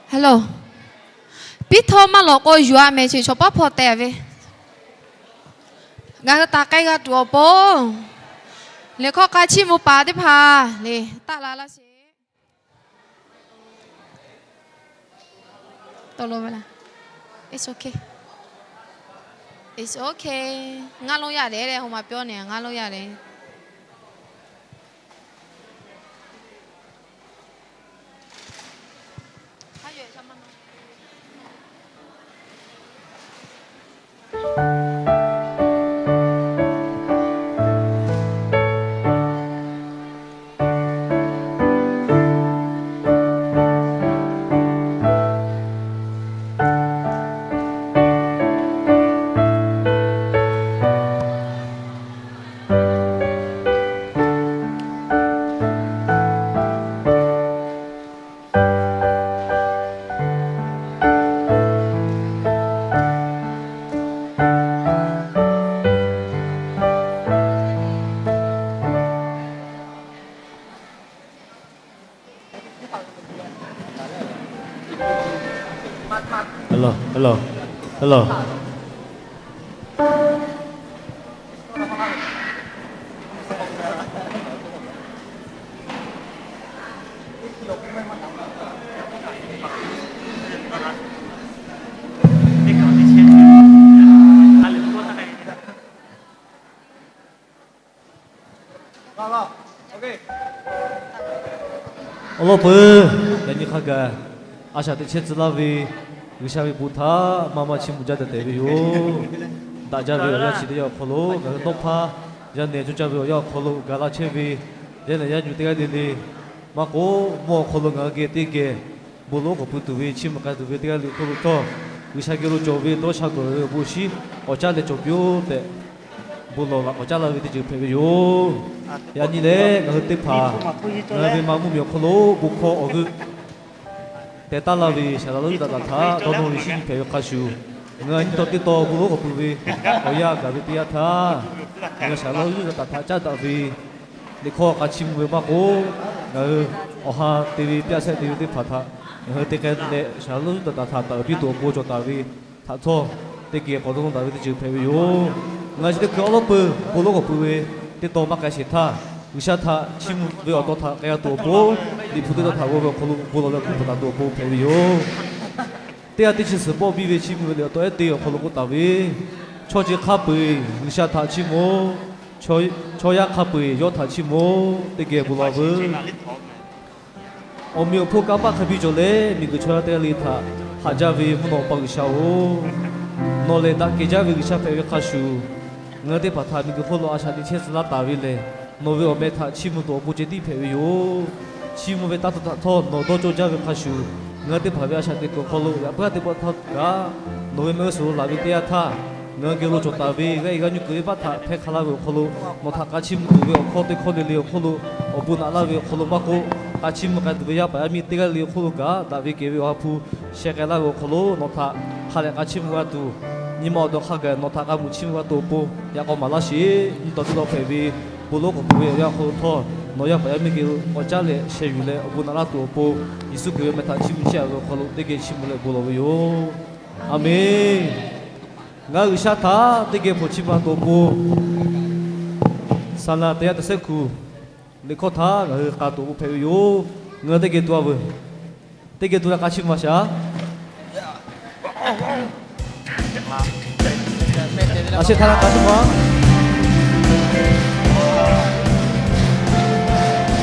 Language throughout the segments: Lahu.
Hello, piˉ htawˇ maˇ lawꞈ k'o yuˬ-a mehˍ, chi chaw paˉ hpawˇ teh ve. Ngaˬ hui taˍ k'ai g'a tuˬ awˬ pon, liꞈ hkawˇ k'a chiˇ mvuh paˍ teˇ hpaˍ le taˆ la laˇ sheˍ. It's okay. It's okay. ငှားလို့ရတယ်တဲ့, ဟိုမှာပြောနေ ငှားလို့ရတယ်. Hello, hello, hello. Awˬ lawn peuˬ, yaꞈ nyi hk'a gaˬ a shaꞈ teꞈ chehˇ tcuh laˇ ve G'uiˬsha ve bon htaꞈ maˇ maˇ chiˇ mvuh jaˇ tehꞈ tehꞈ ve yoˬ. Daꞈ jaˇ ve awˬ yanˇ chi teˇ yanˇ awˬ hk'aw lo ngaˬ hui dawˇ hpaˇ yaˇ nehˬ cawˇ caˇ ve awˬ yanˇ awˬ hk'aw lo gaˬ la chehˇ ve, yaˇ nehˬ yaˇ nyu teˇ g'aˇ le le maˇ k'oˆ, mvuhˇ awˬ hk'aw lo ngaˬ hui geh teˇ geh bon lonˉ k'awꞈ pui tuˬ ve, chiˇ mvuh k'ai tuˬ ve teˇ g'aˇ le le awˬ hk'oˆ lo htawˇ, G'uiˬsha geh lo cawˬ ve dawˇ sha gawˬ ve awˬ bon shinˉ k'awꞈ caˉ leh cawˬ piˇ-oˆ tehꞈ bon lawˬ laꞈ k'awꞈ caˉ laˇ ve teˇ ceuˬ hpehꞈ ve yoˬ. Yaꞈ nyi lehˬ, ngaˬ hui teˇ hpaˍ ngaˬ hui ve maˇ mvuhˇmiˬ awˬ hk'aw lo bon hkawˇ awˬ g'euˆ teh taˉ laˇ ve Saˍ laꞈ lonˉ yuˇdaꞈ taˍ htaꞈ dawˇ nawˇ ve shinˉ nyi hpehꞈ ve hk'a shuˍ, ngaˬ hui nyi taw teˇ taw bon lonˉ k'awꞈ pui ve awˬ yanˇ gaˬ ve teˇ yanˇ htaˇ, ngaˬ hui Saˍ laꞈ lonˉ yuˇdaꞈ taˍ htaꞈ caˉ daꞈ ve liꞈ hkawˇ k'a chiˇ mvuh ve maˇ k'oˆ, ngaˬ hui awˬ ha te ve, pyaˆ sehˆ te ve teˇ hpaˍ htaꞈ ngaˬ hui te k'ai leh Saˍ laꞈ lonˉ yuˇdaꞈ taˍ htaꞈ taˍ uiˍ piˇ tuˬ awˬ pon cawˬ taˍ ve htaꞈ htawˇ, teˇ geh k'awꞈ dawˇ nawˇ taˍ ve teˇ ceuˬ hpehꞈ ve yoˬ. Ngaˬ hui chi teˇ hkui awˉ lawˉ peuˬ bon lonˉ k'awꞈ pui ve teˇ taw maˇ k'ai sheˍ htaˇ, G'uiˬsha htaꞈ chiˇ mvuh ve awˬ taw htaꞈ k'ai g'a tuˬ awˬ pon, Liꞈ hpu teˇ taw htaꞈ g'aw ve awˬ hk'aw lo bon lawˬ leh hkuˇ hpehꞈ taˍ tuˬ awˬ pon hpehꞈ ve yoˬ. Teˇ g'aˇ teˇ chi suhˍ bawˆ biˇ ve chiˇ mvuh ve liꞈ awˬ taw ehˉ te awˬ hk'aw lo k'oˆ taˍ ve, chaw chi hk'a peu-eˬ G'uiˬsha htaꞈ chiˇ mvuh-oˬ. Chaw yaˇ hk'a peu-eˬ yawˇ htaꞈ chiˇ mvuh-oˬ. Teˇ geh bon lawˬ veuˬ. Awˬ meꞈ awˬ hponˇ kanˇ paˆ hk'a biˇ cawˬ leh, miˬguiˬ chaw yaˇ teˇ g'aˇ le htaꞈ haꞈ jaˇ ve mvuhˇ naw pa G'uiˬsha-oˬ, nawˬ lehˬ daꞈ kehˬ jaˇ ve G'uiˬsha hpehꞈ ve hk'a shuˍ, ngaˬ hui teˇ hpaˍ htaꞈ miˬguiˬ hk'oˆ lo a shaꞈ teꞈ chehˇ tcuh laˇ taˍ ve lehˬ, nawˬ ve awˬ meh htaꞈ chiˇ mvuh tuˬ awˬ pon ceh tiˉ hpehꞈ ve yoˬ. Chiˇ mvuh ve taˇ tuˬ htaꞈ htawˇ nawˬ dawˇ cawˇ jaˇ ve hk'a shuˍ, ngaˬ hui teˇ hpaˍ ve a shaꞈ teꞈ kuiˬ awˬ hk'aw lo yaꞈ puiˉ teˇ pawˆ htaˇ kaꞈ, nawˬ ve mehˆ g'uˇ suhˍ lo laˬ ve teˇ yanˇ htaˇ, ngaˬ hui geh lo cawˬ taˍ ve g'aˇ e g'aˇ nyi kuiˬ venˇbaˆ htaꞈ hpehˇ hk'a laˇ ve awˬ hk'aw lo, nawˬ htaꞈ k'a chiˇ mvuh tuˬ ve awˬ hkawˇ teˇ hkawˇ le le awˬ hk'oˆ lo awˬ bon naꞈ laˇ ve awˬ hk'aw lo maˇ k'oˆ, k'a chiˇ mvuh k'ai tuˬ ve yaˇ paˍ yaˇ miˇ teˇ g'aˇ le awˬ hk'oˆ lo kaꞈ, daꞈ ve kehˬ ve Awˬ ha hpu sheh k'ai laˇ ve awˬ hk'aw lo nawˬ htaꞈ hk'a leh k'a chiˇ mvuh g'a tuˬ, nyi ma awˬ dawˬ hk'a gaˬ nawˬ htaꞈ k'a mvuhꞈ chiˇ mvuh g'a tuˬ awˬ pon yaꞈ k'aw maˍ laˇ sheˍ. Nyi taw teˇ taw hpehꞈ ve bon lonˉ k'awꞈ pui ve awˬ yanˇ awˬ hk'aw lo htawˇ, nawˬ yaˇ paˍ yaˇ miˇ geh lo k'awꞈ caˉ leh sheh yuˬ leh awˬ bon naꞈ laˇ tuˬ awˬ pon, Yeˍsuˆ Hkriꞈ ve awˬ meh htaꞈ chiˇ mvuh chehˇ-a ve awˬ hk'aw lo teˇ geh chiˇ mvuh leh bon lawˬ ve yoˬ. Aˬmenˍ. Ngaˬ hui G'uiˬsha htaꞈ teˇ geh hpawnˬ chiˇ mvuh tuˬ awˬ pon, saˍ laꞈ teˇ yanˇ teˇ sehˉ kuˬ liꞈ hkawˇ htaꞈ ngaˬ hui k'a tuˬ awˬ pon hpehꞈ ve yoˬ. Ngaˬ hui teˇ geh tu-a veuˬ. Teˇ geh tu leh k'a chiˇ mvuh shaˍ. A sheh htaˇ leh k'a chiˇ mvuh-a.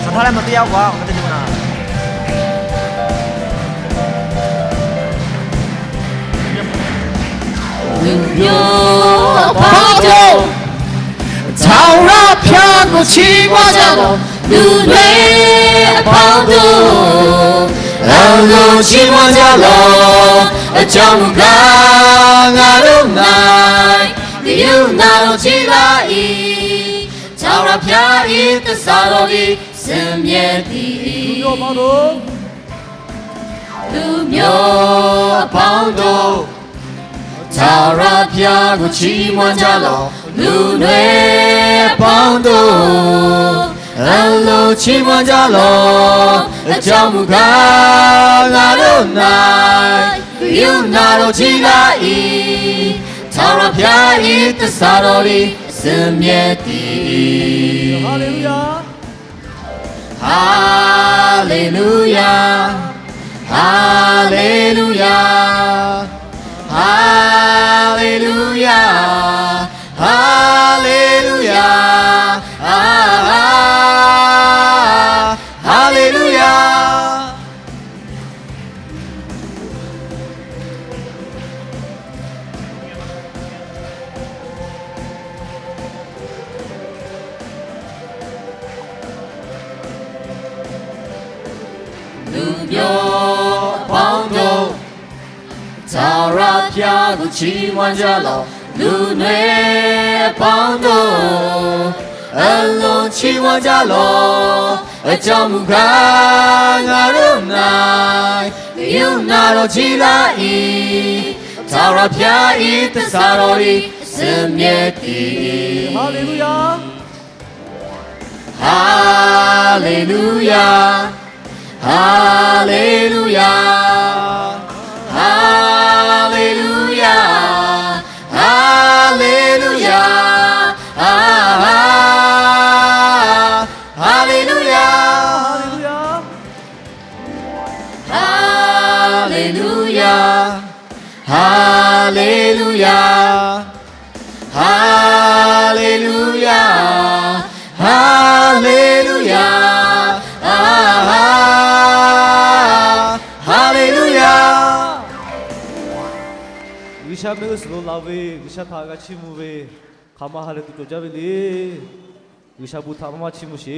Saˍ htaˇ leh ma teˇ yanˇ k'o-a, teˇ ceuˬ na. Luˬ myoˬ hpaˇ toˬ, ထာဝရဘုရားကို ချီးမွမ်းကြလော့။ လူတွေအပေါင်းတို့, အလိုချီးမွမ်းကြလော့။ အကြောင်းမူကား, ငါတို့၌ ကရုဏာတော်ကြီးလာ၏။ ထာဝရဘုရား၏ သစ္စာတော်သည် စင်မြဲသည်။ လူမျိုးပေါင်းတို့, ထာဝရဘုရားကို ချီးမွမ်းကြလော့။ လူမျိုးပေါင်းတို့, အလွန်ချီးမွမ်းကြလော့။ အကြောင်းမူကား ငါတို့၌ ကရုဏာတော်ကြီးလာ၏။ ထာဝရဘုရား၏သစ္စာတော်သည် စင်မြဲတည်။ Hallelujah. Hallelujah. Hallelujah. Hallelujah. Hallelujah. Hallelujah. လူမျိုးအပေါင်းတို့ ထာဝရဘုရားကိုချီးမွမ်းကြလော့။ လူမျိုးအပေါင်းတို့ အလွန်ချီးမွမ်းကြလော့။ အကြောင်းမူကား ငါတို့၌ ကရုဏာတော်ကြီးလာ၏။ ထာဝရဘုရား၏သစ္စာတော်သည် စင်မြဲတည်။ Hallelujah. Hallelujah. Hallelujah. Hallelujah. Hallelujah. Hallelujah. Hallelujah. Hallelujah. Hallelujah. Hallelujah. Hallelujah. Hallelujah. G'uiˬsha mehˆ g'uˇ suhˍ lo la ve, G'uiˬsha htaꞈ g'a chiˇ mvuh ve, hk'aˬ ma ha lehˬ tuˬ cawˬ jaˇ ve le. G'uiˬsha bon htaꞈ maˇ maˇ chiˇ mvuh sheˍ.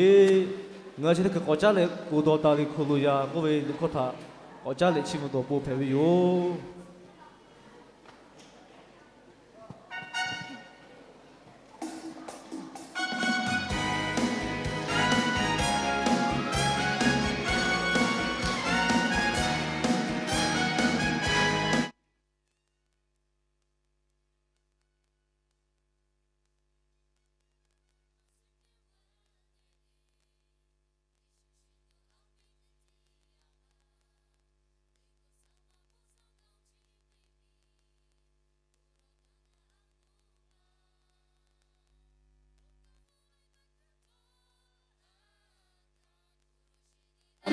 Ngaˬ hui chi teˇ hkui k'awꞈ caˉ leh k'oˍ dawˬ taˍ ve hk'aw lo yaꞈ k'oˆ ve liꞈ hkawˇ htaꞈ k'awꞈ caˉ leh chiˇ mvuh dawˬ pon hpehꞈ ve yoˬ.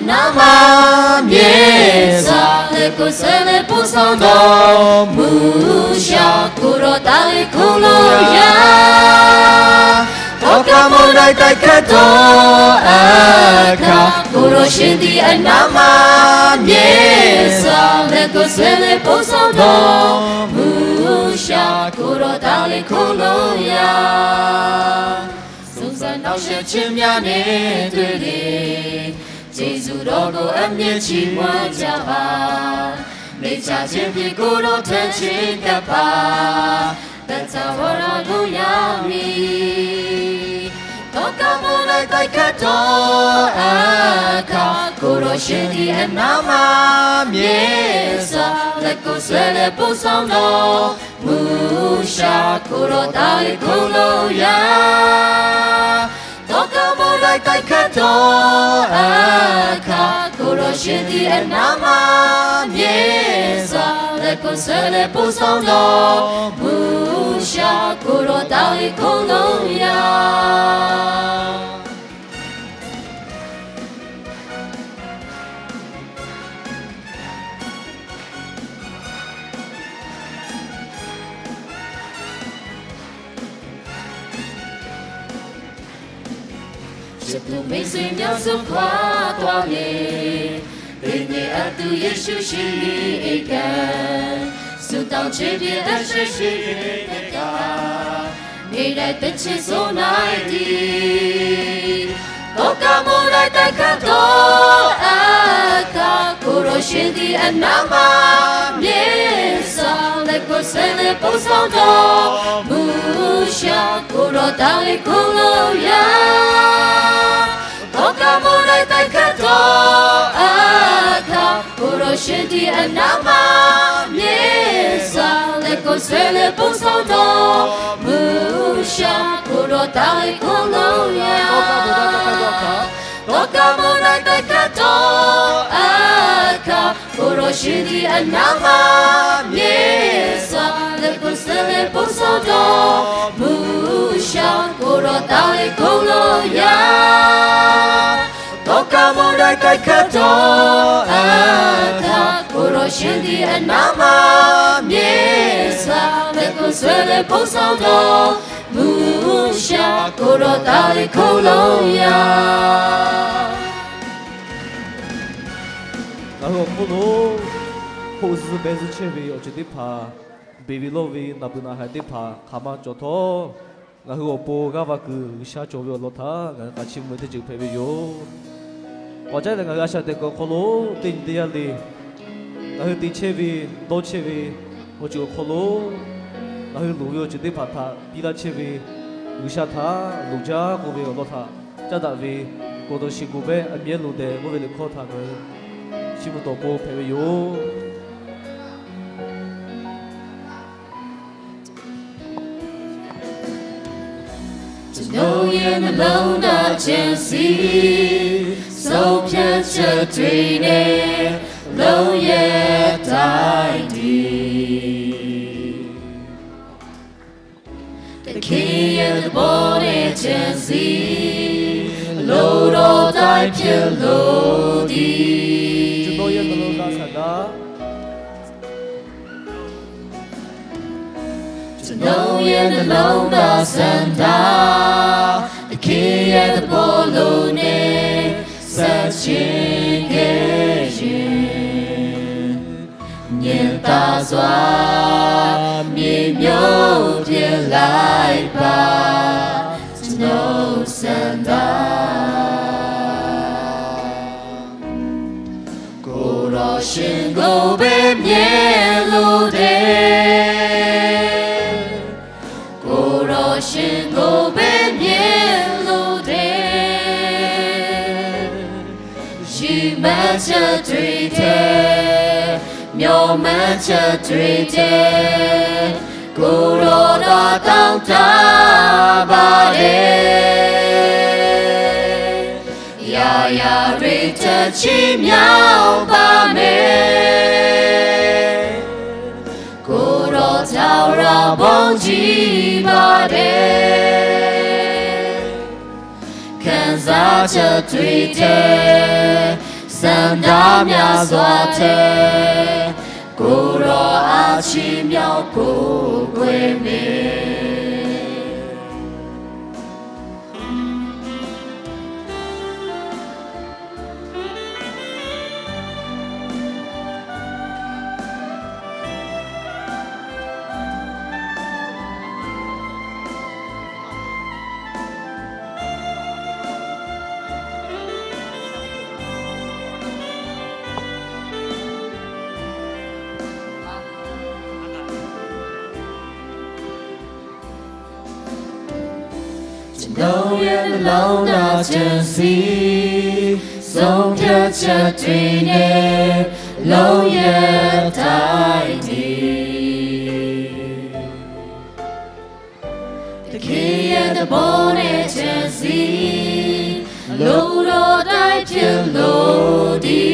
Naˍ ma myeˬ sa leh ko se leh po sa dawˬ, mvuhˇ sha ko raw taˍ leh hk'oˆ lo yaˇ. Tawˇ kaˇ mawˇ lai taiˍ hk'aˇ dawˬ a hkaˇ, ko raw sheˍ tiˉ a naˍ ma myeˬ sa leh ko se leh po sa dawˬ, mvuhˇ sha ko raw taˍ leh hk'oˆ lo yaˇ. စုံစမ်းနှောင့်ယှက်ခြင်းများနဲ့ တွေ့လျှင် ကျေးဇူးတော်ကို အမြဲချီးမွမ်းကြပါ။ မေ့ချခြင်းဖြင့် ကိုယ်တော်ထံ ချဉ်းကပ်ပါ။ သက်သာဝရတို့ရမည်။ တောကမုန်တိုင်း တိုက်ခတ်သောအခါ ကိုယ်တော်ရှင်သည် အနားမှာ မြဲစွာ လက်ကိုဆွဲလည် ပို့ဆောင်တော်မူရာ ကိုယ်တော်သား ခိုလှုံရာ တောကမုန်တိုင်း တိုက်ခတ်သောအခါ ကိုယ်တော်ရှင်သည် အနားမှာ မြဲစွာ လက်ကိုဆွဲလည် ပို့ဆောင်တော်မူရာ ကိုယ်တော်သား ခိုလှုံရာ။ ရှစ်သူမိတ်ဆွေများ စွန့်ခွာသွားလျှင်၊ သင်နှင့်အတူ ယေရှုရှိ၏ဧကံ၊ ဆုတောင်းခြင်းဖြင့် အသက်ရှင်၍ မ့ၢ်တကား နေ့တိုင်းသီချင်းဆိုနိုင်သည်။ တောကမုန်တိုင်း တိုက်ခတ်သောအခါ ကိုယ်တော်ရှင်သည် အနားမှာ မြဲစွာ လက်ကိုဆွဲလည် ပို့ဆောင်တော်မူရာ ကိုယ်တော်သား ခိုလှုံရာ။ တောကမုန်တိုင်း တိုက်ခတ်သောအခါ ကိုယ်တော်ရှင်သည် အနားမှာ မြဲစွာ လက်ကိုဆွဲလည် ပို့ဆောင်တော်မူရာ ကိုယ်တော်သား ခိုလှုံရာ။ Mawˇ na k'ai hk'aˇ taw, a hkaˇ k'o rawˬ shinˉ tiˉ a naˉ maˇ mehˍ sha, leh kuˬ suhˍ leh bon sawˉ dawˇ mvuhˇ sha, k'o rawˬ taˍ leh hk'oˆ lo yaˇ. Tawˇ kaˇ mawˇ na k'ai hk'aˇ taw, a hkaˇ k'o rawˬ shinˉ tiˉ a naˉ maˇ mehˍ sha, leh kuˬ suhˍ leh bon sawˉ dawˇ mvuhˇ sha, k'o rawˬ taˍ leh hk'oˆ lo yaˇ. Ngaˬ hui awˬ hk'oˆ lo hpoˆ zuhˇ beh zuhˇ chehˇ ve awˬ ceuˬ teˇ hpaˍ, beˬ ve lawˇ ve naˬ beuˬ naˬ haiˬ teˇ hpaˍ hk'aˬ ma cawˬ htawˇ, ngaˬ hui awˬ pon g'aˇ va kuiˬ G'uiˬsha cawˬ ve awˬ lawn htaꞈ ngaˬ hui hk'a chiˇ mvuh ve teˇ ceuˬ hpehꞈ ve yoˬ. Awˬ caˉ lehˬ, ngaˬ hui a shaꞈ teꞈ kuiˬ awˬ hk'aw lo teˇ nyi teˇ yanˇ le, ngaˬ hui te chehˇ ve, dawˇ chehˇ ve awˬ ceuˬ awˬ hk'aw lo, ngaˬ hui loˍ ve awˬ ceuˬ teˇ hpaˍ htaꞈ piˇ laˇ chehˇ ve, G'uiˬsha htaꞈ loˍ jaˇ k'oˆ ve awˬ lawn htaꞈ caˉ daꞈ ve, k'awꞈ dawˬ shiˍ k'oˍ pehˇ a miˉ ehˉ loˍ tehꞈ k'oˆ ve liꞈ hkawˇ htaꞈ ngaˬ hui chiˇ mvuh tawˍ pon hpehꞈ ve yoˬ. Cawˬ nawˬ yehˬ naˬ lonˉ daꞈ ceh siˍ, sawˉ hpyaˇ chaˇ tuˬ nehˬ, lonˉ yehˬ taiˍ tiˍ. Teˇ hk'e yehˬ teˇ pawˆ nehˬ ceh siˍ, lo rawˬ taiˍ hpehꞈ lo tiˍ. Cawˬ nawˬ yehˬ naˬ lonˉ daꞈ saˍ daꞈ. Cawˬ nawˬ yehˬ naˬ lonˉ daꞈ saˍ daꞈ, teˇ hk'e yehˬ teˇ pawˆ lo nehˬ, စัจจิ geh yeˬ. မြင်သာစွာ မြေမျိုးဖြစ်လိုက်ပါ ကျွန်ုပ်ဆန္ဒ ကိုယ်တော်ရှင်ကိုပဲမြင်လို့တယ် ကိုယ်တော်ရှင်ကိုပဲမြင်လို့တယ် ရည်မှန်းချက်တွေထဲ မျှော်မှန်းချက်တွေထဲ ကိုယ်တော်သာတောင်းတပါတယ် ရာရာတွေထက်ချီးမြှောက်ပါမယ် ကိုယ်တော်ထာဝရဘုန်းကြီးပါတယ် ခံစားချက်တွေထဲ ဆန္ဒများစွာထဲ ကိုယ်တော်အားချီးမြှောက်ကိုးကွယ်မယ် ကျွန်ုပ်ရဲ့နှလုံးသားကြံစည် ဆုံးဖြတ်ချက်တွေနဲ့ လုံးရဲ့တိုက်တည် သခင်ရဲ့သဘောနဲ့ကြံစည် လိုတော်တိုင်းဖြစ်လို့တည်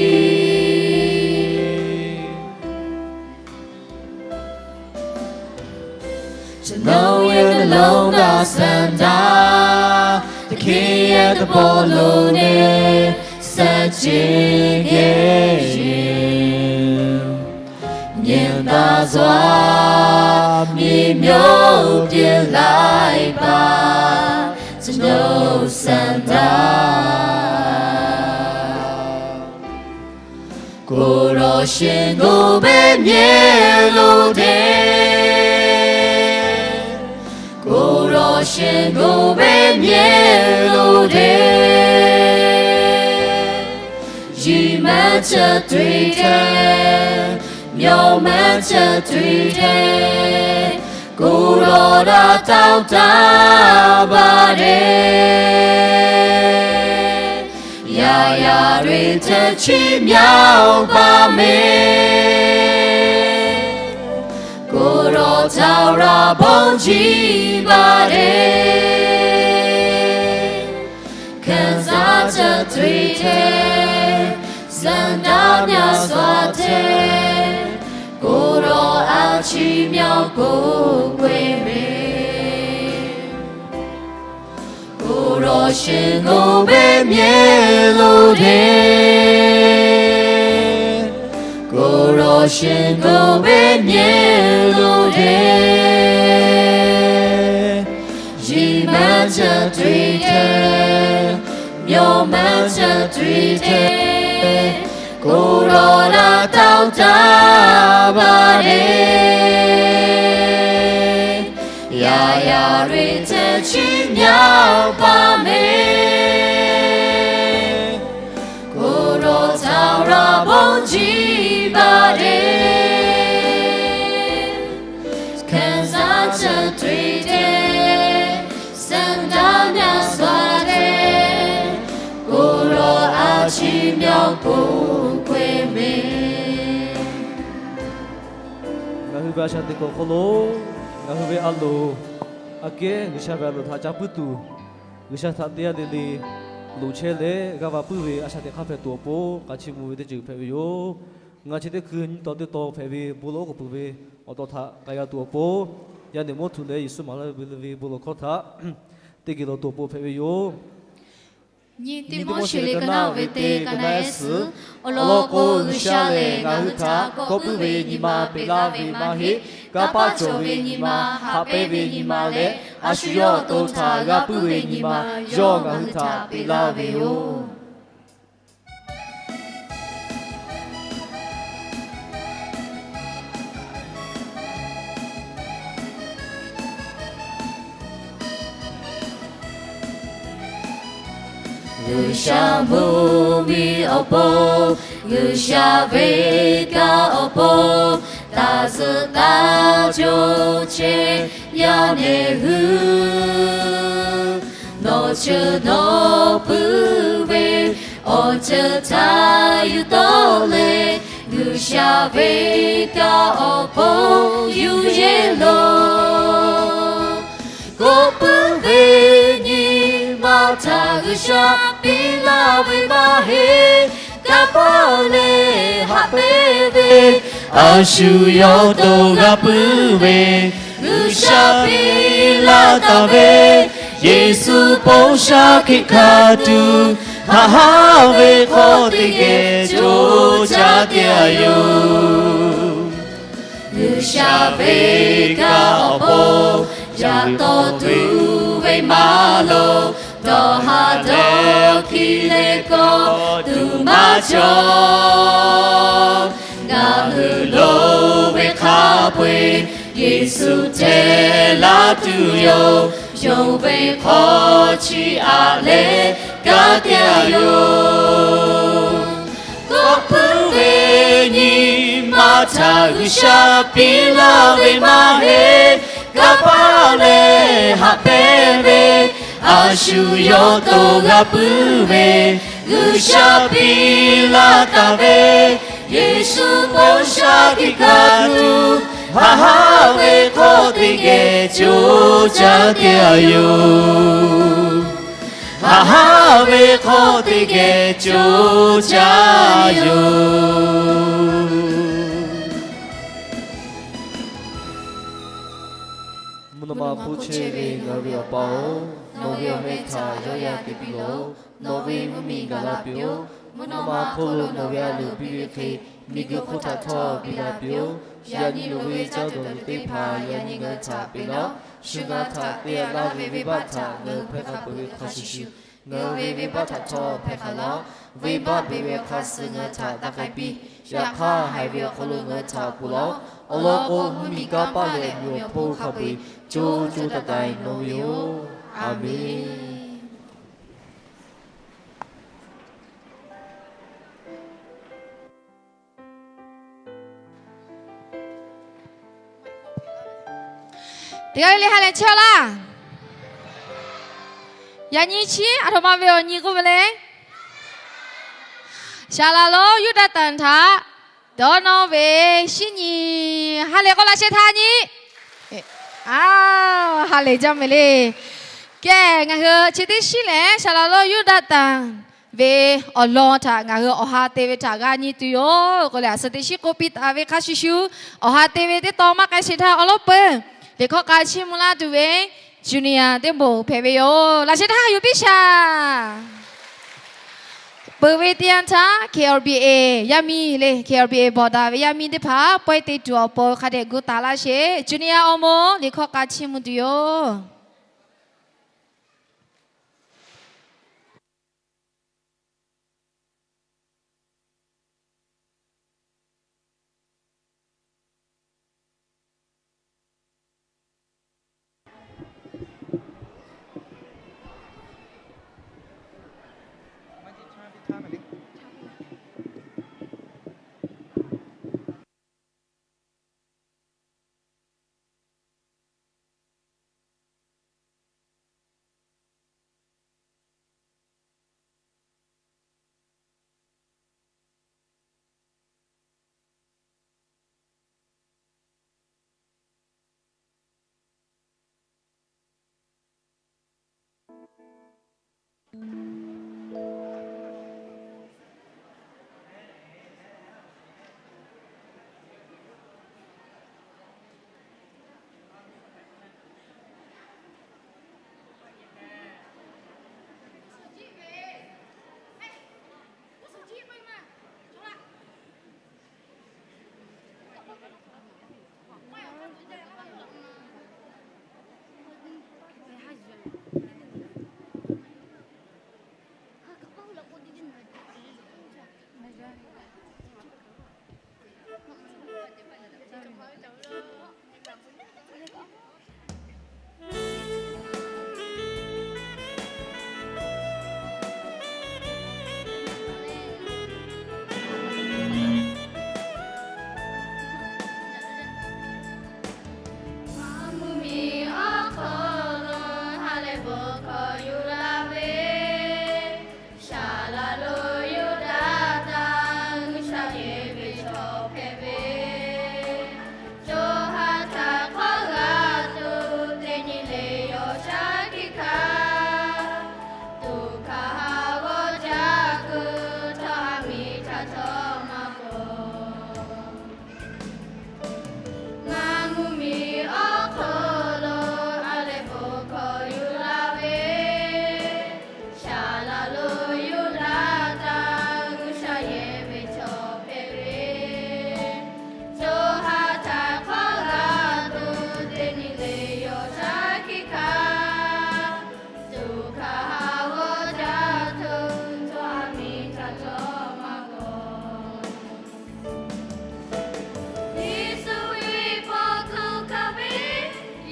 ကျွန်ုပ်ရဲ့နှလုံးသားဆန္ဒ သခင်ရဲ့သဘောလိုနဲ့စัจจิ ရဲ့ရင် မြင်သာစွာမြေမျိုးပြစ်လိုက်ပါ ကျွန်ုပ်ဆန္ဒ ကိုယ်တော်ရှင်ကိုပဲမြင်လို့တယ် ကိုယ်တော်ရှင်ကိုပဲမြင်လို့တယ် ရည်မှန်းချက်တွေထဲမျှော်မှန်းချက်တွေထဲကိုယ်တော်သာတောင်းတပါတယ် ရာရာတွေထက်ချီးမြှောက်ပါမယ် ကိုယ်တော်ထာဝရဘုန်းကြီးပါတယ် ခံ Hkanˍ zaˇ ca tuꞈ hteˇ, Saˍtanˍ myaꞈ swaˍ hteˇ, k'oˆ lawˬ a chi myaꞈ k'oˆ k'oˆ ve, k'oˆ lawˬ shiˍ g'oˇ ve mehˆ lo de, k'oˆ lawˬ shiˍ g'oˇ ve mehˆ lo de. Yeˬ maˇ ca tuꞈ hteˇ, myaw maˇ ca tuꞈ hteˇ, k'oˆ lawˬ laˇ tawˇ taˍ baˬ le. Yaꞈ yaꞈ re teˇ chi myaꞈ paˍ mehˍ, k'oˆ lawˬ taˍ raˍ bon jiˇ baˬ le. Hkanˍ zaˇ ca tuꞈ hteˇ, Saˍtanˍ myaꞈ swaˍ hteˇ, k'oˆ lawˬ a chi myaꞈ k'oˆ k'oˆ ve mehˍ. Ngaˬ hui ve a shaꞈ teꞈ kuiˬ awˬ hk'aw lo, ngaˬ hui ve a loˍ, aꞈ kehˉ G'uiˬsha ve a loˍ htaꞈ ca puiˉ tuˬ, G'uiˬsha htaꞈ teˇ g'aˇ le le loˍ chehˇ leh g'aˇ va puiˉ ve a shaꞈ teꞈ hk'aˇ hpehꞈ tuˬ awˬ pon k'a chiˇ mvuh ve teˇ ceuˬ hpehꞈ ve yoˬ. Ngaˬ chi teˇ hkui nyi taw teˇ taw hpehꞈ ve bon lawˬ oˉ k'oˍ peuˬ ve awˬ taw htaꞈ k'ai g'a tuˬ awˬ pon, yaꞈ nyi mawˇ htuꞈ leh Yeˍsuˆ maˍ laˇ ve le ve bon lawˬ hkawˇ htaꞈ teˇ geh lawˬ tuˬ awˬ pon hpehꞈ ve yoˬ. Nyi teˇ mawˇ sheˍ le ka naˆ ve teˇ ka naˆ ehˉ suhˍ, awˬ lawn k'o, G'uiˬsha lehˬ ngaˬ hui htaꞈ kawˆ puiˉ ve nyi ma peꞈ laˇ ve maˇ heˆ. Kanˇ paˆ cawˬ ve nyi ma, haꞈ pehnˇ ve nyi ma leh, a shu yawˇ awˬ to htaꞈ g'a puiˉ ve nyi ma, yawˇ ngaˬ hui htaꞈ peꞈ laˇ ve yoˬ. G'uiˬsha mvuhˇmiˬ awˬ pon, G'uiˬsha ve kaꞈ awˬ pon, taˇ zuhꞈ taˇ co chehˇ yaˇ nehˬ hui, nawˬ ceuˬ nawˬ puiˉ ve awˬ ceuˬ htaꞈ yuˬ tawˆ leh, G'uiˬsha ve kaꞈ awˬ pon yuˬ yeˬ loˬ. Kawˆ puiˉ ve nyi ma htaꞈ G'uiˬsha piˇ laˇ ve maˇ heˆ. Kanˇ paˆ leh haꞈ pehnˇ ve, a shu yawˇ to g'a puiˉ ve, G'uiˬsha piˇ laˇ taˍ ve, Yeˍsuˆ bon shaˉ hkiˆ hkanˍ tuˬ, haꞈ haˉ ve hk'aw teˇ geh co caˇ te a yoˬ. G'uiˬsha ve kaꞈ awˬ pon, yaꞈ taw tuˬ ve maˇ loˍ, dawˇ haˍ dawˇ hkiˇ leh kawˆ tuˬ maˇ cawˬ. Ngaˬ hui loˍ ve hk'a peu-eˬ, Yeˍsuˆ hteˇ laˇ tuˬ yoˬ. Yonˍ ve hk'aw chi aꞈ leh kanˉ te a yoˬ. Kawˆ puiˉ ve nyi ma htaꞈ G'uiˬsha piˇ laˇ ve maˇ heˆ. Kanˇ paˆ leh haꞈ pehnˇ ve, a shu yawˇ to g'a puiˉ ve, G'uiˬsha piˇ laˇ taˍ ve, Yeˍsuˆ bon shaˉ hkiˆ hkanˍ tuˬ, haꞈ haˉ ve hk'aw teˇ geh co caˇ te a yoˬ. Haꞈ haˉ ve hk'aw teˇ geh co caˇ yoˬ. Mvuhˇ naw ma hk'oˆ chehˇ ve ngaˬ hui ve Awˬ pa-oˬ, nawˬ ve awˬ meh htaꞈ yawˇ yaˇ te piˇ lawˬ. Nawˬ ve mvuhˇ miˬ gaˬ la piˇ-oˆ. Mvuhˇ naw ma hk'oˆ lo nawˬ ve a loˍ piˇ ve hk'e, miˬguiˬ hk'oˆ htaꞈ htawˇ piˇ la piˇ-oˆ. Yaꞈ nyi nawˬ ve caˇ tuˬ dawˬ tuˬ teˇ hpaˍ yaꞈ nyi ngaˬ hui htaꞈ peꞈ laˇ. Shu ngaˬ htaꞈ te laˇ ve venˇbaˆ htaꞈ ngaˬ hui hpehˇ hk'a peuˬ ve hk'a shuˍ shuˍ, ngaˬ hui ve venˇbaˆ htaꞈ htawˇ hpehˇ hk'a laˇ. Venˇbaˆ beˬ ve awˬ hk'aˇ suh ngaˬ hui htaꞈ taˇ k'ai piˇ. Yaꞈ hk'aˇ, haiˬ ve awˬ hk'aw lo ngaˬ hui htaꞈ pfuhˍ lawˬ. Awˬ lawn k'o, mvuhˇmiˬ kanˇ paˆ leh miˬ awˬ hponˇ hk'a peu-eˬ co co taiˍ taiˍ nawˬ ve yoˬ. Aˬmenˍ. Teˇ g'aˇ le le ha lehˬ chehˇ laˇ. Yaꞈ nyi chi aˬ htoꞈ ma ve awˬ nyi k'oˆ ve le. Saˍ laˍ lonˉ Yuˇdaꞈtanˍ htaꞈ dawˇ nawˇ ve shinˉ nyi, ha lehˬ k'awꞈ laꞈ sheh htaˇ nyi. A, ha lehˬ jaˇ mehˍ le. Kehˬ, ngaˬ hui chi teˇ shinˉ lehˬ, Saˍ laꞈ lonˉ Yuˇdaꞈ tanˍ ve awˬ lawn htaꞈ ngaˬ hui awˬ ha te ve htaꞈ g'a nyi tuˬ yoˬ k'o leh, a suhˍ teˇ shinˉ k'oˆ piˇ taˍ ve hk'a shuˍ shuˍ, awˬ ha te ve teˇ tawn maˇ k'ai sheˍ htaˇ, awˬ lawn peuˬ liꞈ hkawˇ k'a chiˇ mvuh laˇ tuˬ ve Junior teˇ moˍ hpehꞈ ve yoˬ. Laꞈ sheh htaˇ yuˬ piˇ shaˍ. Peuˬ ve teˇ yanˇ htaˇ K L B A yaˇ miˇ le, K L B A bawˬ daꞈ ve yaˇ miˇ teˇ hpaˍ pawehˇ te tuˬ awˬ pon hk'a dehꞈ gu taˍ laˇ sheˍ. Junior awˬ moˍ liꞈ hkawˇ k'a chiˇ mvuh tuˬ yoˬ. Mvuhˇmiˬ awˬ hk'aw lo ha lehˬ bon hkawˇ yuˬ laˇ ve, Saˍ laꞈ lonˉ Yuˇdaꞈ tanˍ G'uiˬsha yehˬ ve chaw hpehꞈ ve, co ha htaꞈ hk'awꞈ g'a tuˬ teˇ nyi le yawˇ shaˉ hkiˆ hkanˍ, tuꞈ hkanˍ haˍ g'awˇ jaˇ kuiˬ htawˇ, aˬ miˍ htaꞈ htawˇ maˇ kawꞈ. Ngaˬ mvuhˇmiˬ awˬ hk'aw lo ha lehˬ bon hkawˇ yuˬ laˇ ve, Saˍ laꞈ lonˉ Yuˇdaꞈ tanˍ G'uiˬsha yehˬ ve chaw hpehꞈ ve, co ha htaꞈ hk'awꞈ g'a tuˬ teˇ nyi le yawˇ shaˉ hkiˆ hkanˍ, tuꞈ hkanˍ haˍ g'awˇ jaˇ tuˬ htawˇ, aˬ miˍ htaꞈ htawˇ maˇ kawꞈ. Yeˍsuˆ Hkriꞈ paw hkuˇ hkanˍ ve,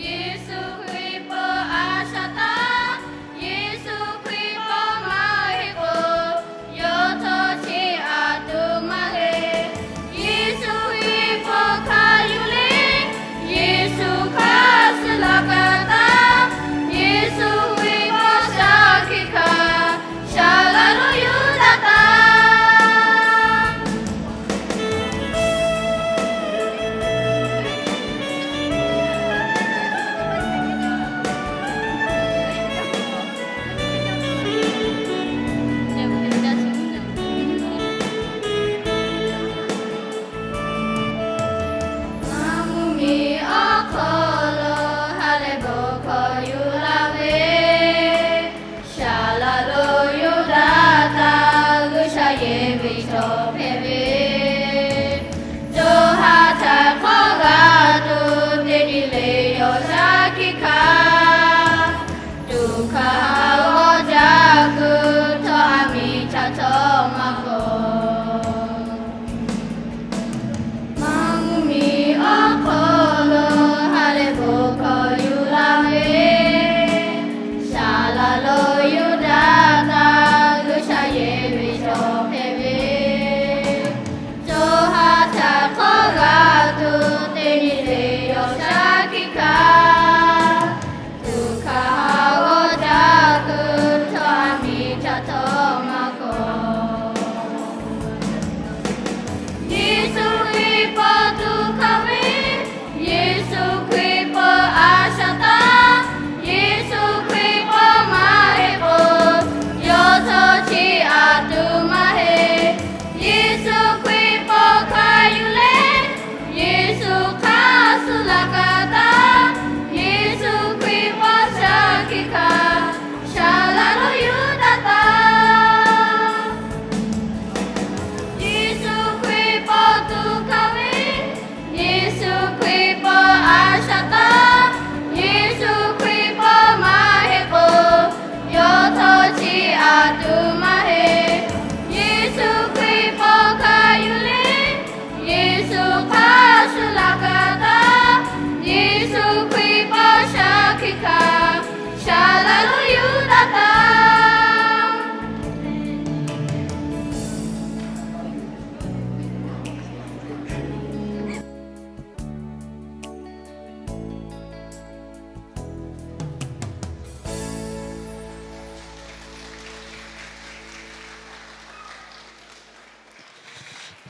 Yeˍsuˆ Hkriꞈ paw a shaꞈ taˍ, Yeˍsuˆ Hkriꞈ paw maˇ heˆ k'o, yawˇ htawˇ chi aꞈ tuˬ maˇ heˆ. Yeˍsuˆ Hkriꞈ paw hkanˍ yuˬ le, Yeˍsuˆ hk'aˇ suh laꞈ ka taˍ, Yeˍsuˆ Hkriꞈ paw shaˉ hkiˆ hkanˍ, Saˍ laꞈ lonˉ Yuˇdaꞈ tanˍ. Ngaˬ mvuhˇmiˬ awˬ hk'aw lo ha lehˬ bon hkawˇ yuˬ laˇ ve, Saˍ laꞈ lonˉ Yuˇdaꞈ tanˍ G'uiˬsha yehˬ ve chaw hpehꞈ ve, co ha htaꞈ hk'awꞈ g'a tuˬ teˇ nyi le yawˇ shaˉ hkiˆ hkanˍ, tuꞈ hkanˍ haˍ g'awˇ jaˇ kuiˬ htawˇ, aˬ miˍ htaꞈ htawˇ maˇ kawꞈ. Ngaˬ mvuhˇmiˬ awˬ hk'aw lo ha lehˬ bon hkawˇ yuˬ laˇ ve, Saˍ laꞈ lonˉ Yuˇdaꞈ tanˍ G'uiˬsha yehˬ ve chaw hpehꞈ ve,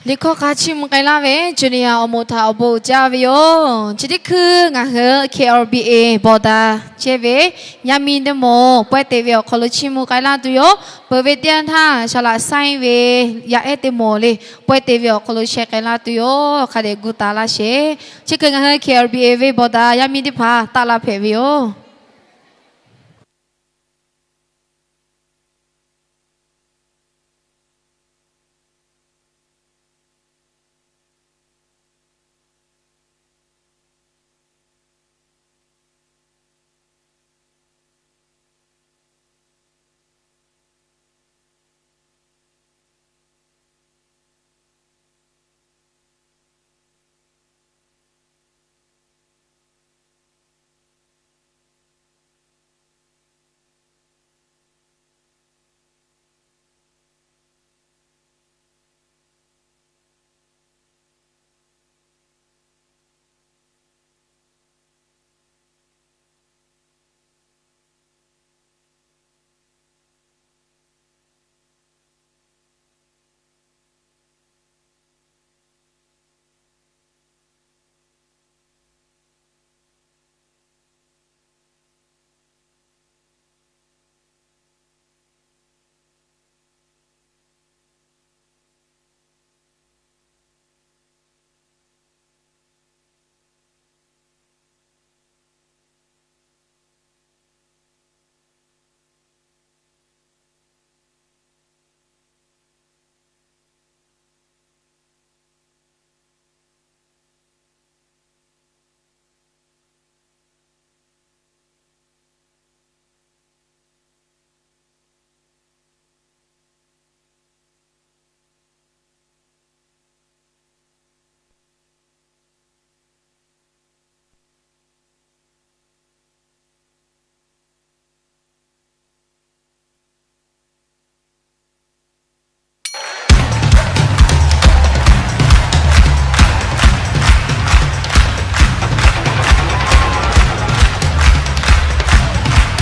Liꞈ hkawˇ hk'a chiˇ mvuh k'ai laˇ ve Junior awˬ moˍ htaꞈ awˬ bon uiˍ jaˇ ve yoˬ. Chi teˇ hkui ngaˬ hui K R B A bawˬ daꞈ chehˇ ve yaˇ miˇ teˇ moˍ pawehˇ te ve awˬ hk'aw lo chiˇ mvuh k'ai laˇ tuˬ yoˬ. Peuˬ ve teˇ yanˇ htaˇ, saˍ laꞈ saiˉ ve yaˇ ehˉ teˇ moˍ le, pawehˇ te ve awˬ hk'aw lo chehˇ k'ai laˇ tuˬ yoˬ. Hk'a dehꞈ gu taˍ laˇ sheˍ. Chi hkui ngaˬ hui K R B A ve bawˬ daꞈ yaˇ miˇ teˇ hpaˍ taˆ la hpehꞈ ve yoˬ.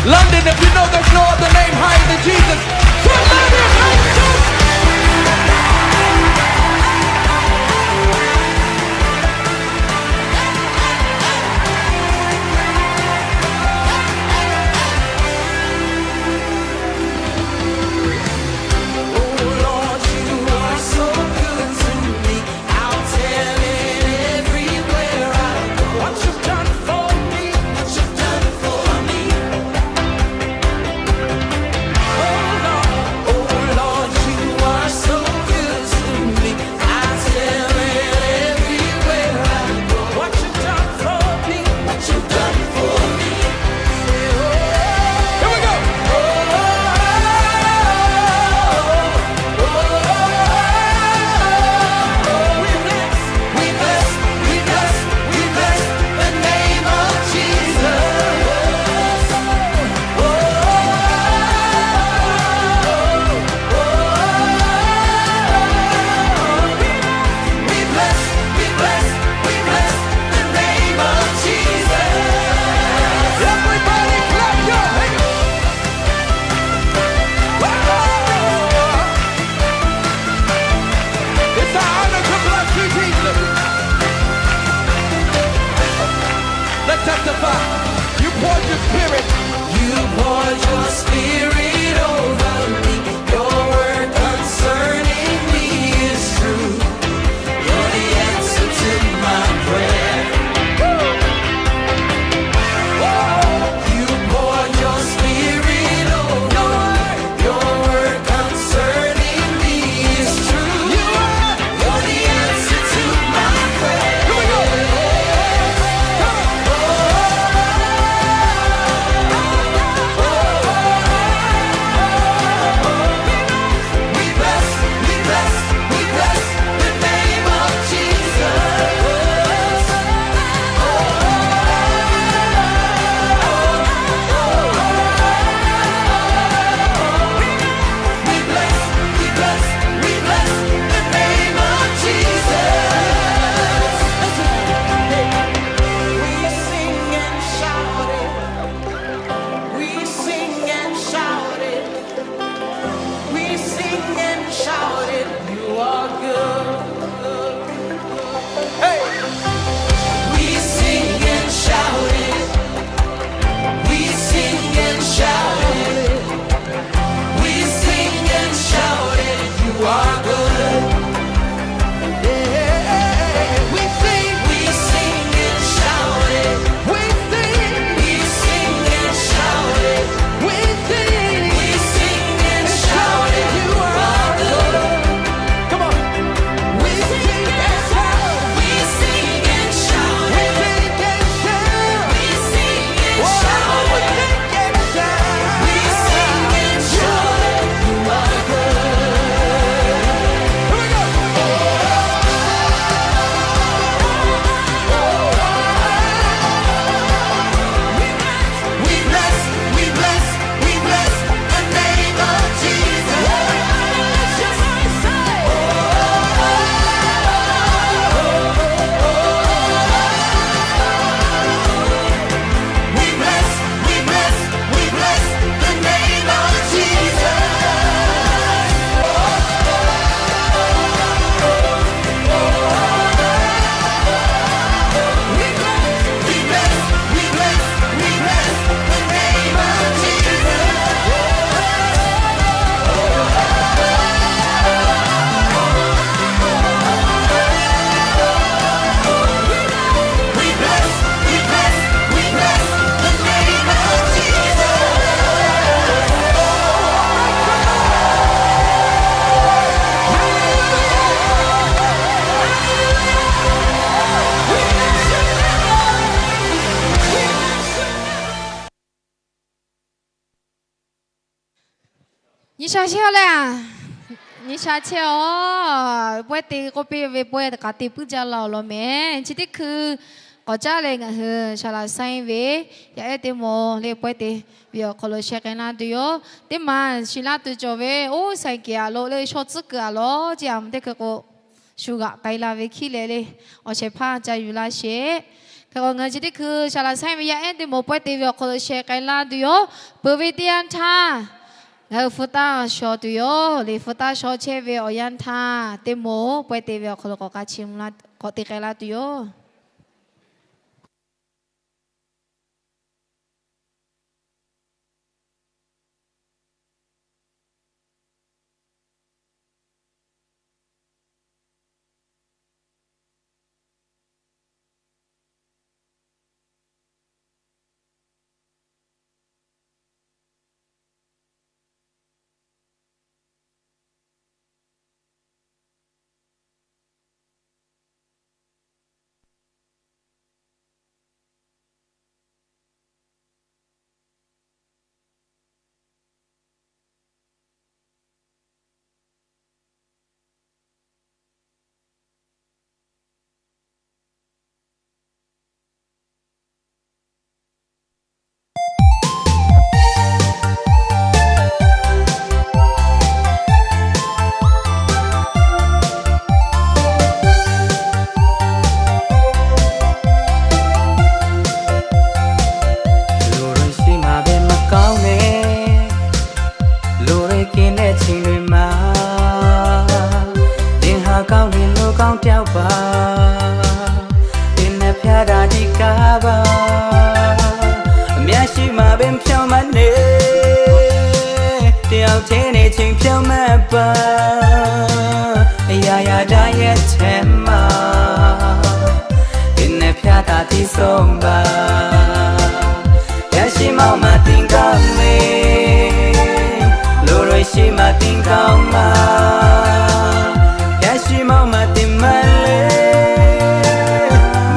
London, if you know there's no other name higher than Jesus, put your hands up. It's an honor to bless you, Jesus. Let's testify. You poured your spirit. You poured your spirit over me. Your word concerning me is true. You're the answer to my prayer. You poured your spirit over me. Your word concerning me is true. You're the answer to my prayer. Here we go. Come on. Ca chehˇ-oˆ le. Nyi sha chehˇ-oˆ. Pawehˇ te k'oˆ piˇ ve pawehˇ kaꞈ te puiˉ jaˇ la-oˬ law mehˍ. Chi teˇ hkui k'awꞈ caˉ leh ngaˬ hui saˍ laꞈ saiˉ ve yaˇ ehˉ teˇ moˍ le pawehˇ te ve awˬ hk'aw lo sheh k'ai laˇ tuˬ yoˬ. Teˇ maˬ shiˍ laˇ tuˬ cawˬ ve oˇ saiˍ keˍ aꞈ lo le shaw tcuhˉ kuiˬ aꞈ lo ceˇ a, teˇ hkui k'o shu g'aꞈ k'ai la ve hkiˉ leh le, awˬ shehˍ hpaˇ ca yuˬ laˇ sheˍ. Hk'e k'o ngaˬ hui chi teˇ hkui saˍ laꞈ saiˉ ve yaˇ ehˉ teˇ moˍ pawehˇ te ve awˬ hk'aw lo sheh k'ai laˇ tuˬ yoˬ. Peuˬ ve teˇ yanˇ htaˇ ngaˬ hui hpu taˇ shaw tuˬ yoˬ. Liꞈ hpu taˇ shaw chehˇ ve awˬ yanˇ htaˇ teˇ moˍ pawehˇ te ve awˬ hk'aw lo k'awꞈ k'a chi mvuh la, k'awꞈ te k'ai laˇ tuˬ yoˬ. Lo rui shi ma ve ma k'aoˉ ne, lo rui ke ne ching rui ma, teˇ ha k'aoˉ ne lo k'aoˉ teˇ pa, teˇ ne hpyaˇ daꞈ tiˉ kaˇ ba, myaˇ shi ma ve hpyaˇ ma ne, teˇ aoˬ hteˇ ne ching hpyaˇ ma pa, yaˇ yaˇ daꞈ yehˬ chehˇ ma, teˇ ne hpyaˇ daꞈ tiˉ sawˉ ba. Yaˇ shi ma ma teˇ kaˇ le, lo rui shi ma teˇ kaˇ ma. Yaˇ shi ma ma teˇ ma le,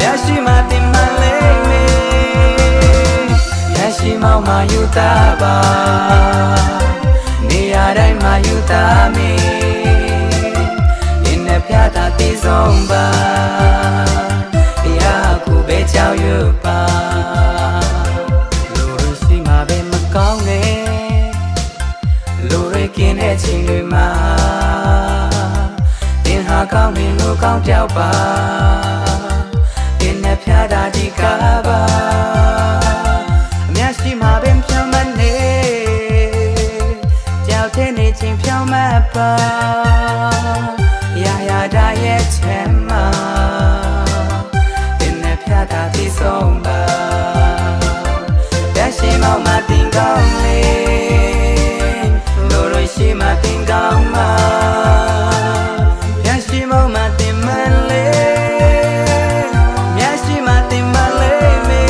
yaˇ shi ma teˇ ma le me. Yaˇ shi ma ma yuˇ taˍ pa, neˇ yaˇ daiˇ ma yuˇ taˍ me. Teˇ ne hpyaˇ daꞈ tiˉ sawˉ ba, yaˇ kuˬ ve caˇ yuˬ pa. Lo rui shi ma ve ma k'aoˉ ne, lo rui ke ne ching rui ma, teˇ ha k'aoˉ ne lo k'aoˉ teˇ pa, teˇ ne hpyaˇ daꞈ tiˉ kaˇ ba, myaˇ shi ma ve hpyaˇ ma ne, teˇ aoˬ hteˇ ne ching hpyaˇ ma pa, yaˇ yaˇ daꞈ yehˬ chehˇ ma, teˇ ne hpyaˇ daꞈ tiˉ sawˉ ba. Yaˇ shi ma ma teˇ kaˇ le, lo rui shi ma teˇ kaˇ ma. Yaˇ shi ma ma teˇ ma le, yaˇ shi ma teˇ ma le me.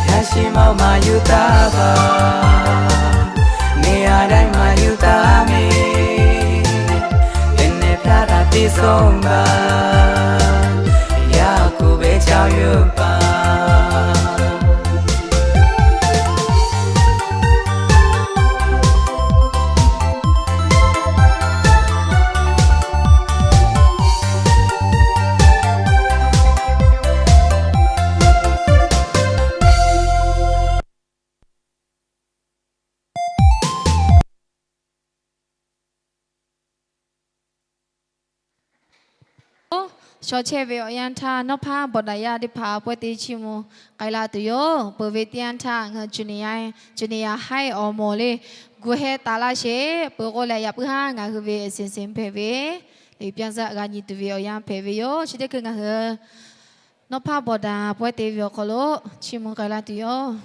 Yaˇ shi ma ma yuˇ taˍ pa, neˇ yaˇ daiˇ ma yuˇ taˍ me. Teˇ ne hpyaˇ daꞈ tiˉ sawˉ ba, yaˇ kuˬ ve caˇ yuˬ pa. Shaw chehˇ ve awˬ yanˇ htaˇ, nawˉ hpaˇ bawˬ daꞈ yaˇ teˇ hpaˍ pawehˇ te chiˇ mvuh k'ai la tuˬ yoˬ. Peuˬ ve teˇ yanˇ htaˇ ngaˬ hui junior high awˬ moˍ le gu heh taˍ laˇ sheˍ. Peuˬ k'o lehˬ, yaꞈ puiˉ haˉ ngaˬ hui ve အစီအစဉ် hpehꞈ ve, liꞈ ပြဇာတ် g'a nyi tuˬ ve awˬ yanˇ hpehꞈ ve yoˬ. Chi teˇ hkui ngaˬ hui nawˉ hpaˇ bawˬ daꞈ pawehˇ te ve awˬ hk'aw lo chiˇ mvuh k'ai la tuˬ yoˬ.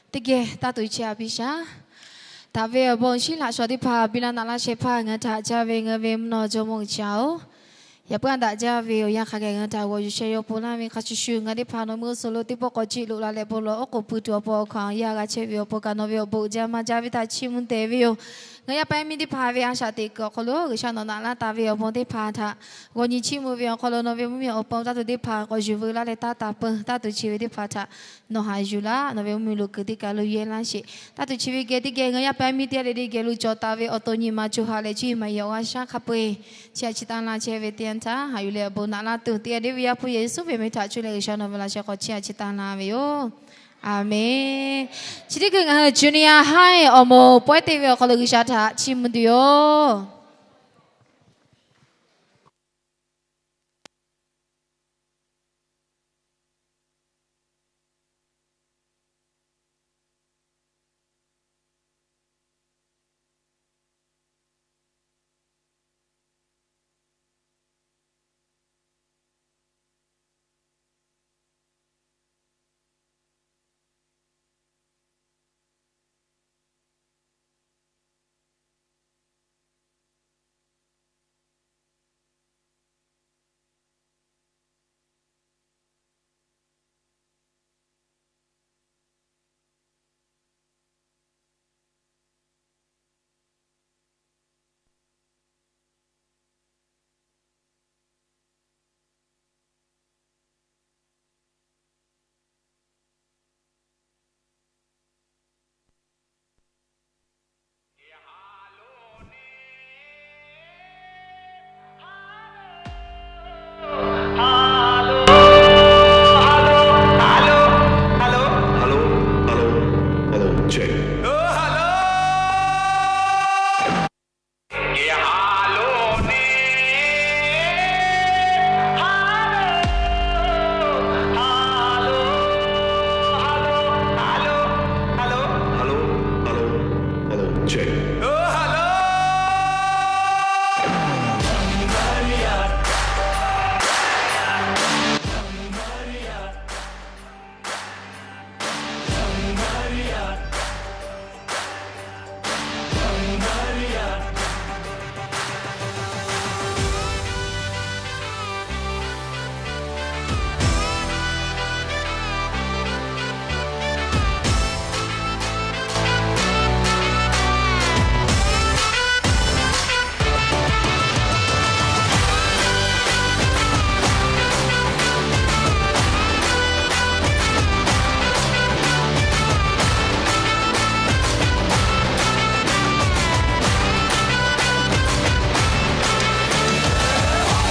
Teˇ geh taˇ tuˬ chehˇ a piˇ shaˍ. Daꞈ ve awˬ bon shinˉ laꞈ shawnˍ teˇ hpaˍ biˇ laˇ naꞈ laˇ shehˍ hpaˇ ngaˬ hui htaꞈ caˇ ve ngaˬ hui ve mvuhˇ naw jawˇmawˇ G'uiˬsha-oˬ, yaꞈ puiˉ a daꞈ jaˇ ve awˬ yanˇ hk'a gaˬ ngaˬ hui htaꞈ g'awˬ yuˬ sheh yaw pon laˇ ve hk'a shuˍ shuˍ, ngaˬ teˇ hpaˍ nawˬ meuˇ suhˍ lo teˇ pawˆ k'awꞈ jiˆ loꞈ la leh bon lawˬ oˉ k'oˍ pui tuˬ awˬ pon awˬ hkanˍ yaˇ g'a chehˇ ve awˬ pon kaꞈ nawˬ ve awˬ bon uiˍ jaˇ maˇ jaˇ ve htaꞈ chiˇ mvuh tehꞈ ve yoˬ. Ngaˬ yaˇ paˍ yaˇ miˇ teˇ hpaˍ ve a shaꞈ teꞈ kuiˬ awˬ hk'aw lo G'uiˬsha nawˬ naꞈ laˇ taˍ ve awˬ bon teˇ hpaˍ htaꞈ g'awˬ nyi chiˇ mvuh ve awˬ hk'aw lo nawˬ ve mvuhˇmiˬ awˬ pon taˇ tuˬ teˇ hpaˍ k'awꞈ yuˬ veu laˇ leh taˇ taˍ peuˬ. Taˇ tuˬ chi ve teˇ hpaˍ htaꞈ nawˬ haꞈ yuˬ laˇ. Nawˬ ve mvuhˇmiˬ lo kuiˬ teˇ kaˬ lo yehˇ laˇ sheˍ. Taˇ tuˬ chi ve geh teˇ geh ngaˬ yaˇ paˍ yaˇ miˇ teˇ g'aˇ le le geh lo cawˬ taˍ ve awˬ to nyi ma co ha leh cuˇ yiˍ maˍ yiˍ awˬ g'aˇ shaˉ hk'a peu-eˬ chi htaꞈ chi taˇ laˇ chehˇ ve teˇ yanˇ htaˇ haꞈ yuˬ leh awˬ bon naꞈ laˇ tuˬ teˇ g'aˇ le ve Yaˇ hpu Yeˍsuˆ ve meh htaꞈ cuˇ leh G'uiˬsha nawˬ ve laꞈ sheh hk'aw chi htaꞈ chi taˇ laˇ ve yoˬ. Aˬmenˍ. Chi teˇ hkui ngaˬ hui junior high awˬ moˍ pawehˇ te ve awˬ hk'aw lo G'uiˬsha htaꞈ chiˇ mvuh tuˬ yoˬ.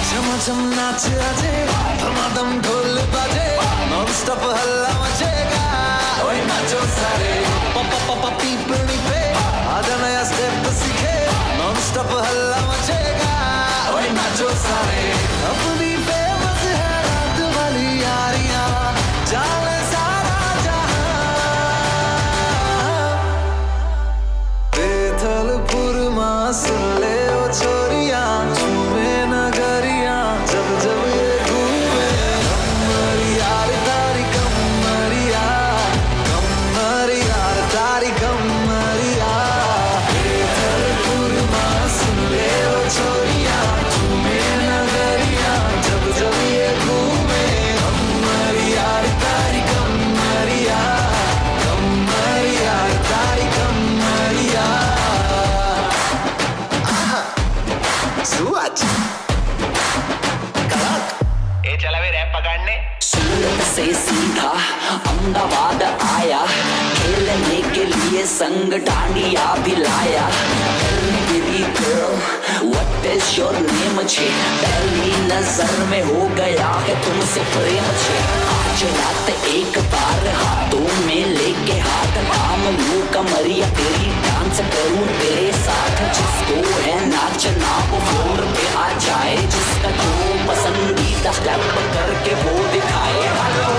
छम छम नाच आजे, धमाधम ढोल बाजे, non stop हल्ला मचेगा। ओए नाचो सारे, प-, प-, प-, प-, पीपणी पे, आजा नया step सीखे, non stop हल्ला मचेगा। ओए नाचो सारे, अपनी famous है रात वाली यारियां, जाने सारा जहां। बेथलपुर मां सुन ले ओ छोरियां, झूमे नगरियां जब जब ये घूमे। कमर यार तारी कमरिया, कमर यार तारी कमरिया। बेथलपुर मां सुन ले ओ छोरियां, झूमे नगरियां जब जब ये घूमे। कमर यार तारी कमरिया, कमर यार तारी कमरिया। आहा, सुअज। कड़क। ए चला बे रैप पकड़ने। सूरत से सीधा अहमदाबाद आया, खेलने के लिए संग डांडिया भी लाया। Tell me baby girl, what is your name छे? पहली नजर में हो गया है तुमसे प्रेम छे। आज रात एक बार हाथों में लेके हाथ, थाम लूं कमरिया तेरी, dance करूं तेरे साथ। जिसको है नाचना वो floor पे आ जाए, जिसका जो पसंदीदा step करके वो दिखाए। Hello।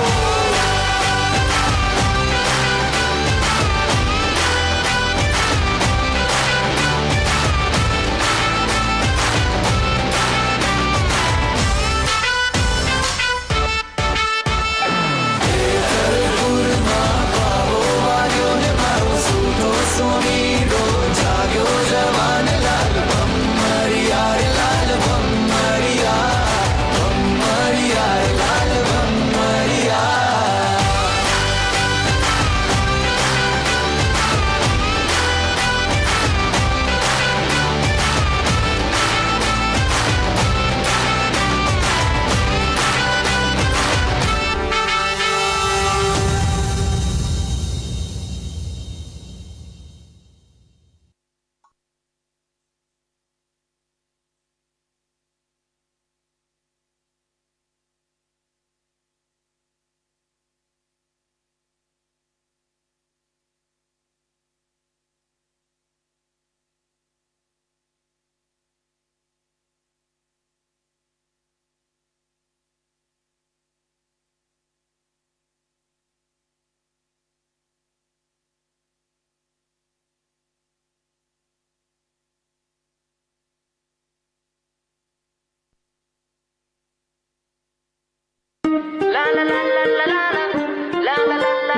Mùa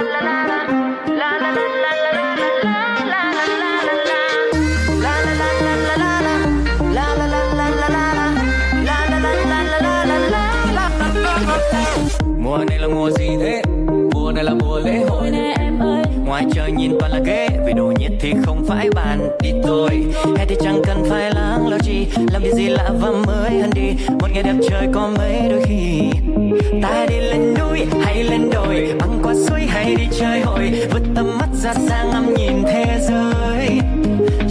này là mùa gì thế? Mùa này là mùa lễ hội này em ơi. Ngoài trời nhìn toàn là ghế, vì nổi nhiệt thì không phải bàn đi thôi. Hè thì chẳng cần phải lắng lo chi, làm điều gì lạ và mới hơn đi. Một ngày đẹp trời có mấy đôi khi. Ta đi lên núi hay lên đồi, băng qua suối hay đi chơi hội, vượt tầm mắt ra xa ngắm nhìn thế giới.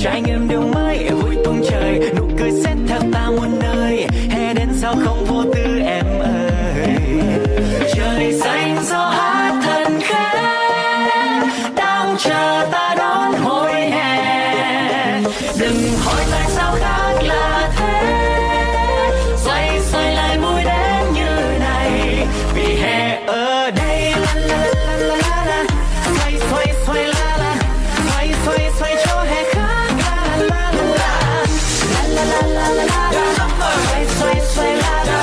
Trải nghiệm điều mới vui tung trời, nụ cười sẽ theo ta muôn nơi. Hè đến sao không vô tư em ơi. Trời xanh gió hát thân quen, đang chờ ta đón hội hè. Đừng hỏi tại sao khác là thế, xoay xoay lại vui đến như này. Vì hè ở đây. La la la la la la, xoay xoay xoay la la, xoay xoay xoay cho hè khác. La la la la la la, la la la la la la, xoay xoay xoay la la,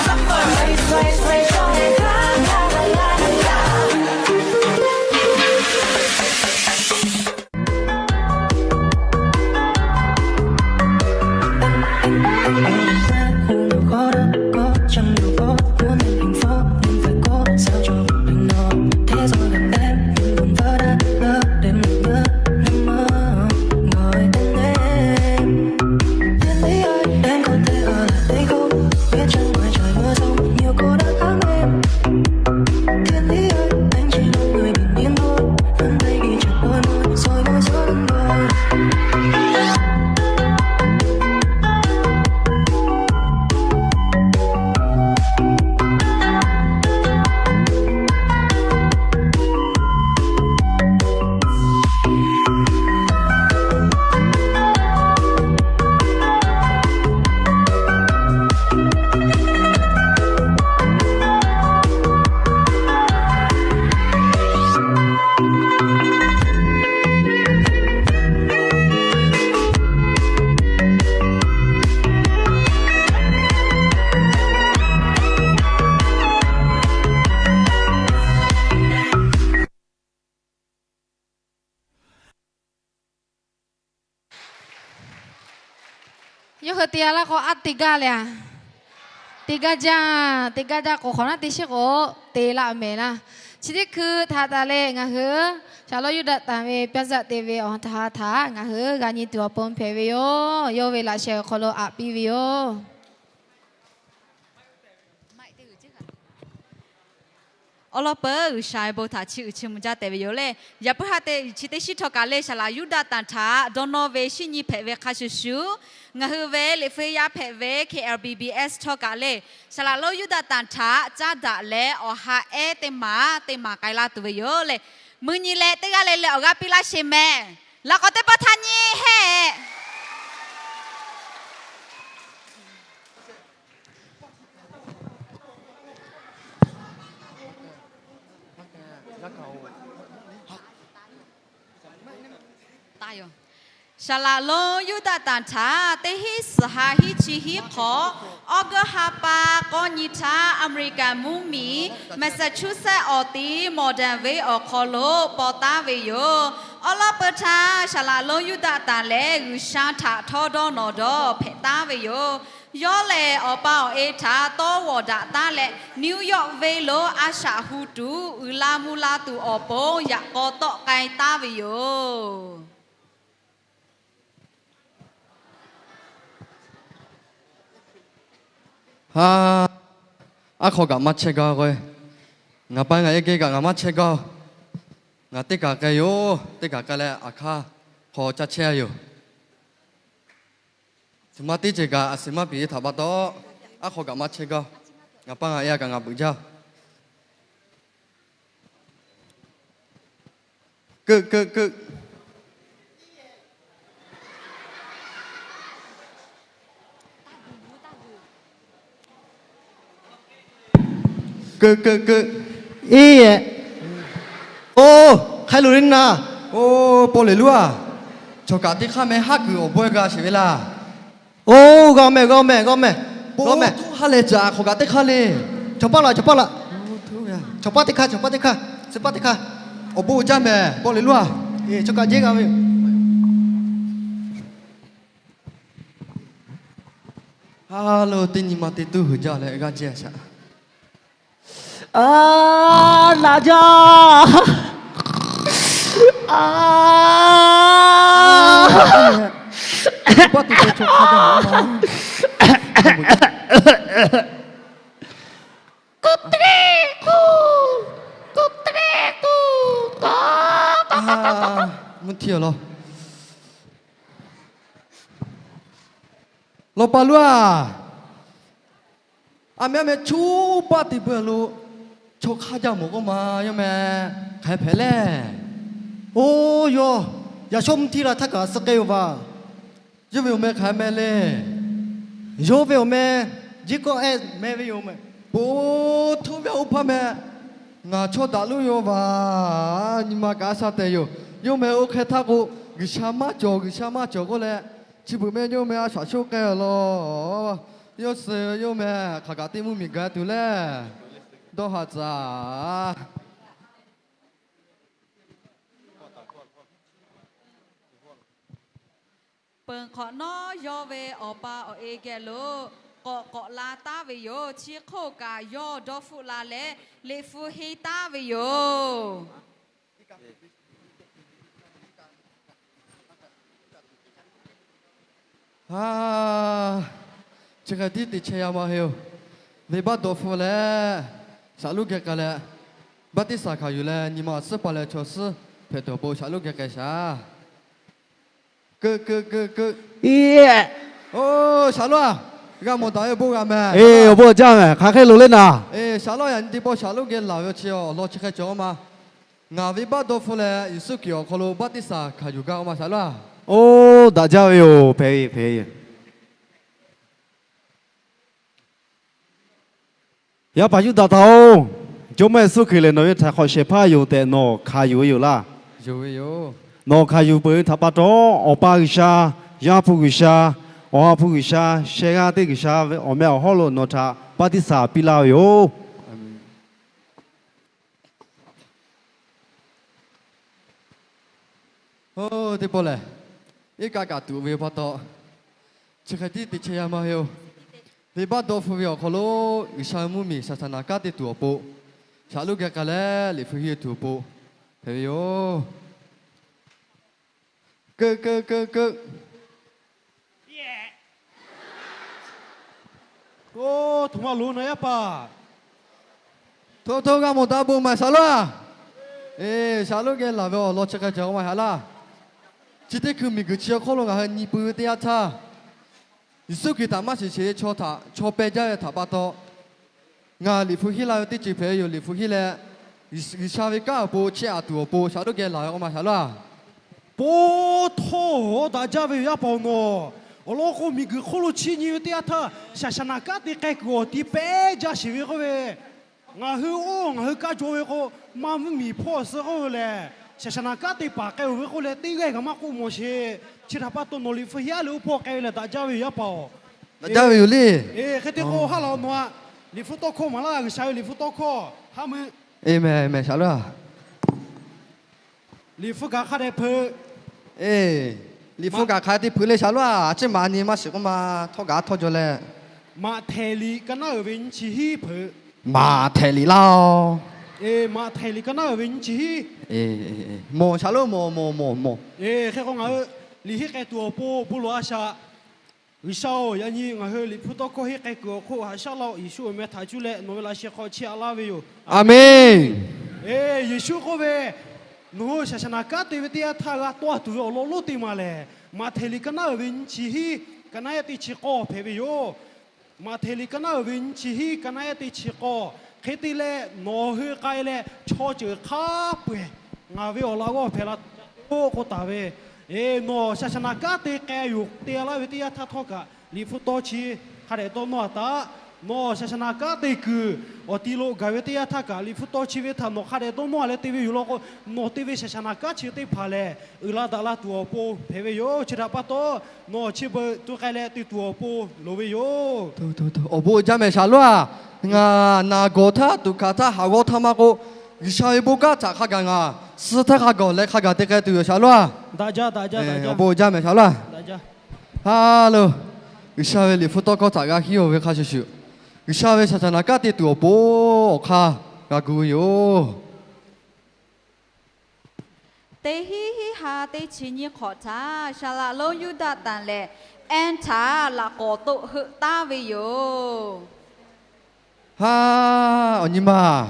xoay xoay xoay cho hè khác. La la la la la. Yawˇ hui te a laˇ k'o, aˉ te gaˇ le a. Te gaˇ jaˇ, te gaˇ jaˇ k'o, hk'awꞈ naˉ teˇ shiˉ k'o te laˇ mehˍ laˇ. Chi teˇ hkui htaꞈ taˍ leh ngaˬ hui Shaˍlawˇ Yuˇdaꞈtanˍ ve ပျံ zaꞈ te ve awˬ ha htaꞈ ngaˬ hui g'a nyi tuˬ awˬ pon hpehꞈ ve yoˬ. Yawˇ ve laꞈ sheh awˬ hk'aw lo aꞈ piˇ ve yoˬ. Awˉ lawˉ peuˬ G'uiˬsha ve bon htaꞈ chiˇ uiˍ chiˇ mvuh jaˇ tehꞈ ve yoˬ le. Yaꞈ puiˉ ha te chi teˇ shiˉ htawˇ kaꞈ le, Saˍ laꞈ Yuˇdaꞈtanˍ htaꞈ dawˇ nawˇ ve shinˉ nyi hpehꞈ ve hk'a shuˍ shuˍ, ngaˬ hui ve liꞈ hpu yaˇ hpehꞈ ve K L B B S htawˇ kaꞈ le, Saˍ laꞈ lonˉ Yuˇdaꞈtanˍ htaꞈ caˇ daꞈ leh awˬ ha ehˉ teˇ maˬ teˇ maˬ k'ai laˇ tuˬ ve yoˬ le. Mui nyi leh teˇ g'aˇ le le awˬ g'aˇ piˇ laˇ sheˍ mehˍ. Laꞈ k'awꞈ teˇ pawˆ htaˇ nyi heˆ. Saˍ laꞈ lonˉ Yuˇdaꞈtanˍ htaꞈ teˇ hinˉ suhˍ ha hinˉ chi hinˉ hk'awꞈ, August ha pa k'awˇ nyi htaˇ, America mvuhˇmiˬ Massachusetts awˬ ti Malden venˇ awˬ hk'aw lo paw taˉ ve yoˬ. Awˉ lawˉ peuˬ htaˇ, Saˍ laꞈ lonˉ Yuˇdaꞈtanˍ lehˬ G'uiˬsha htaꞈ htawˇ dawˇ nawˬ dawˇ hpehꞈ taˉ ve yoˬ. Yawˇ lehˬ, awˬ pa awˬ e htaꞈ tawˇ g'awˬ daꞈ taˉ leh, New York venˇ lo a shaꞈ hu tuˬ uiˍ la mvuh la tuˬ awˬ pon yaꞈ k'aw tawˆ k'ai taˉ ve yoˬ. Ha, aˉ hk'aw kaꞈ maˇ chehˇ gaˇ k'o, ngaˬ pa ngaˬ e geh kaꞈ ngaˬ maˇ chehˇ gaˇ-oˬ. Ngaˬ teˇ kaˬ k'ai yoˬ. Teˇ kaˬ k'ai leh aˬ hk'aˇ hk'aw caˇ chehˇ yoˬ. Htoꞈ ma teˇ ceuˬ kaꞈ a suhˍ maˇ piˍ ve htaꞈ pa taw, aˉ hk'aw kaꞈ maˇ chehˇ gaˇ. Ngaˬ pa ngaˬ e a kaꞈ ngaˬ beuꞈ jaˇ. Keu keu keu. Keu keu keu. Iˉ yehˬ. Oˇ, hk'aˬ lo le naˍ. Oˇ, paw lehˬ luˉ a. Chaw kaꞈ teˇ hk'aˇ meh haˉ kuiˬ awˬ bawehˇ g'a sheˍ ve laˇ. Oˇ, g'a meh, g'a meh, g'a meh, g'a meh. Haˉ leh caꞈ hk'awꞈ kaꞈ teˇ hk'aˇ le. Chaw paˆ laꞈ, chaw paˆ laꞈ. Chaw paˆ teˇ hk'aˇ, chaw paˆ teˇ hk'aˇ, chi paˆ teˇ hk'aˇ. Awˬ bon jaˇ mehˍ, paw le loˉ-a. Eˬ, chaw kaꞈ jehˇ g'a ve yoˬ. Ha lo teˇ nyi ma te tuˇ huiˍ jaˇ leh g'aˇ jehˇ shaˍ. A, naꞈ jaˇ. A, mvuhˇ htiˇ-a law. Lawˬ pa loˉ-a. A meh a meh chuˇ paˆ te beuˬ lo chaw hk'aˇ jaˇ mawˬ k'oˆ ma, yawˇ meh hk'aˬ hpehꞈ le. Oˇ, yawˇ yaꞈ shawˉ mvuhˇ htiˇ la htaˇ kaꞈ suh k'ai-o vaˬ. Yawˇ ve awˬ meh hk'aˬ meh le. Yawˇ ve awˬ meh Jiˇ kawˆ ehˆ meh ve yoˬ meh. Po htoˇ ve oˇ hpaˇ meh, ngaˬ chaw daꞈ loˉ yoˬ vaˬ. Nyi ma kaꞈ a sha tehˬ yoˬ. Yawˇ meh oˇ hk'e htaˇ k'o, G'uiˬsha maˇ cawˬ, G'uiˬsha maˇ cawˬ k'oˆ leh, chi beuꞈ meh yawˇ meh a shaꞈ shoˆ k'ai-a law. Yawˇ suh yawˇ meh hk'aˬ kaꞈ teˇ mvuhˇ miˬ gaˬ tuˬ leh, dawˇ haˍ tcuh. Peuˬ hk'awꞈ nawˉ yawˇ ve awˬ pa awˬ e geh lo k'awꞈ k'awꞈ la taˉ ve yoˬ. Chi hk'oˆ kaꞈ yawˇ dawˇ hpfuhˆ la leh liꞈ hpu henˇ taˉ ve yoˬ. Chi hk'e tiˉ te chehˇ yaˇ maˇ heˆ-oˬ. Venˇbaˆ dawˇ hpfuhˆ leh, shaˍ loˉ geh k'ai leh, baˆtiˆsaˬ hkanˍ yuˬ leh nyi ma awˬ suhˉ pa leh chaw suhˉ hpehꞈ tuˬ awˬ pon shaˍ loˉ geh k'ai shaˍ. Keu keu keu keu. Oˇ, shaˍ loˉ-a, g'a mawˬ daꞈ ve bon g'a meh. Eˬ, awˬ bon jaˇ meh, hk'aˬ hk'e loˍ le naˍ. Eˬ, shaˍ loˉ yaꞈ nyi teˇ pawˆ shaˍ loˉ geh laˬ ve awˬ chi awˬ lawn chi hk'e cawˬ-a ma. Ngaˬ venˇbaˆ dawˇ hpfuhˆ leh Yeˍsuˆ Hkriꞈ awˬ hk'aw lo baˆtiˆsaˬ hkanˍ yuˬ gaˇ-a ma shaˍ loˉ-a. Oˇ, daꞈ jaˇ ve yoˬ, hpehꞈ ve, hpehꞈ ve. Yaˇ paˍ Yuˇdaꞈ htaꞈ-oˬ, Jawˇmawˇ Yeˍsuˆ Hkriꞈ lehˬ nawˬ ve htaꞈ hk'awꞈ shehˍ hpaˇ yoˬ tehꞈ nawˬ hkanˍ yuˬ ve yoˬ laˇ. Nawˬ hkanˍ yuˬ peuˬ ve htaꞈ pa taw, Awˬ pa G'uiˬsha, Yaˇ hpu G'uiˬsha, Awˬ ha hpu G'uiˬsha, sheh g'aˇ teˇ G'uiˬsha ve awˬ meh awˬ hawˉ lo nawˬ htaꞈ baˆtiˆsaˬ piˇ laˇ ve yoˬ. Oˇ, teˇ pawˆ lehˬ, iˉ kaˆ kaꞈ tuꞈ ve pa taw, chi hk'e tiˉ te chehˇ yaˇ maˇ heˆ-oˬ. Venˇbaˆ dawˇ hpfuhˆ ve awˬ hk'aw lo G'uiˬsha mvuhˇmiˬ saˍsaˍnaˍ kanˉ te tuˬ awˬ pon, shaˍ loˉ geh k'ai leh liꞈ hpu henˇ tuˬ awˬ pon hpehꞈ ve yoˬ. Keu keu keu keu. Oˇ, htoꞈ ma loˍ naˍ yaˇ paˍ. Hto hto g'a mawˬ daꞈ bon maˍ shaˍ loˉ-a. Eˬ, shaˍ loˉ geh laˬ ve awˬ lawn chi hk'e cawˬ k'o maˇ heˆ laˇ. Chi teˇ hkui miˬguiˬ chi awˬ hk'oˆ lo ngaˬ hui nyi pui ve teˇ yanˇ htaˇ, Yeˍsuˆ Hkriꞈ htaꞈ maˇ shiˍ sheˍ ve chaw htaꞈ chaw peh jaˇ ve htaꞈ pa taw, ngaˬ liꞈ hpu henˇ laˇ ve teˇ ceuˬ hpehꞈ ve yoˬ. Liꞈ hpu henˇ leh, G'uiˬsha ve kanˉ awˬ pon chiˇ aꞈ tuˬ awˬ pon shaˍ loˉ geh laˬ ve k'o maˇ shaˍ loˉ-a. Po htoˇ-oˬ, daꞈ jaˇ ve yoˬ yaˇ paˍ-oˬ nawˬ. Awˬ lawn k'o miˬguiˬ hk'oˆ lo chi nyi ve teˇ yanˇ htaˇ saˍsaˍnaˍ kanˉ te k'ai kuiˬ awˬ ti pehˉ jaˇ sheˍ ve k'oˆ ve, ngaˬ hui oˇ ngaˬ hui kaˇ jaw ve k'o, maˇ mvuhˇmiˬ hpawˇ suh k'oˆ ve lehˬ, saˍsaˍnaˍ kanˉ te paˍ k'ai-oˬ ve k'oˆ leh teˇ g'aˇ kaꞈ maˇ k'oˆ mawˬ sheˍ. Chi htaꞈ pa taw nawˬ liꞈ hpu henˇ-a leh oˇ hpawˇ k'ai ve lehˬ daꞈ jaˇ ve yoˬ yaˇ paˍ-oˬ. Daꞈ jaˇ ve yoˬ le. Eˬ, hk'e te k'o ha laˬ nawˬ-a, liꞈ hpu tawˇ hkawˇ maˍ laˇ, G'uiˬsha ve liꞈ hpu tawˇ hkawˇ ha mui. Eˬ mehˍ, mehˍ shaˍ loˉ-a. Liꞈ hpu kaꞈ hk'a dehꞈ hpeuꞈ. Eˬ, liꞈ hpu kaꞈ hk'a te hpeuꞈ le shaˍ loˉ-a. Chi maˍ nyi maˇ shiˍ k'oˆ ma, htawˇ kaꞈ htawˇ jaw leh. Maꞈhtehˍ liꞈ ka naˉ uiˍ ve nyiˇ chi hiˉ hpeuꞈ. Maꞈhtehˍ liꞈ laˇ-oˬ. Eˬ, Maꞈhtehˍ liꞈ ka naˉ uiˍ ve nyiˇ chi hiˉ. Mawˬ shaˍ loˉ, mawˬ mawˬ mawˬ mawˬ. Eˬ, hk'e k'o ngaˬ hui liꞈ henˇ k'ai tuˬ awˬ pon bon lawˬ-a shaꞈ. G'uiˬsha-oˬ, yaꞈ nyi ngaˬ hui liꞈ hpu tawˇ hkawˇ henˇ k'ai kuiˬ awˬ hk'oˆ haꞈ shaˉ laˇ-oˆ. Yeˍsuˆ awˬ meh htaꞈ cuˇ leh nawˬ ve laꞈ sheh hk'aw chiˇ aꞈ laˇ ve yoˬ. Aˍmenˍ. Eˬ, Yeˍsuˆ k'oˆ ve, nawˬ hui saˍsaˍnaˍ kanˉ te ve teˇ yanˇ htaˇ g'a tawˇ tuˬ ve awˬ lawn lonˉ teˇ maˬ lehˬ, Maꞈhtehˍ liꞈ ka naˉ uiˍ ve nyiˇ chi hiˉ, ka naˉ ehˉ teˇ chi k'awˇ hpehꞈ ve yoˬ. Maꞈhtehˍ liꞈ ka naˉ uiˍ ve nyiˇ chi hiˉ, ka naˉ ehˉ teˇ chi k'awˇ. Hk'e te leh nawˬ hui k'ai leh chaw ceuˬ hk'a peu-eˬ ngaˬ ve awˬ laꞈ g'awˇ hpehꞈ la tuˬ k'oˆ taˍ ve, eˬ, nawˬ saˍsaˍnaˍ kanˉ te k'ai yoˬ te laˇ ve teˇ yanˇ htaˇ htawˇ kaꞈ liꞈ hpu tawˇ chi hk'a dehꞈ dawˇ nawˇ-a taꞈ. Nawˬ saˍsaˍnaˍ kanˉ te kuiˬ awˬ ti lo gaˬ ve teˇ yanˇ htaˇ kaꞈ liꞈ hpu tawˇ chi ve htaꞈ nawˬ hk'a dehꞈ dawˇ nawˇ-a leh te ve yoˬ law k'o, nawˬ te ve saˍsaˍnaˍ kanˉ chi teˇ hpaˍ lehˬ uiˍ la daꞈ la tuˬ awˬ pon hpehꞈ ve yoˬ. Chi htaꞈ pa taw, nawˬ chi beuꞈ tu k'ai leh te tuˬ awˬ pon loˍ ve yoˬ. Awˬ bon jaˇ mehˍ shaˍ loˉ-a. Ngaˬ naˬ gawˬ htaˇ tuꞈ hkanˍ htaˇ haꞈ g'awˇ htaˇ maˇ k'oˆ, G'uiˬsha ve bon kanˉ htaꞈ hk'a gaˬ ngaˬ suh htaˇ hk'a gaˬ leh hk'a gaˬ te k'ai tuˬ yoˬ shaˍ laˇ. Awˬ bon jaˇ mehˍ shaˍ laˇ. Haˍ loˬ. G'uiˬsha ve liꞈ hpu tawˇ hkawˇ htaꞈ g'a hiˉ-oˬ ve hk'a shuˍ shuˍ, G'uiˬsha ve shaˍ shaˍ naˍ kanˉ te tuˬ awˬ pon awˬ hk'aˇ g'a gu ve yoˬ. Teˇ hiˉ hiˆ ha teˇ chi nyiˇ hk'awꞈ htaˇ, saˍ laꞈ lonˉ Yuˇdaꞈtanˍ lehˬ, Anˇ htaꞈ laꞈ k'awꞈ toˆ heuˆ taˉ ve yoˬ. Haˍ, awˬ nyi ma,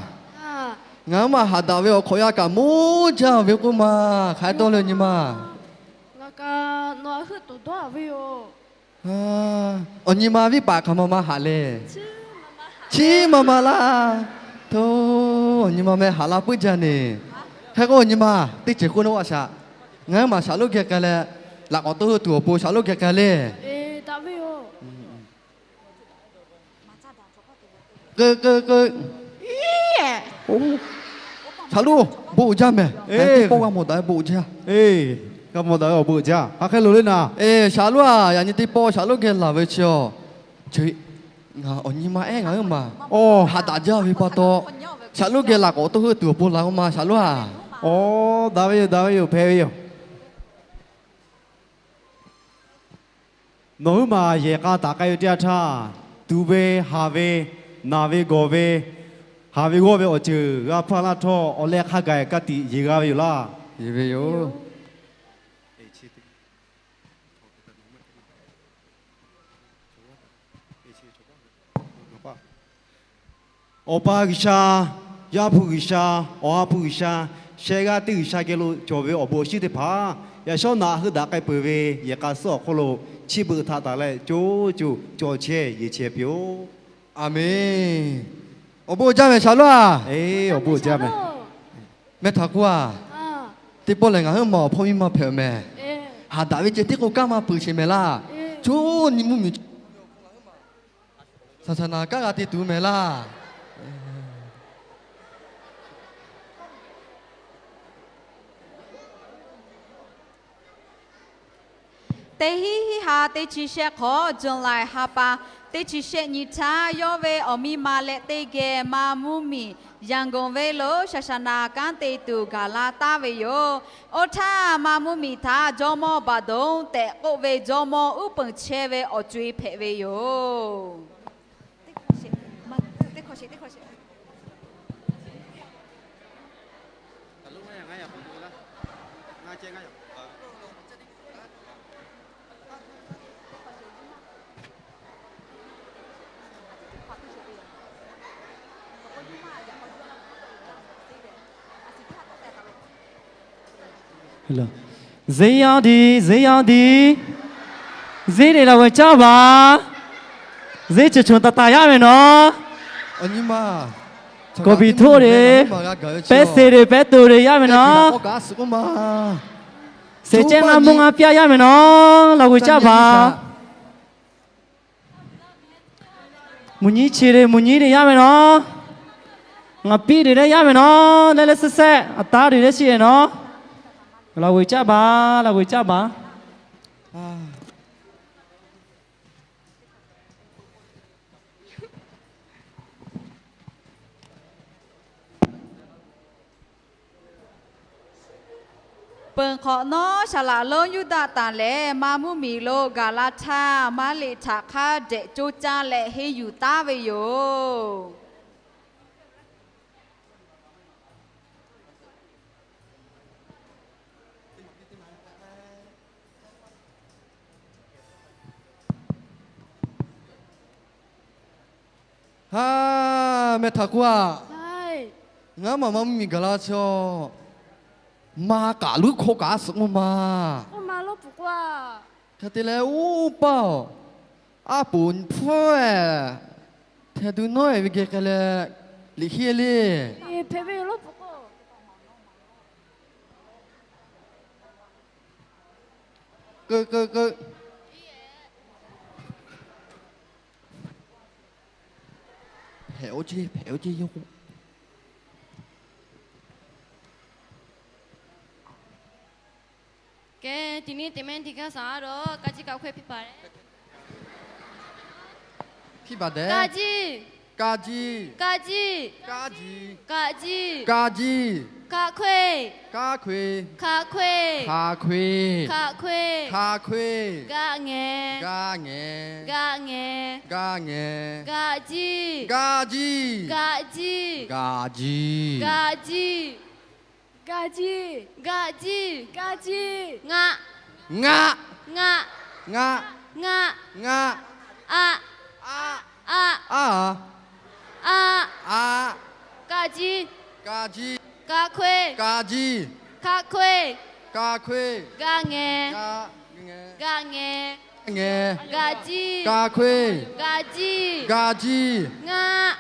ngaˬ huiˉ maˬ haꞈ daꞈ ve awˬ hk'awꞈ yaˇ kaꞈ moˉ jaˇ ve k'oˆ ma, hk'aˬ hk'e dawˇ le awˬ nyi ma. Awˬ nyi ma viˉ paˍ hk'aˬ ma ma haꞈ le. Chiˉ ma ma laˇ. Hto, awˬ nyi ma meh haꞈ la puiˉ jaˇ neˬ. Hk'e k'o awˬ nyi ma, teˇ ceuˬ k'oˆ nawˉ a shaꞈ. Ngaˬ huiˉ maˬ shaˍ lonˉ geh k'ai leh, laꞈ k'awꞈ toˆ heuˆ tuˬ awˬ pon shaˍ lonˉ geh k'ai le. Keu, keu, keu. Shaˍ lonˉ, bon uiˍ jaˇ mehˍ. Teˇ pawˆ g'a mawˬ daꞈ ve bon uiˍ jaˇ. G'a mawˬ daꞈ ve awˬ bon uiˍ jaˇ. Hk'aˬ hk'e loˍ le naˍ. Eˬ, shaˍ lonˉ-a, yaꞈ nyi teˇ pawˆ shaˍ lonˉ geh laˬ ve chi-a. Ngaˬ awˬ nyi ma ehˉ ngaˬ huiˉ maˬ haꞈ daꞈ jaˇ ve pa taw, shaˍ lonˉ geh laꞈ k'awꞈ toˆ heuˆ tuˬ awˬ pon laˬ k'o ma shaˍ lonˉ-a. Aˬ, daꞈ ve yoˬ, daꞈ ve yoˬ, hpehꞈ ve yoˬ. Nawˬ huiˉ maˬ yehˬ k'a taˍ k'ai ve teˇ yanˇ htaˇ, tuꞈ ve, haˍ ve, naˬ ve, gawˬ ve, haˍ ve g'awˇ ve awˬ ceuˬ g'a hpuˇ laˇ htawˇ, awˬ leh hk'a gaˬ ka tiꞈ yeˬ g'a ve yoˬ laˇ. Yeˬ ve yoˬ. Awˬ pa G'uiˬsha, Yaˇ hpu G'uiˬsha, Awˬ ha hpu G'uiˬsha, shehˆ g'aˇ teˇ G'uiˬsha geh lo cawˬ ve awˬ bon awˬ shinˉ teˇ hpaˍ, yaꞈ shawˉ naꞈ heuˆ daꞈ k'ai peuˬ ve yehˬ k'a suhˉ awˬ hk'oˆ lo, chi beuꞈ htaꞈ taˍ leh co co cawˬ chehˇ yeˬ chehˇ piˇ-oˆ. Aˍmenˍ. Awˬ bon jaˇ mehˍ shaˍ lonˉ-a. Awˬ bon jaˇ mehˍ. Meh htaꞈ k'oˆ-a. Teˇ pawˆ lehˬ ngaˬ huiˉ maˬ awˬ hpawˇ miˇ ma hpehꞈ-oˬ mehˍ. Haꞈ daꞈ ve ceh tiˉ k'o kanˉ maˇ peuˬ sheˍ mehˍ laˇ. Coˇ nyi mvuhˇmiˬ shaˍ shaˍ naˍ kanˉ g'a te tuˬ mehˍ laˇ. Teˇ hiˉ hiˆ ha teˇ chi shehˆ hk'awꞈ, July ha pa teˇ chi shehˆ nyi htaˇ, yawˇ ve awˬ miˇ ma leh teˇ geh maˇ mvuhˇmiˬ Yangon venˇ lo shaˍ shaˍ naˍ kanˉ te tuˬ gaˬ la taˍ ve yoˬ. Oˇ htaˇ maˇ mvuhˇmiˬ htaꞈ jawˇmawˇ Baˍdonˍ tehꞈ k'oˆ ve jawˇmawˇ uˉ peunˍ chehˇ ve awˬ co-e hpehꞈ ve yoˬ. Zeˇ yaˇ diˬ, zeˇ yaˇ diˬ, zeˇ deꞈ laˬ veuˬ caˇ baˬ. Zeˇ ceuˬ chonˬ taˍ taˍ yaˇ ve nawˬ. Kawˍ biˬ htoˆ deꞈ, pehˉ se deꞈ, pehˉ to deꞈ yaˇ ve nawˬ. Sehˍ cehˇ ngaˇ mvuhˇ ngaˇ pyaˇ yaˇ ve nawˬ, laˬ veuˬ caˇ baˬ. Mvuhˇ nyi chi deꞈ, mvuhˇ nyi deꞈ yaˇ ve nawˬ. Ngaˬ piˇ deꞈ leh yaˇ ve nawˬ, leh leh sehˆ sehˆ, aˬ taˉ deꞈ leh chi deꞈ nawˬ. Laˬ veuˬ caˇ baˬ, laˬ veuˬ caˇ baˬ. Peuˬ hk'awꞈ nawˉ, saˍ laꞈ lonˉ Yuˇdaꞈtanˍ lehˬ, maˇ mvuhˇmiˬ lo gaˬ la htaˇ, maˇ liꞈ htaꞈ hk'a dehꞈ co caˇ leh henˇ yuˬ taˉ ve yoˬ. Haˍ, meh htaꞈ k'oˆ-a. Ngaˬ maˬ maˇ mvuhˇmiˬ gaˬ la chi-a. Maˇ kaꞈ lonˉ hkawˇ kaꞈ a suhˍ k'oˆ ma. Hk'e te leh, uˉ paˇ-oˬ, aˉ poˍ hpfuhˇ-eh, hteˇ duˬ nawˉ-eh ve geh k'ai leh, liꞈ henˇ le. Keu keu keu. Hpehꞈ oˇ ceˇ, hpehꞈ oˇ ceˇ yawˇ k'o. Kehˬ, tiꞈ neˇ teꞈ mehˇ teˇ g'aˇ shaˍ a dawˬ, ka ciˇ kaꞈ hkawehˇ piˇ paˍ leh. Piˇ paˍ dehꞈ. Ka ciˇ. Kaˇ jiˇ. Kaˇ jiˇ. Kaˇ jiˇ. Kaˇ jiˇ. Kaˇ jiˇ. Kaˇ hkoeˇ. Kaˇ hkoeˇ. Hkaꞈ hkoeˇ. Hkaꞈ hkoeˇ. Hkaꞈ hkoeˇ. Hkaꞈ hkoeˇ. Gaˆ ngeh. Gaˆ ngeh. Gaˆ ngeh. Gaˆ ngeh. Gaˇ jiˇ. Gaˇ jiˇ. Gaˇ jiˇ. Gaˇ jiˇ. Gaˇ jiˇ. Gaˇ jiˇ. Gaˇ jiˇ. Gaˇ jiˇ. Ngaˆ. Ngaˆ. Ngaˆ. Ngaˆ. Ngaˆ. Ngaˆ. Aˆ. Aˆ. Aˆ. Aˆ. Aˆ. Aˆ. Kaˇ jiˇ. Kaˇ jiˇ. Kaˇ hkoeˇ. Kaˇ jiˇ. Hkaꞈ hkoeˇ. Hkaꞈ hkoeˇ. Gaˆ ngeh. Gaˆ ngeh. Gaˆ ngeh. Gaˆ ngeh. Gaˇ jiˇ. Kaˇ hkoeˇ. Gaˇ jiˇ. Gaˇ jiˇ. Ngaˆ.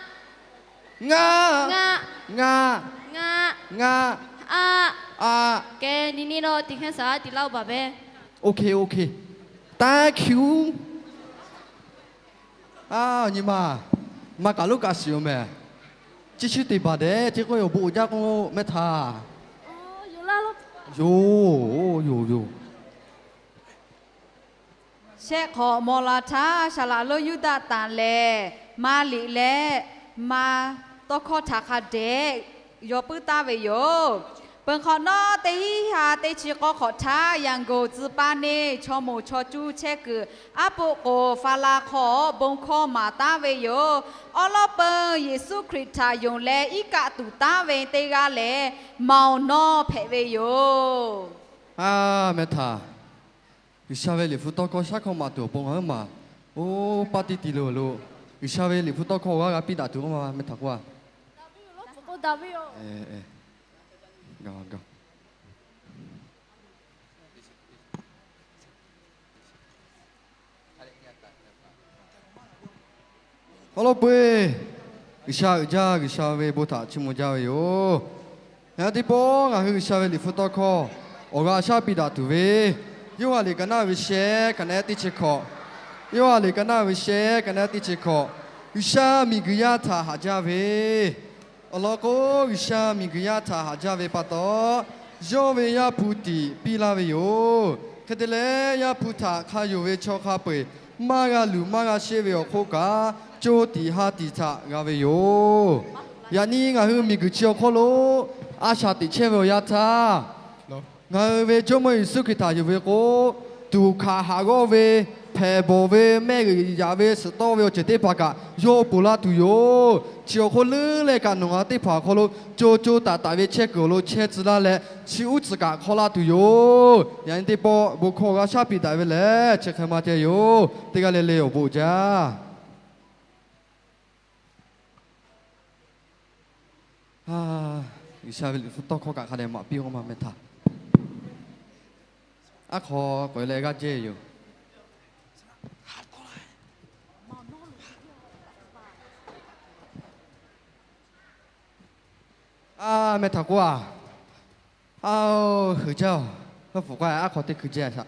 Ngaˆ. Ngaˆ. Ngaˆ. Ngaˆ. Ngaˆ. Aˆ. Aˆ. Keh, ni ni nawˬ teˇ hkehˇ shaˍ tiꞈ laˇ-oˆ baˬ meh. Okay, okay. Thank you. Aˬ, nyi ma, maˇ kaˬ loˉ kaꞈ shiˍ-oˬ meh. Chi shu teˇ baˬ dehꞈ chi k'oˆ ve awˬ bon uiˍ jaˇ k'oˆ meh htaˇ. Yoˬ, yoˬ, yoˬ. Shehˆ hk'awꞈ maw la htaˇ, saˍ laꞈ lonˉ Yuˇdaꞈ tanˍ lehˬ, maˇ liꞈ leh maˇ tawˇ hkawˇ htaꞈ hk'a dehꞈ yaw puiˉ taˍ ve yoˬ. Peuˬ hk'awꞈ nawˉ teˇ hinˉ ha teˇ chi k'awˇ hk'awꞈ htaˇ, Yangon tcuh paˇ neˇ chaw moˍ chaw cuˇ chehˇ kuiˬ aˉ poˆ k'oˍ Faˍlaˍ hk'aw bon hkawˇ maˍ taˍ ve yoˬ. Awˉ lawˉ peu Yeˍsuˆ Hkriꞈ htaꞈ yonˍ leh iˉ kaˆ tuˬ taˍ ve teˇ g'aˇ lehˬ, Maoˬ nawˇ hpehꞈ ve yoˬ. A, meh htaꞈ G'uiˬsha ve Liꞈ hpu tawˇ hkawˇ shaˉ hkawˇ maˍ tuˬ awˬ pon ngaˬ hui maˬ, oˇ paˇ tiˇ tiˍ lo lo, G'uiˬsha ve Liꞈ hpu tawˇ hkawˇ awˬ g'aˇ g'a piˇ daꞈ tuˬ k'oˆ ma meh htaꞈ k'oˆ a. Awˉ lawˉ peu-eˬ, G'uiˬsha uiˍ jaˇ, G'uiˬsha ve bon htaꞈ chiˇ mvuh jaˇ ve yoˬ. Yaꞈ nyi teˇ pawˆ ngaˬ hui G'uiˬsha ve Liꞈ hpu tawˇ hkawˇ awˬ g'aˇ shaˉ piˇ daꞈ tuˬ ve, Yoˇhanˬ liꞈ ka naˆ ve shehˆ, ka naˆ teˇ chi hkawꞈ. Yoˇhanˬ liꞈ ka naˆ ve shehˆ, ka naˆ teˇ chi hkawꞈ. G'uiˬsha miˬguiˬ yaˇ htaꞈ haꞈ jaˇ ve awˬ lawn k'o, G'uiˬsha miˬguiˬ yaˇ htaꞈ haꞈ jaˇ ve pa taw, yawˇ ve Yaˇ hpu tiꞈ piˇ laˇ ve yoˬ. Hk'e te leh, Yaˇ hpu htaꞈ hk'a yonˍ ve chaw hk'a peu-eˬ maˇ g'a luˬ maˇ g'a sheˆ ve awˬ hk'oˆ kaꞈ, co tiꞈ ha tiꞈ htaꞈ g'a ve yoˬ. Yaꞈ nyi ngaˬ hui miˬguiˬ chi awˬ hk'oˆ lo a shaꞈ teꞈ chehˇ ve awˬ yanˇ htaˇ, ngaˬ hui ve Jawˇmawˇ Yeˍsuˆ Hkriꞈ htaꞈ yonˍ ve k'o, tuˍ hkanˍ haꞈ g'awˇ ve, hpehꞈ bawˬ ve, mehˆ g'uiˬ yaꞈ ve, suhˍ tawˆ ve awˬ ceuˬ teˇ hpaˍ kaꞈ yawˇ ponˬ laˇ tuˬ yoˬ. Chi awˬ hk'oˆ leuˉ leh kaꞈ nawˬ ngaˬ teˇ hpaˍ awˬ hk'aw lo co co taiˍ taiˍ ve chehˇ kuiˬ awˬ lo chehˇ tcuh laˇ leh, chi uˉ tcuhˍ kaꞈ hk'awˇ laˇ tuˬ yoˬ. Yaꞈ nyi teˇ pawˆ bon hkawˇ awˬ g'aˇ shaˉ piˇ daꞈ ve lehˬ, chi hk'e maˇ ceh yoˬ. Teˇ g'aˇ le le awˬ bon uiˍ jaˇ. G'uiˬsha ve Liꞈ hpu tawˇ hkawˇ kaꞈ hk'a dehꞈ maˍ piˇ-oˆ ma meh htaꞈ. Aˉ hk'aw k'awꞈ leh g'aˇ jehˇ yoˬ. A, meh htaꞈ k'oˆ a. A-oˬ, heuˬ jaˇ-oˬ. Lawˇ pfuhˍ k'oˆ-a, aˉ hk'aw teˇ hkui jehˇ shaꞈ.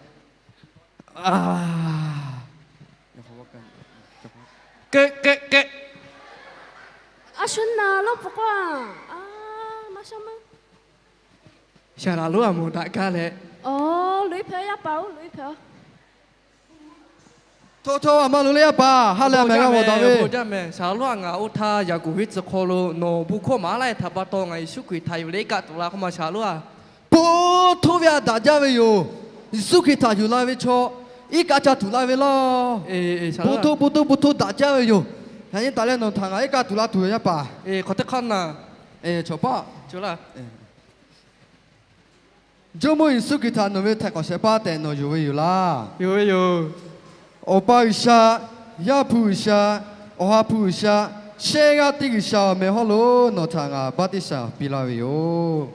A shu na lawˇ pfuhˍ k'oˆ-a. A, maˇ shaˉ maˇ. Shaˍ laꞈ lonˉ a moˍ daꞈ gaˇ leh. Aw, loꞈ-e hpehꞈ-a, yaˇ paˍ-oˬ, loꞈ-e hpehꞈ-a. Htawˇ htawˇ, a ma lo le yaˇ paˍ, ha lehˬ a mehˍ g'a mawˬ daꞈ ve. Bon jaˇ mehˍ, shaˍ laꞈ lonˉ a ngaˬ oˇ htaˇ yaꞈ kuˬ viˉ tcuh hk'aw lo nawˬ bon hkawˇ maˍ laˇ-e htaꞈ pa taw ngaˬ Yeˍsuˆ Hkriꞈ htaꞈ yonˍ leh iˉ kaˆ tuˬ la k'oˆ ma shaˍ laꞈ lonˉ a. Bon htoˇ ve a daꞈ jaˇ ve yoˬ. Yeˍsuˆ Hkriꞈ htaꞈ yonˍ la ve chaw iˉ kaˆ ca tuˬ la ve laˇ. Bon htoˇ, bon htoˇ, bon htoˇ daꞈ jaˇ ve yoˬ. Yaꞈ nyi taˍ leh nawˬ htaꞈ ngaˬ iˉ kaˆ tuˬ la tuˬ ve yaˇ paˍ. Chaw paˆ. Jawˇmawˇ Yeˍsuˆ Hkriꞈ htaꞈ nawˬ ve htaiˍ hk'awꞈ shehˍ hpaˇ tehꞈ nawˬ yonˍ ve yoˬ laˇ. Awˬ pa G'uiˬsha, Yaˇ hpu G'uiˬsha, Awˬ ha hpu G'uiˬsha, shehˆ g'aˇ teˇ G'uiˬsha awˬ meh hawˉ lo nawˬ htaꞈ ngaˬ baˆtiˆsaˬ piˇ laˇ ve yoˬ.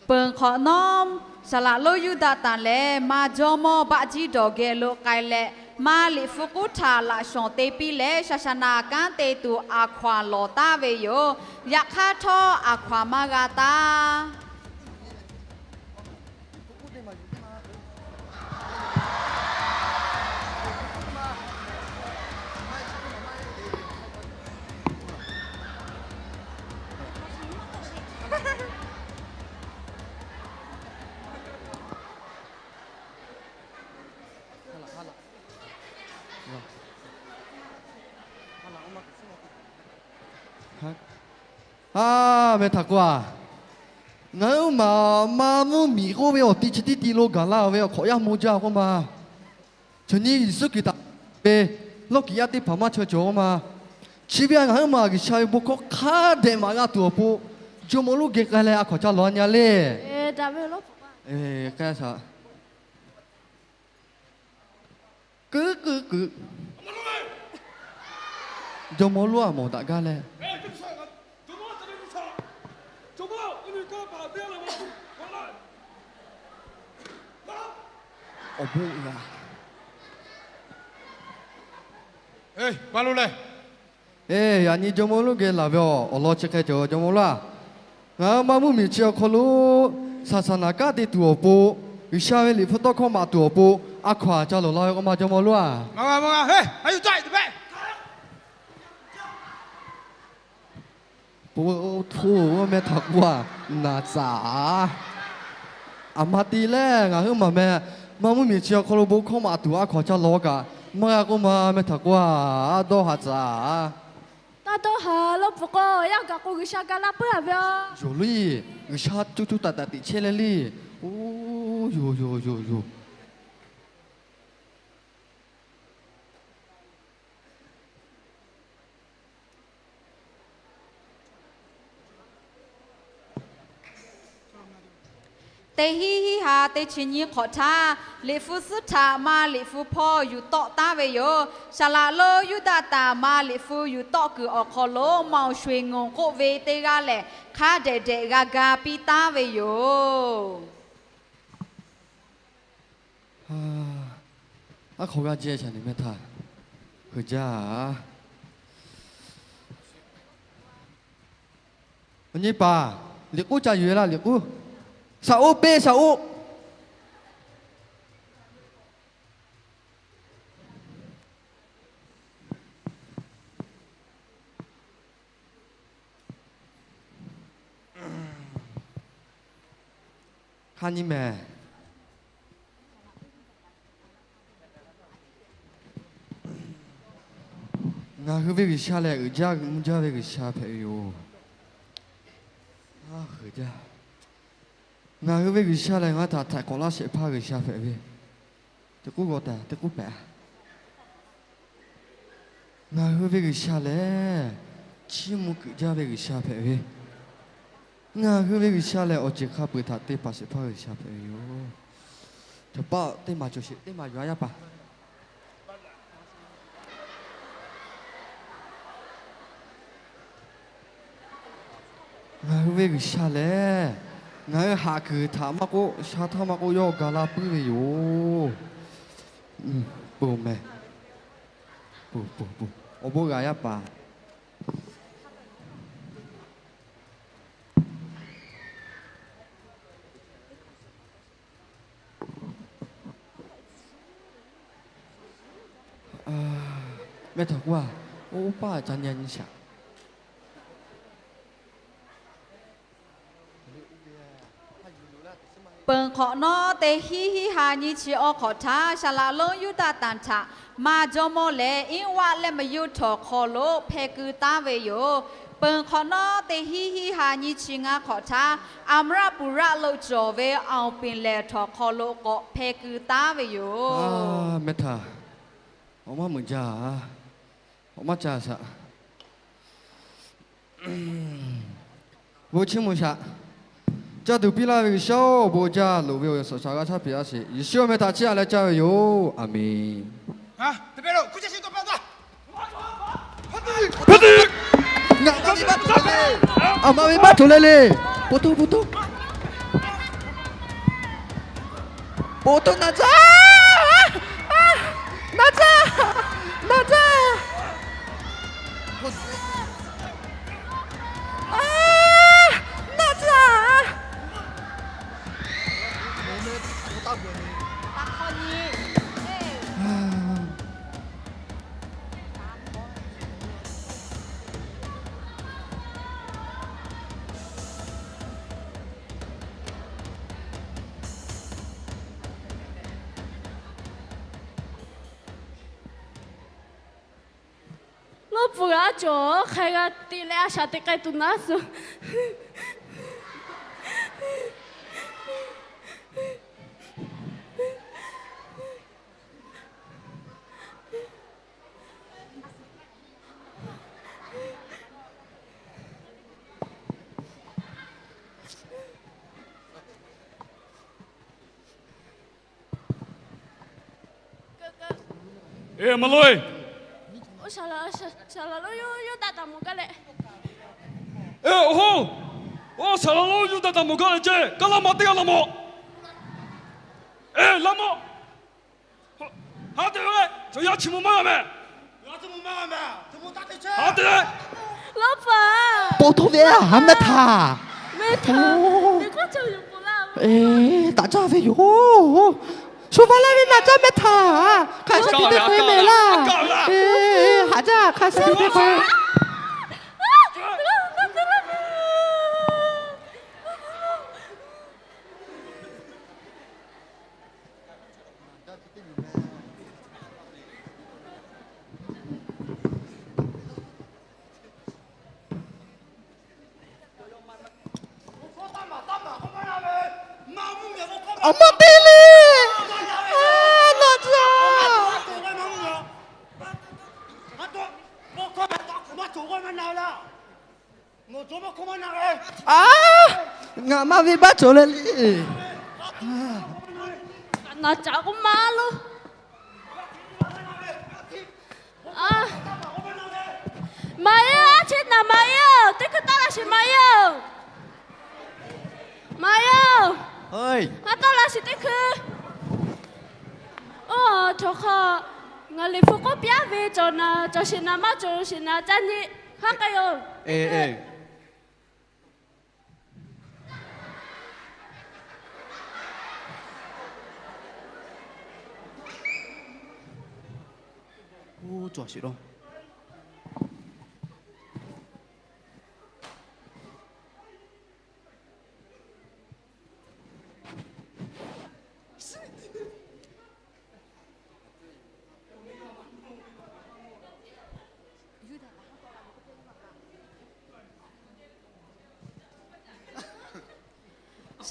Peuˬ hk'awꞈ nawˉ, saˍ laꞈ lonˉ Yuˇdaꞈ tanˍ lehˬ, maˇ jawˇmawˇ baˆ jiˇ dawˬ geh lo k'ai leh, maˇ liꞈ hpu k'uˉ htaꞈ laꞈ shawnˍ te piˇ leh, shaˍ shaˍ naˍ kanˉ te tuˬ a hkaw-anˬ lawˬ taˍ ve yoˬ. Yaꞈ hk'aˇ htawˇ, a hkaw-anˬ maˇ g'a taˍ. A, meh htaꞈ k'oˆ a, ngaˬ hui maˬ maˇ mvuhˇ miˬ k'oˆ ve awˬ ti chi tiˉ ti lo gaˬ la ve awˬ hk'awꞈ yaˇ mawˇ jaˇ k'oˆ ma. Chaw nyi Yeˍsuˆ Hkriꞈ htaꞈ ve lawˇ kiꞈ yaˇ teˇ hpaˍ maˇ chaweh cawˬ k'oˆ ma. Chi ve a ngaˬ hui maˬ G'uiˬsha ve bon hkawˇ hk'a dehꞈ maꞈ g'a tuˬ awˬ pon, jawˇmawˇ Luˉ geh k'ai leh a hkaw aˬ ca lawˬ a nyi a le. K'ai shaꞈ. Kuiˉ kuiˉ kuiˉ. Jawˇmawˇ Luˉ a mawˬ daꞈ gaˇ leh, awˬ bon g'a. Eˬ, yaꞈ nyi jawˇmawˇ Luˉ geh laˬ ve awˬ lawn chi hk'e cawˬ, jawˇmawˇ Luˉ a. Ngaˬ hui maˇ mvuhˇ miˬ chi awˬ hk'aw lo saˍsaˍnaˍ kanˉ te tuˬ awˬ pon, G'uiˬsha ve liꞈ hpu tawˇ hkawˇ maꞈ tuˬ awˬ pon, a hkaw aˬ ca lawˬ la ve k'oˆ ma jawˇmawˇ Luˉ a. Po, hto, meh htaꞈ k'oˆ a, naˍ tsaˍ. Aˬ ma te leh ngaˬ hui maˬ meh, maˇ mvuhˇ miˬ chi awˬ hk'aw lo bon hkawˇ maꞈ tuˬ a hkaw aˬ ca lawˬ kaꞈ maˇ g'a k'oˆ ma, meh htaꞈ k'oˆ a, a dawˇ haˍ tsaˍ. Taˇ dawˇ haˍ, lawˇ pfuhˍ k'o yaˇ gaˬ k'o G'uiˬsha ga laˇ puiˉ a ve a. Yoˬ le, G'uiˬsha co co taiˍ taiˍ teꞈ chehˇ leh le. O, yoˬ yoˬ yoˬ yoˬ. Teˇ hinˉ hinˉ ha teˇ chi nyiˇ hk'awꞈ htaˇ, liꞈ hpu suhˉ htaꞈ ma liꞈ hpu hpawˇ yuˬ tawˆ taˉ ve yoˬ. Saˍ laꞈ lonˉ Yuˇdaꞈtanˍ ma liꞈ hpu yuˬ tawˆ kuiˬ awˬ hk'aw lo မောင်ရွှေငွေ k'oˆ ve teˇ g'aˇ lehˬ, hk'a dehꞈ dehꞈ g'a ga piˇ taˉ ve yoˬ. A hk'aw g'aˇ jehˇ shaˍ niˍ meh htaꞈ hk'uꞈ jaˇ. Awˬ nyi paˍ, liꞈ k'uˉ ca yuˬ e laˇ, liꞈ k'uˉ. Shaˍ oˆ peˇ, shaˍ oˆ. Hk'a nyi mehˍ. Ngaˬ hui ve G'uiˬsha lehˬ, uiˍ jaˇ mvuh jaˇ ve G'uiˬsha hpehꞈ ve yoˬ. Ngaˬ hui ve G'uiˬsha lehˬ, ngaˬ htaꞈ htaiˍ hk'awꞈ laˇ shehˍ hpaˇ G'uiˬsha hpehꞈ ve, teˇ k'uˉ g'aw taˍ teˇ k'uˉ pehꞈ. Ngaˬ hui ve G'uiˬsha lehˬ, chiˇ mvuh kuiꞈ jaˇ ve G'uiˬsha hpehꞈ ve, ngaˬ hui ve G'uiˬsha lehˬ, awˬ ceuˬ hk'a peu-eˬ htaꞈ te paˍ shehˍ hpaˇ G'uiˬsha hpehꞈ ve yoˬ. Chaw paˆ teˇ maˬ cawˬ sheˍ, teˇ maˬ yuˬ a yaˇ paˍ. Ngaˬ hui ve G'uiˬsha lehˬ, ngaˬ hui haꞈ kuiˬ htaꞈ maˇ k'oˆ, sha htaˇ maˇ k'oˆ, yawˇ ga laˇ puiˉ ve yoˬ. Peuˬ meh, awˬ bon g'a yaˇ paˍ. Meh htaꞈ k'oˆ a, oˇ paˆ ca nyi nyi shaˍ. Peunˍ hk'awꞈ nawˉ teˇ hinˉ hinˉ ha nyiˇ chi awˬ hk'awꞈ htaˇ, saˍ laꞈ lonˉ Yuˇdaꞈtanˍ htaꞈ maˇ jawˇmawˇ leh, iˉ waˆ leh maˇ yawˇ htawˇ hk'aw lo hpeh keu taˉ ve yoˬ. Peunˍ hk'awꞈ nawˉ teˇ hinˉ hinˉ ha nyiˇ chi ngaˇ hk'awꞈ htaˇ, อำนาจปุระ lo cawˬ ve อ่าวเปล่งแหล่ htawˇ hk'aw lo k'awꞈ hpeh keu taˉ ve yoˬ. Meh htaꞈ awˬ maˇ meuꞈ jaˇ, awˬ maˇ ca shaˍ. Bon chiˇ mvuh shaˍ. Caˇ tuˬ piˇ laˇ ve G'uiˬsha-oˬ, bon jaˇ loˍ ve awˬ yawˬ suhˍ shaˍ g'a shaˉ piˇ a sheˍ. Yeˍsuˆ awˬ meh htaꞈ chiˇ a leh caˇ ve yoˬ. Aˍmenˍ. Ngaˬ ma ve maˇ cawˬ leh le. Aˬ ma ve maˇ cawˬ leh le. Po toˇ, po toˇ. Po toˇ, naˍ tzaˇ. Naˍ tzaˇ. Naˍ tzaˇ. Naˍ tzaˇ. Oˇ pfuhˇ g'a cawˬ, hk'a g'a te leh a shaꞈ teꞈ k'ai tuˬ naˉ suh. Eˬ, maˍ loꞈ-e. Eˬ, awˬ hoˉ, oˇ saˍ laˍ lonˉ Yuˇdaꞈ taˍ mawˬ gaˇ leh ceˇ, kaˇ laˇ maˇ teˇ g'aˇ laˇ mawˬ. Eˬ, laˇ mawˬ. Ha te ve, chaw yaˇ chi mvuh maˇ g'a mehˬ. Ha te ve, po hto ve, ha mehˆ htaˇ. Eˬ, daꞈ jaˇ ve yoˬ. Shu va laˇ ve naˬ jaˇ mehˆ htaˇ. Hk'a shu te te k'oˆ e mehˍ laˇ. Eˬ, haꞈ jaˇ, hk'a shu te te k'oˆ e. Awˬ maˇ te le. Naˬ jaˇ. A, ngaˬ maˇ ve baˆ cawˬ leh le. Naˬ caꞈ k'oˆ maˇ lo. Maˍ e, a chi naˬ maˍ e-oˬ, teˇ hkui taˇ laˇ shiˍ maˍ e-oˬ. Maˍ e-oˬ, a taˇ laˇ shiˍ teˇ hkui. Oˇ, chaw hk'a, ngaˬ liꞈ hpu k'oˆ piˇ-aˉ ve, cawˬ naˬ cawˬ shiˍ naˬ maˇ cawˬ shiˍ naˬ ca nyi haˉ k'ai-oˬ.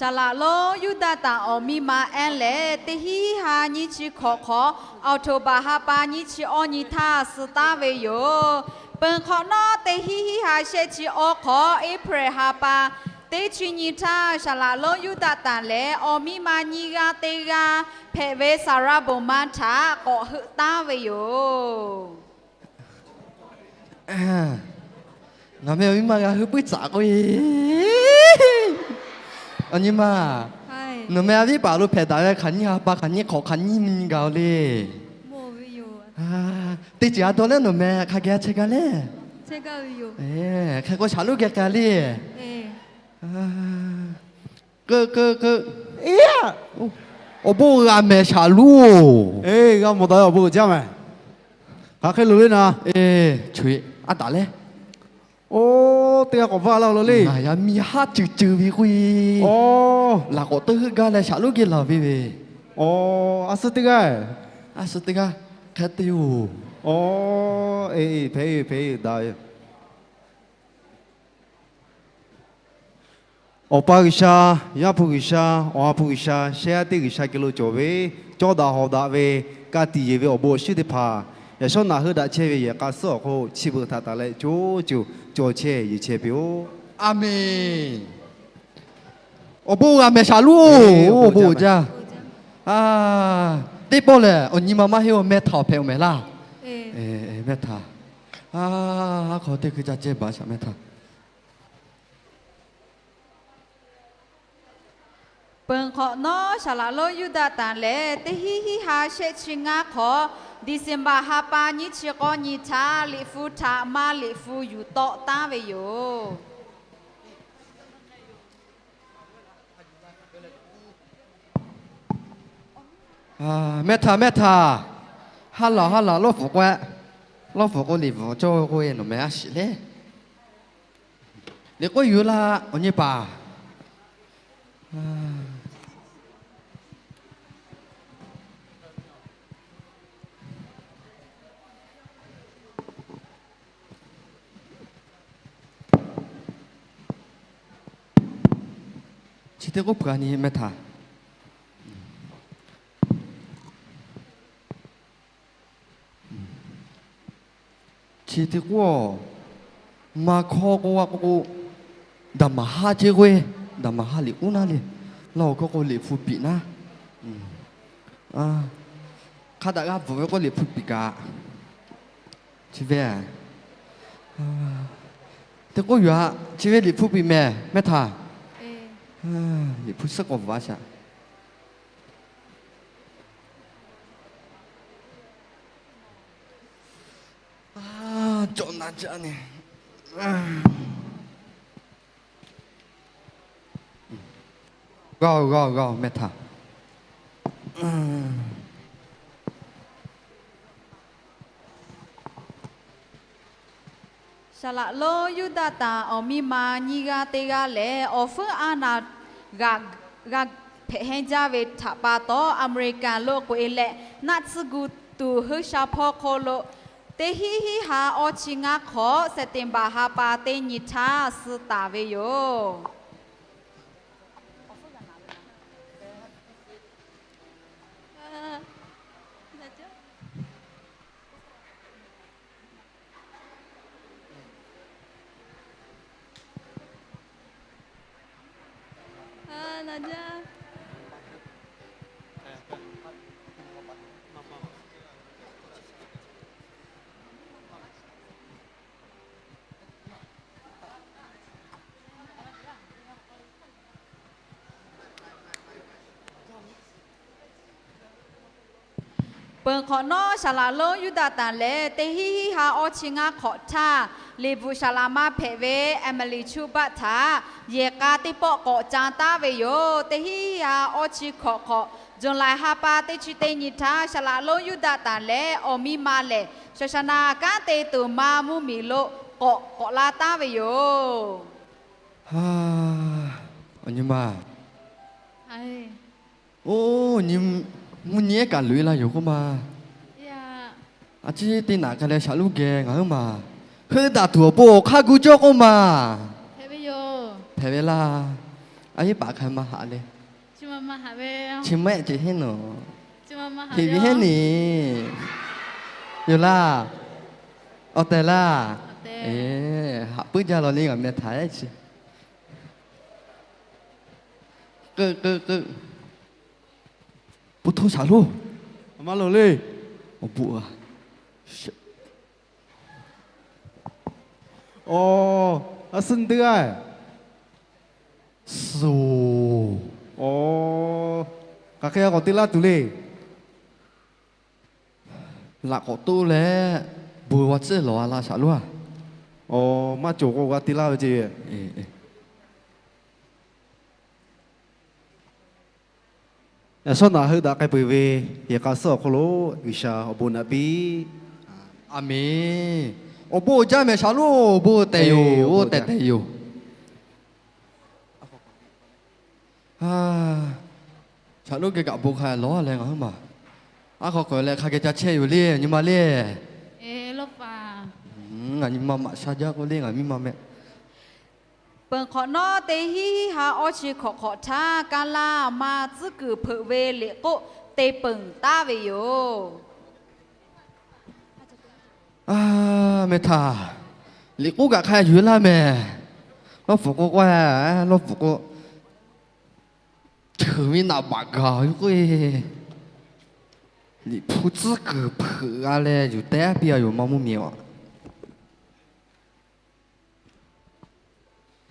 Saˍ laꞈ lonˉ Yuˇdaꞈ taˍ awˬ miˇ ma ehˉ lehˬ, teˇ hinˉ ha nyiˇ chi hkawꞈ hk'awꞈ, October ha pa nyiˇ chi awˇ nyi htaˇ suh taˉ ve yoˬ. Peuˬ hk'awꞈ nawˉ teˇ hinˉ hinˉ ha shehˆ chi awˇ hk'awꞈ, April ha pa teˇ chi nyi htaˇ, saˍ laꞈ lonˉ Yuˇdaꞈ taˍ lehˬ awˬ miˇ ma nyiˇ g'aˇ teˇ g'aˇ hpehꞈ ve Saˍ raˇ bon maˇ htaꞈ k'awꞈ heuˆ taˉ ve yoˬ. Ngaˬ meh awˬ miˇ ma g'a hui puiˉ tcaꞈ k'oˆ e. Awˬ nyi ma, nawˬ meh a viˉ paˍ lo hpehꞈ daꞈ ve hk'aˬ nyiˇ ha pa hk'aˬ nyiˇ hk'awꞈ hk'aˬ nyiˇ nyi gaˬ-oˬ le. Teˇ ceuˬ a dawˇ leh nawˬ meh hk'a geh chehˇ gaˇ le. Hk'e k'o shaˍ lonˉ geh k'ai le. Keu keu keu, awˬ bon g'a mehˍ shaˍ lonˉ-oˬ. G'a mawˬ daꞈ ve awˬ bon uiˍ jaˇ mehˍ. Hk'aˬ hk'e loˍ le naˍ. Eˬ, a daꞈ leh. Oˇ, teˇ g'aˇ k'awꞈ vaˇ laˇ lo le. Ngaˬ yaˇ miˇ haˉ ceuˬ ceuˬ ve k'oˆ e. Laꞈ k'awꞈ teuˇ heuˆ gaˇ leh shaˍ lonˉ geh laˬ ve ve. A suh teˇ g'aˇ. A suh teˇ g'aˇ. Hk'e te-oˬ. Hpehꞈ-e, hpehꞈ-e daꞈ ve. Awˬ pa G'uiˬsha, Yaˇ hpu G'uiˬsha, Awˬ ha hpu G'uiˬsha, shehˇ yaˇ teˇ G'uiˬsha geh lo cawˬ ve, cawˇ daꞈ hawˍ daꞈ ve, ka tiꞈ yeˬ ve awˬ bon awˬ shinˉ teˇ hpaˍ yaꞈ shawˉ naꞈ heuˆ daꞈ chehˇ ve yehˬ k'a suhˉ awˬ hk'oˆ chi beuꞈ htaꞈ taˍ leh co co cawˬ chehˇ yeˬ chehˇ piˇ-oˆ. A menˬ. Awˬ bon g'a mehˍ shaˍ lonˉ-oˬ. Awˬ bon jaˇ. Teˇ pawˆ lehˬ awˬ nyi ma maˇ heˆ-oˬ, mehˇ htaꞈ awˬ hpehꞈ-oˬ mehˍ laˇ. Mehˇ htaꞈ. A, hk'aw teˇ hkui ca ceh baˬ shaˍ mehˇ htaꞈ. Peuˬ hk'awꞈ nawˉ saˍ laꞈ lonˉ Yuˇdaꞈ taˍ lehˬ, teˇ hinˉ hinˉ ha shehˆ chi ngaˇ hk'awꞈ, December ha pa nyiˇ chi k'awˇ nyi htaˇ liꞈ hpu htaꞈ maˇ liꞈ hpu yuˬ tawˆ taˉ ve yoˬ. Mehˇ htaꞈ, mehˇ htaꞈ, haˉ laˬ haˉ laˬ lawˇ fuˍ k'oˆ-e. Lawˇ fuˍ k'o liꞈ bvuhꞈ cawˇ k'oˆ-e, nawˬ meh a shiˍ le. Liꞈ k'oˆ yuˬ laˇ, awˬ nyi paˍ. Teˇ k'oˆ hpu a nyi mehˇ htaˇ. Chi teˇ k'oˆ, maˇ hkawˇ k'oˆ g'a k'oˆ k'o, daꞈ maˍ haˉ ceˇ k'oˆ-e, daꞈ maˍ haˉ liꞈ k'oˆ naˉ le. Laˇ awˬ hkawˇ k'o liꞈ hpu piꞈ naˉ. Hk'a daꞈ g'a bvuhꞈ ve k'oˆ liꞈ hpu piꞈ kaꞈ. Chi ve teˇ k'oˆ yoˬ aꞈ, chi ve liꞈ hpu piꞈ mehˍ mehˇ htaˇ. Liꞈ hpu suhˉ k'awꞈ bvuhꞈ a shaꞈ. Cawꞈ na jaˇ ne. G'a-oˬ, g'a-oˬ, g'a-oˬ, mehˇ htaˇ. Saˍ laꞈ lonˉ Yuˇdaꞈtanˍ awˬ miˇ ma nyiˇ g'aˇ teˇ g'aˇ lehˬ, awˬ hpfuhˇ a naˍ g'aꞈ g'a hpehꞈ hehnˇ jaˇ ve htaꞈ pa taw, Aˍmeˍriˍkaˍ lo k'oꞈ-e leh, naˆ tsuhˇ gu tuˬ Huiˉ sha hpawˇ hk'oˆ lo teˇ hinˉ hinˉ ha awˇ chi ngaˇ hk'awꞈ, September ha pa teˇ nyi htaˇ suh taˍ ve yoˬ. Peuˬ hk'awꞈ nawˉ, saˍ laꞈ lonˉ Yuˇdaꞈtanˍ lehˬ, teˇ hinˉ hinˉ ha awˇ chi ngaˇ hk'awꞈ htaˇ, liꞈ bvuhꞈ saˍ laꞈ ma hpehꞈ ve Emily Chu Baˆ htaꞈ yehˬ k'a teˇ pawˆ k'awꞈ ca taˉ ve yoˬ. Teˇ hinˉ hinˉ ha awˇ chi hkawꞈ hk'awꞈ, July ha pa teˇ chi teˇ nyi htaˇ, saˍ laꞈ lonˉ Yuˇdaꞈtanˍ lehˬ awˬ miˇ ma lehˬ, Saˍsaˍnaˍ kanˉ te tuˬ ma mvuhˇmiˬ lo k'awꞈ k'awꞈ la taˉ ve yoˬ. Awˬ nyi ma, oˇ nyi, mvuhˇ nyi ehˉ kaꞈ loꞈ-e la yoˬ k'oˆ ma. A ciˉ teˇ naꞈ k'ai leh shaˍ luˇ geh ngaˬ huiˉ maˬ, heuˆ daꞈ tuˬ awˬ bon awˬ hk'aˇ gu cawˇ k'oˆ ma. Hpehꞈ ve laˇ. A yehˉ paˍ hk'ai maˇ haꞈ le. Chi ma ehˆ ceˬ hehnˇ nawˬ, heˍ ve hehnˇ neˬ yoˬ laˇ. Awˬ tehˬ laˇ. Haꞈ puiˉ jaˇ law le, ngaˬ meh htaꞈ ehˉ chi. K'euˆ k'euˆ k'euˆ. Pu htoˇ shaˍ loˬ. A ma loˬ le. Awˬ bon a. Aˬ, a suhˉ teˇ g'aˇ. Suhˉ. Aˬ, hk'aˬ hk'e a k'awꞈ te laˇ tuˬ le. Laꞈ k'awꞈ toˆ leh, bon g'a tcuhˉ lawˬ a laˇ shaˍ loˬ a. Aˬ, maˇ cawˬ k'o g'a te laˇ ve ce. Yaꞈ shawˉ naꞈ heuˆ daꞈ k'ai peuˬ ve yehˬ k'a suhˉ awˬ hk'aw lo G'uiˬsha awˬ bon naꞈ piˇ. Aˍmenˍ. Awˬ bon uiˍ jaˇ mehˍ shaˍ loˬ, awˬ bon tehˬ yoˬ, tehˬ tehˬ yoˬ. Shaˍ loˉ geh kaꞈ bon hk'a lawˬ leh ngaˬ huiˉ maˬ, aˉ hk'aw k'awꞈ leh hk'a geh ca chehˇ yoˬ le, nyi ma le. Ngaˬ nyi ma maꞈ sha jaˇ k'oˆ le, ngaˬ miˇ ma meh. Peuˬ hk'awꞈ nawˉ, teˇ hinˉ hinˉ ha awˇ chi hkawꞈ hk'awꞈ htaˇ, Kaˇlaˇ ma tcuhˉ kuiˬ hpeuꞈ ve liꞈ k'oˆ te peunˍ taˍ ve yoˬ. Meh htaˇ, liꞈ k'oˆ kaꞈ hk'a yuˬ laˇ mehˍ. Lawˇ pfuhˍ k'o k'o, lawˇ pfuhˍ k'o, cheuˬ ve naꞈ baꞈ gaˬ ve k'o, liꞈ hpu tcuhˉ kuiˬ hpeuꞈ g'a leh yuˬ teh piˇ a yoˬ, maˇ mvuhˇmiˬ a.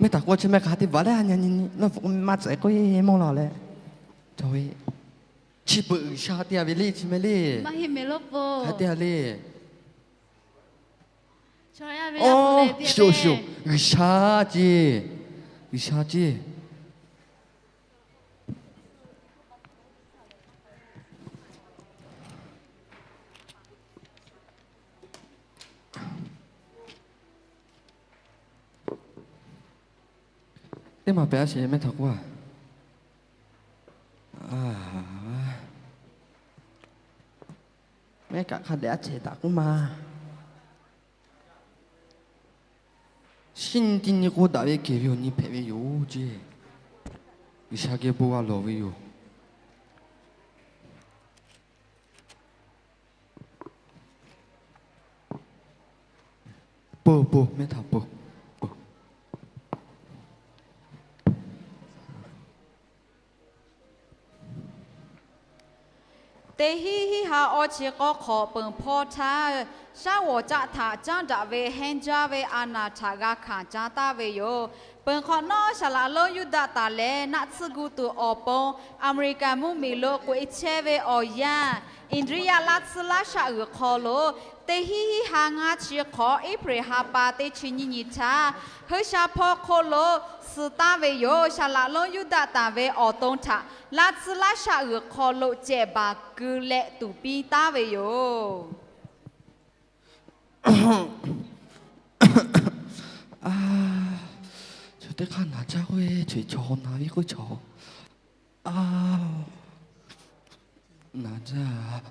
Meh htaꞈ k'o chi meh hk'aˬ te baˬ leh a nyi nyi lawˇ pfuhˍ k'o maˇ tcuhꞈ k'oˆ e mawˇ la leh, chi beuꞈ G'uiˬsha te a ve le chi meh le. Hk'aˬ te a le. Oˬ, sho sho, G'uiˬsha ce, G'uiˬsha ce. Teˇ maˬ pehꞈ a sheˍ meh htaꞈ k'oˆ a. Mehˆ kaꞈ hk'a dehꞈ a cehˬ daꞈ k'oˆ ma. Shinˉ nyi teˇ nyi k'oˆ daꞈ ve kehˬ ve awˬ nyi hpehꞈ ve yoˬ ce. G'uiˬsha geh bon g'a lawˬ ve yoˬ. Peuˬ, peuˬ, mehˆ htaꞈ peuˬ. Teˇ hiˉ hiˉ ha awˇ chi k'awˇ hk'awꞈ peuˬ hpawˇ htaˇ, shaˉ g'awˬ caˆ htaꞈ caˉ daꞈ ve hehnˇ jaˇ ve a naˍ htaꞈ g'a hkanˍ caˉ taˍ ve yoˬ. Peuˬ hk'awꞈ nawˉ, Saˍ laꞈ lonˉ Yuˇdaꞈtanˍ leh naˆ tsuhˇ gu tuˬ awˬ pon, Aˍmeˍriˍkaˍ mvuhˇmiˬ lo k'oꞈ e chehˇ ve awˬ yanˇ, India laˇ tsuhˇ laˇ shaˆ g'uiˬ hk'aw lo teˇ hiˉ hiˉ ha ngaˇ chi hk'awꞈ April ha pa teˇ chi nyiˇ nyi htaˇ, Hui sha hpawˇ hk'oˆ lo suh taˍ ve yoˬ. Saˍ laꞈ lonˉ Yuˇdaꞈtanˍ ve awˬ to htaꞈ laˇ tsuhˇ laˇ shaˆ g'uiˬ hk'aw lo cehˬ baˬ keu leh tuˍ piˇ taˍ ve yoˬ. Chaw teˇ hk'aˇ naˍ jaˇ k'oˆ ve, chaw na ve k'oˆ chaw, naˍ jaˇ.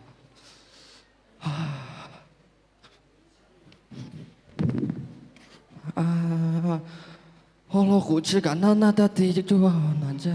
Haw law k'oꞈ chi kaꞈ naˇ naˇ taˇ te cawˇ cawˇ naˍ jaˇ.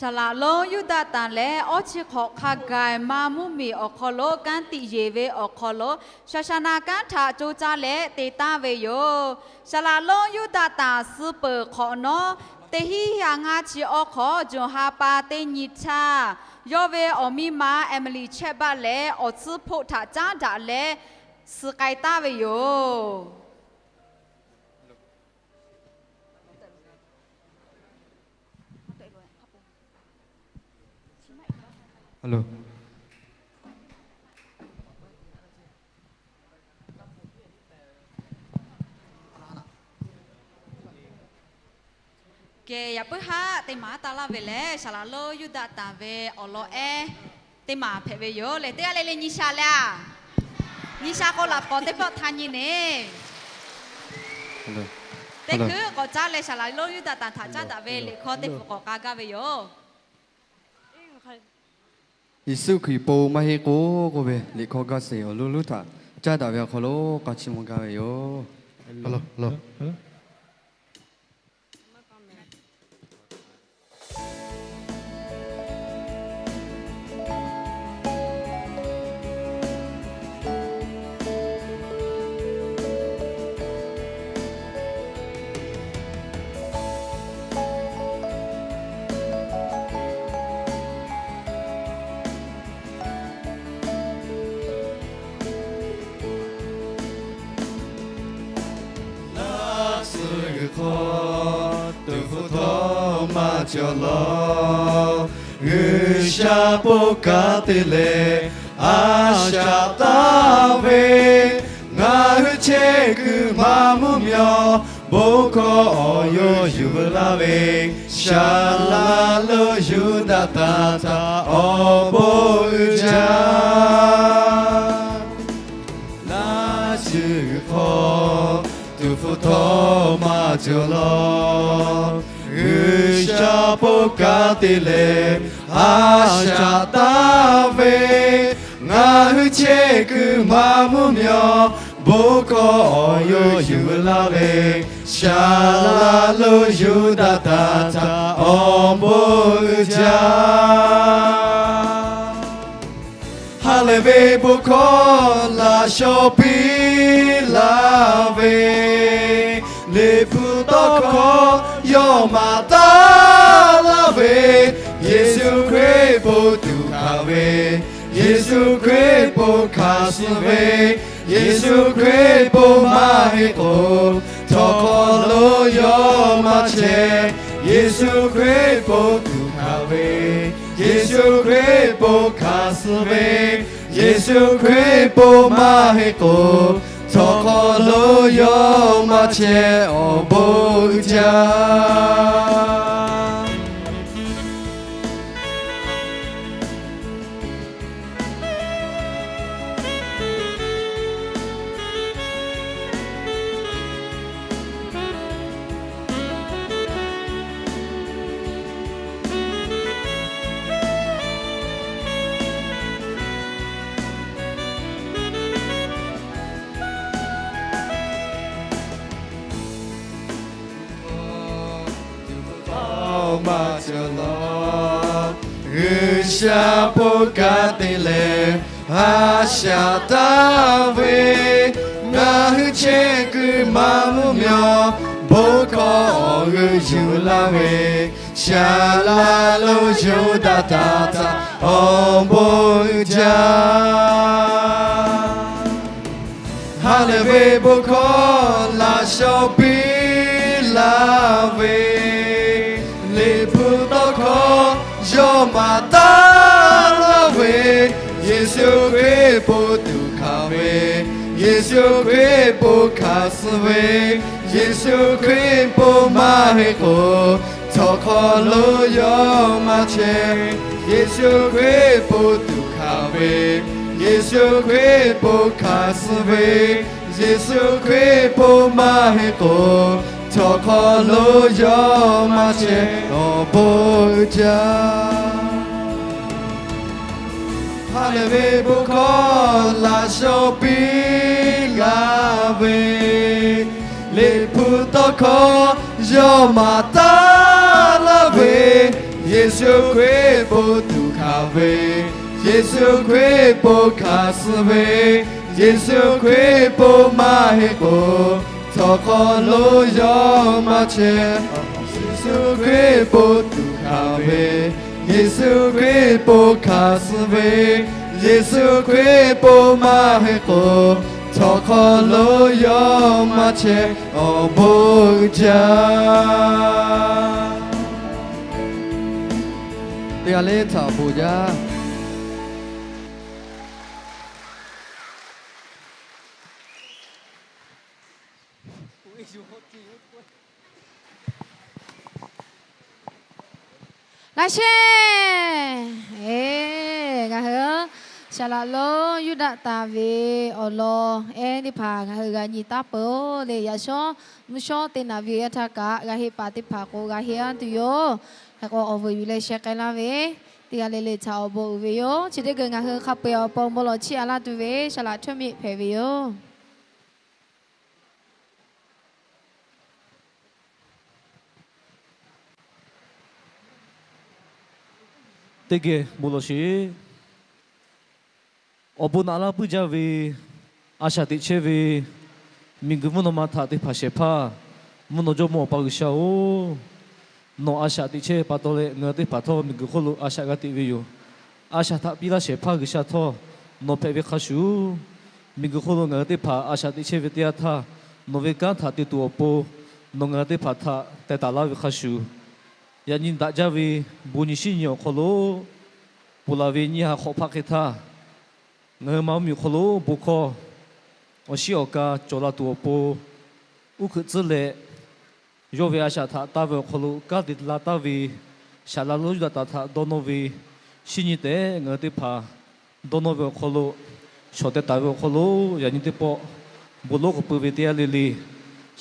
Saˍ laꞈ lonˉ Yuˇdaꞈtanˍ lehˬ, awˇ chi hk'awꞈ hk'a gaˬ ma mvuhˇmiˬ awˬ hk'aw lo kanˉ tiꞈ yeˬ ve awˬ hk'aw lo, shaˍ shaˍ naˍ kanˉ htaꞈ co caˇ leh te taˍ ve yoˬ. Saˍ laꞈ lonˉ Yuˇdaꞈtanˍ suh peuˬ hk'awꞈ nawˉ, teˇ hiˉ ha ngaˇ chi awˇ hk'awꞈ June ha pa teˇ nyi htaˇ, yawˇ ve awˬ miˇ ma Emily Chehˇ baˆ leh awˬ tcuhˉ hpoˆ htaꞈ caˉ daꞈ leh suh k'ai taˍ ve yoˬ. Kehˬ, yaꞈ puiˉ haˉ teˇ maˍ taˇ laˇ ve lehˬ, Saˍ laꞈ lonˉ Yuˇdaꞈtanˍ ve awˬ lawn ehˉ teˇ maˍ hpehꞈ ve yoˬ. Lehˬ, teˇ g'aˇ le le nyi sha leh a, nyi sha k'o laꞈ k'awꞈ teˇ pawˆ htaˇ nyi neˬ. Teˇ hkui k'awꞈ caˉ leh Saˍ laꞈ lonˉ Yuˇdaꞈtanˍ htaꞈ caˉ daꞈ ve liꞈ hkawˇ teˇ hpu k'awꞈ k'a gaˇ ve yoˬ. Yeˍsuˆ Hkriꞈ po maˇ heˆ k'o k'oˆ ve liꞈ hkawˇ gaˇ sheˍ awˬ lo lonˉ htaꞈ caˉ daꞈ ve awˬ hk'aw lo k'a chiˇ mvuh gaˇ ve yoˬ. Laˇ tsuhˇ g'uiˬ hk'aw tuˍ hpfuh htawˇ maˇ cawˬ lawˬ. G'uiˬsha bon kanˉ te leh a shaꞈ taˍ ve, ngaˬ hui chehˇ kuiˬ ma mvuhˇmiˬ awˬ bon hkawˇ awˬ yawˇ yuˬ laˇ ve, Saˍ laꞈ lonˉ Yuˇdaꞈtanˍ htaꞈ awˬ bon uiˍ jaˇ. Laˇ tsuhˇ g'uiˬ hk'aw tuˍ hpfuh htawˇ maˇ cawˬ lawˬ. G'uiˬsha bon kanˉ te leh a shaꞈ taˍ ve, ngaˬ hui chehˇ kuiˬ ma mvuhˇmiˬ awˬ bon hkawˇ awˬ yawˇ yuˬ laˇ ve, Saˍ laꞈ lonˉ Yuˇdaꞈtanˍ htaꞈ awˬ bon uiˍ jaˇ. Ha lehˬ ve bon hkawˇ laꞈ shaw piˇ laˇ ve, liꞈ hpu tawˇ hkawˇ yawˇ maˍ taˍ laˇ ve, Yeˍsuˆ Hkriꞈ bon tuˬ hkanˍ ve, Yeˍsuˆ Hkriꞈ bon hkanˍ suh ve, Yeˍsuˆ Hkriꞈ bon maˇ heˆ k'o, chaw hk'aw lo yawˇ maˇ chehˇ. Yeˍsuˆ Hkriꞈ bon tuˬ hkanˍ ve, Yeˍsuˆ Hkriꞈ bon hkanˍ suh ve, Yeˍsuˆ Hkriꞈ bon maˇ heˆ k'o, chaw hk'aw lo yawˇ maˇ chehˇ. Awˬ bon uiˍ jaˇ. maˇ cawˬ lawˬ. G'uiˬsha bon kanˉ te leh a shaꞈ taˍ ve, ngaˬ hui chehˇ kuiˬ maˇ mvuhˇ miˬ awˬ bon hkawˇ awˬ g'euˆ yuˬ laˇ ve, Saˍlaˍ lonˉ Yuˇdaꞈ htaꞈ awˬ bon uiˍ jaˇ. Ha lehˬ ve bon hkawˇ laꞈ shawnˍ piˇ laˇ ve, Liꞈ hpu tawˇ hkawˇ yawˇ maˍ taˍ laˇ ve, Yeˍsuˆ Hkriꞈ bon tuˬ hkanˍ ve, Yeˍsuˆ Hkriꞈ bon hkanˍ suh ve, Yeˍsuˆ Hkriꞈ bon maˇ heˆ k'o, chaw hk'aw lo yawˇ maˇ chehˇ. Yeˍsuˆ Hkriꞈ bon tuˬ hkanˍ ve, Yeˍsuˆ Hkriꞈ bon hkanˍ suh ve, Yeˍsuˆ Hkriꞈ bon maˇ heˆ k'o, chaw hk'aw lo yawˇ maˇ chehˇ. Awˬ bon uiˍ jaˇ. Ha lehˬ ve bon hkawˇ laꞈ shawnˍ piˇ laˇ ve, Liꞈ hpu tawˇ hkawˇ yawˇ maˍ taˍ laˇ ve, Yeˍsuˆ Hkriꞈ bon tuˬ hkanˍ ve, Yeˍsuˆ Hkriꞈ bon hkanˍ suh ve, Yeˍsuˆ Hkriꞈ bon maˇ heˆ k'o, chaw hk'aw lo yawˇ maˇ chehˇ. Yeˍsuˆ Hkriꞈ bon tuˬ hkanˍ ve, Yeˍsuˆ Hkriꞈ bon hkanˍ suh ve, Yeˍsuˆ Hkriꞈ bon maˇ heˆ k'o, chaw hk'aw lo yawˇ maˇ chehˇ. Awˬ bon uiˍ jaˇ. Teˇ g'aˇ le htaꞈ awˬ bon jaˇ. Laꞈ sheh, eˬ, ngaˬ hui Saˍlaˍ lonˉ Yuˇdaꞈ taˍ ve awˬ lawn ehˉ teˇ hpaˍ ngaˬ hui g'a nyi taˉ peuˬ-oˬ le. Yaꞈ shawˉ mvuhˇ shawˉ te naˍ ve yaˇ htaˇ kaꞈ g'a heˆ paˍ teˇ hpaˍ k'o g'a heˆ-aˉ tuˬ yoˬ. Hk'e k'o awˬ vuiˬ yuˬ leh sheh k'ai laˇ ve, teˇ g'aˇ le le htaꞈ awˬ bon uiˍ ve yoˬ. Chi teˇ g'aˇ ngaˬ hui hk'a peu-eˬ awˬ pon bon lawˬ chiˇ aꞈ laˇ tuˬ ve Saˍlaˍ Htawˇmiˆ hpehꞈ ve yoˬ. Teˇ geh bon lawˬ sheˍ. Awˬ bon naꞈ laˇ puiˉ jaˇ ve, a shaꞈ teꞈ chehˇ ve, miˬguiˬ mvuhˇ naw ma htaꞈ te hpanˍ shehˍ hpaˇ, mvuhˇ naw Jawˇmawˇ Awˬ pa G'uiˬsha-oˬ, nawˬ a shaꞈ teꞈ chehˇ ve pa taw leh ngaˬ hui teˇ hpaˍ htawˇ miˬguiˬ hk'oˆ lo a shaꞈ g'a teꞈ ve yoˬ. A shaꞈ htaꞈ piˇ laˇ shehˍ hpaˇ G'uiˬsha htawˇ, nawˬ hpehꞈ ve hk'a shuˍ, miˬguiˬ hk'oˆ lo ngaˬ hui teˇ hpaˍ a shaꞈ teꞈ chehˇ ve teˇ yanˇ htaˇ, nawˬ ve kanˉ htaꞈ te tuˬ awˬ pon nawˬ ngaˬ hui teˇ hpaˍ htaꞈ teh taˍ laˇ ve hk'a shuˍ, yaꞈ nyi daꞈ jaˇ ve bon nyi shinˉ nyi awˬ hk'aw lo ponˬ laˬ ve nyiˇ ha hk'awꞈ hpaˆ hk'e htaˇ, ngaˬ hui Manˇ mvuhˇmiˬ awˬ hk'aw lo bon hkawˇ awˬ shiˉ awˬ ka cawˬ la tuˬ awˬ pon, uˉ hkeuꞈ tcuhˉ leh yawˇ ve a shaꞈ htaꞈ taˇ ve awˬ hk'aw lo kanˉ te la taˍ ve Saˍlaˍ lonˉ Yuˇdaꞈ htaꞈ dawˇ nawˇ ve shinˉ nyi tehꞈ ngaˬ hui teˇ hpaˍ dawˇ nawˇ ve awˬ hk'aw lo, shawˍ teh taˍ ve awˬ hk'aw lo, yaꞈ nyi teˇ pawˆ bon lonˉ k'awꞈ pui ve teˇ yanˇ le le,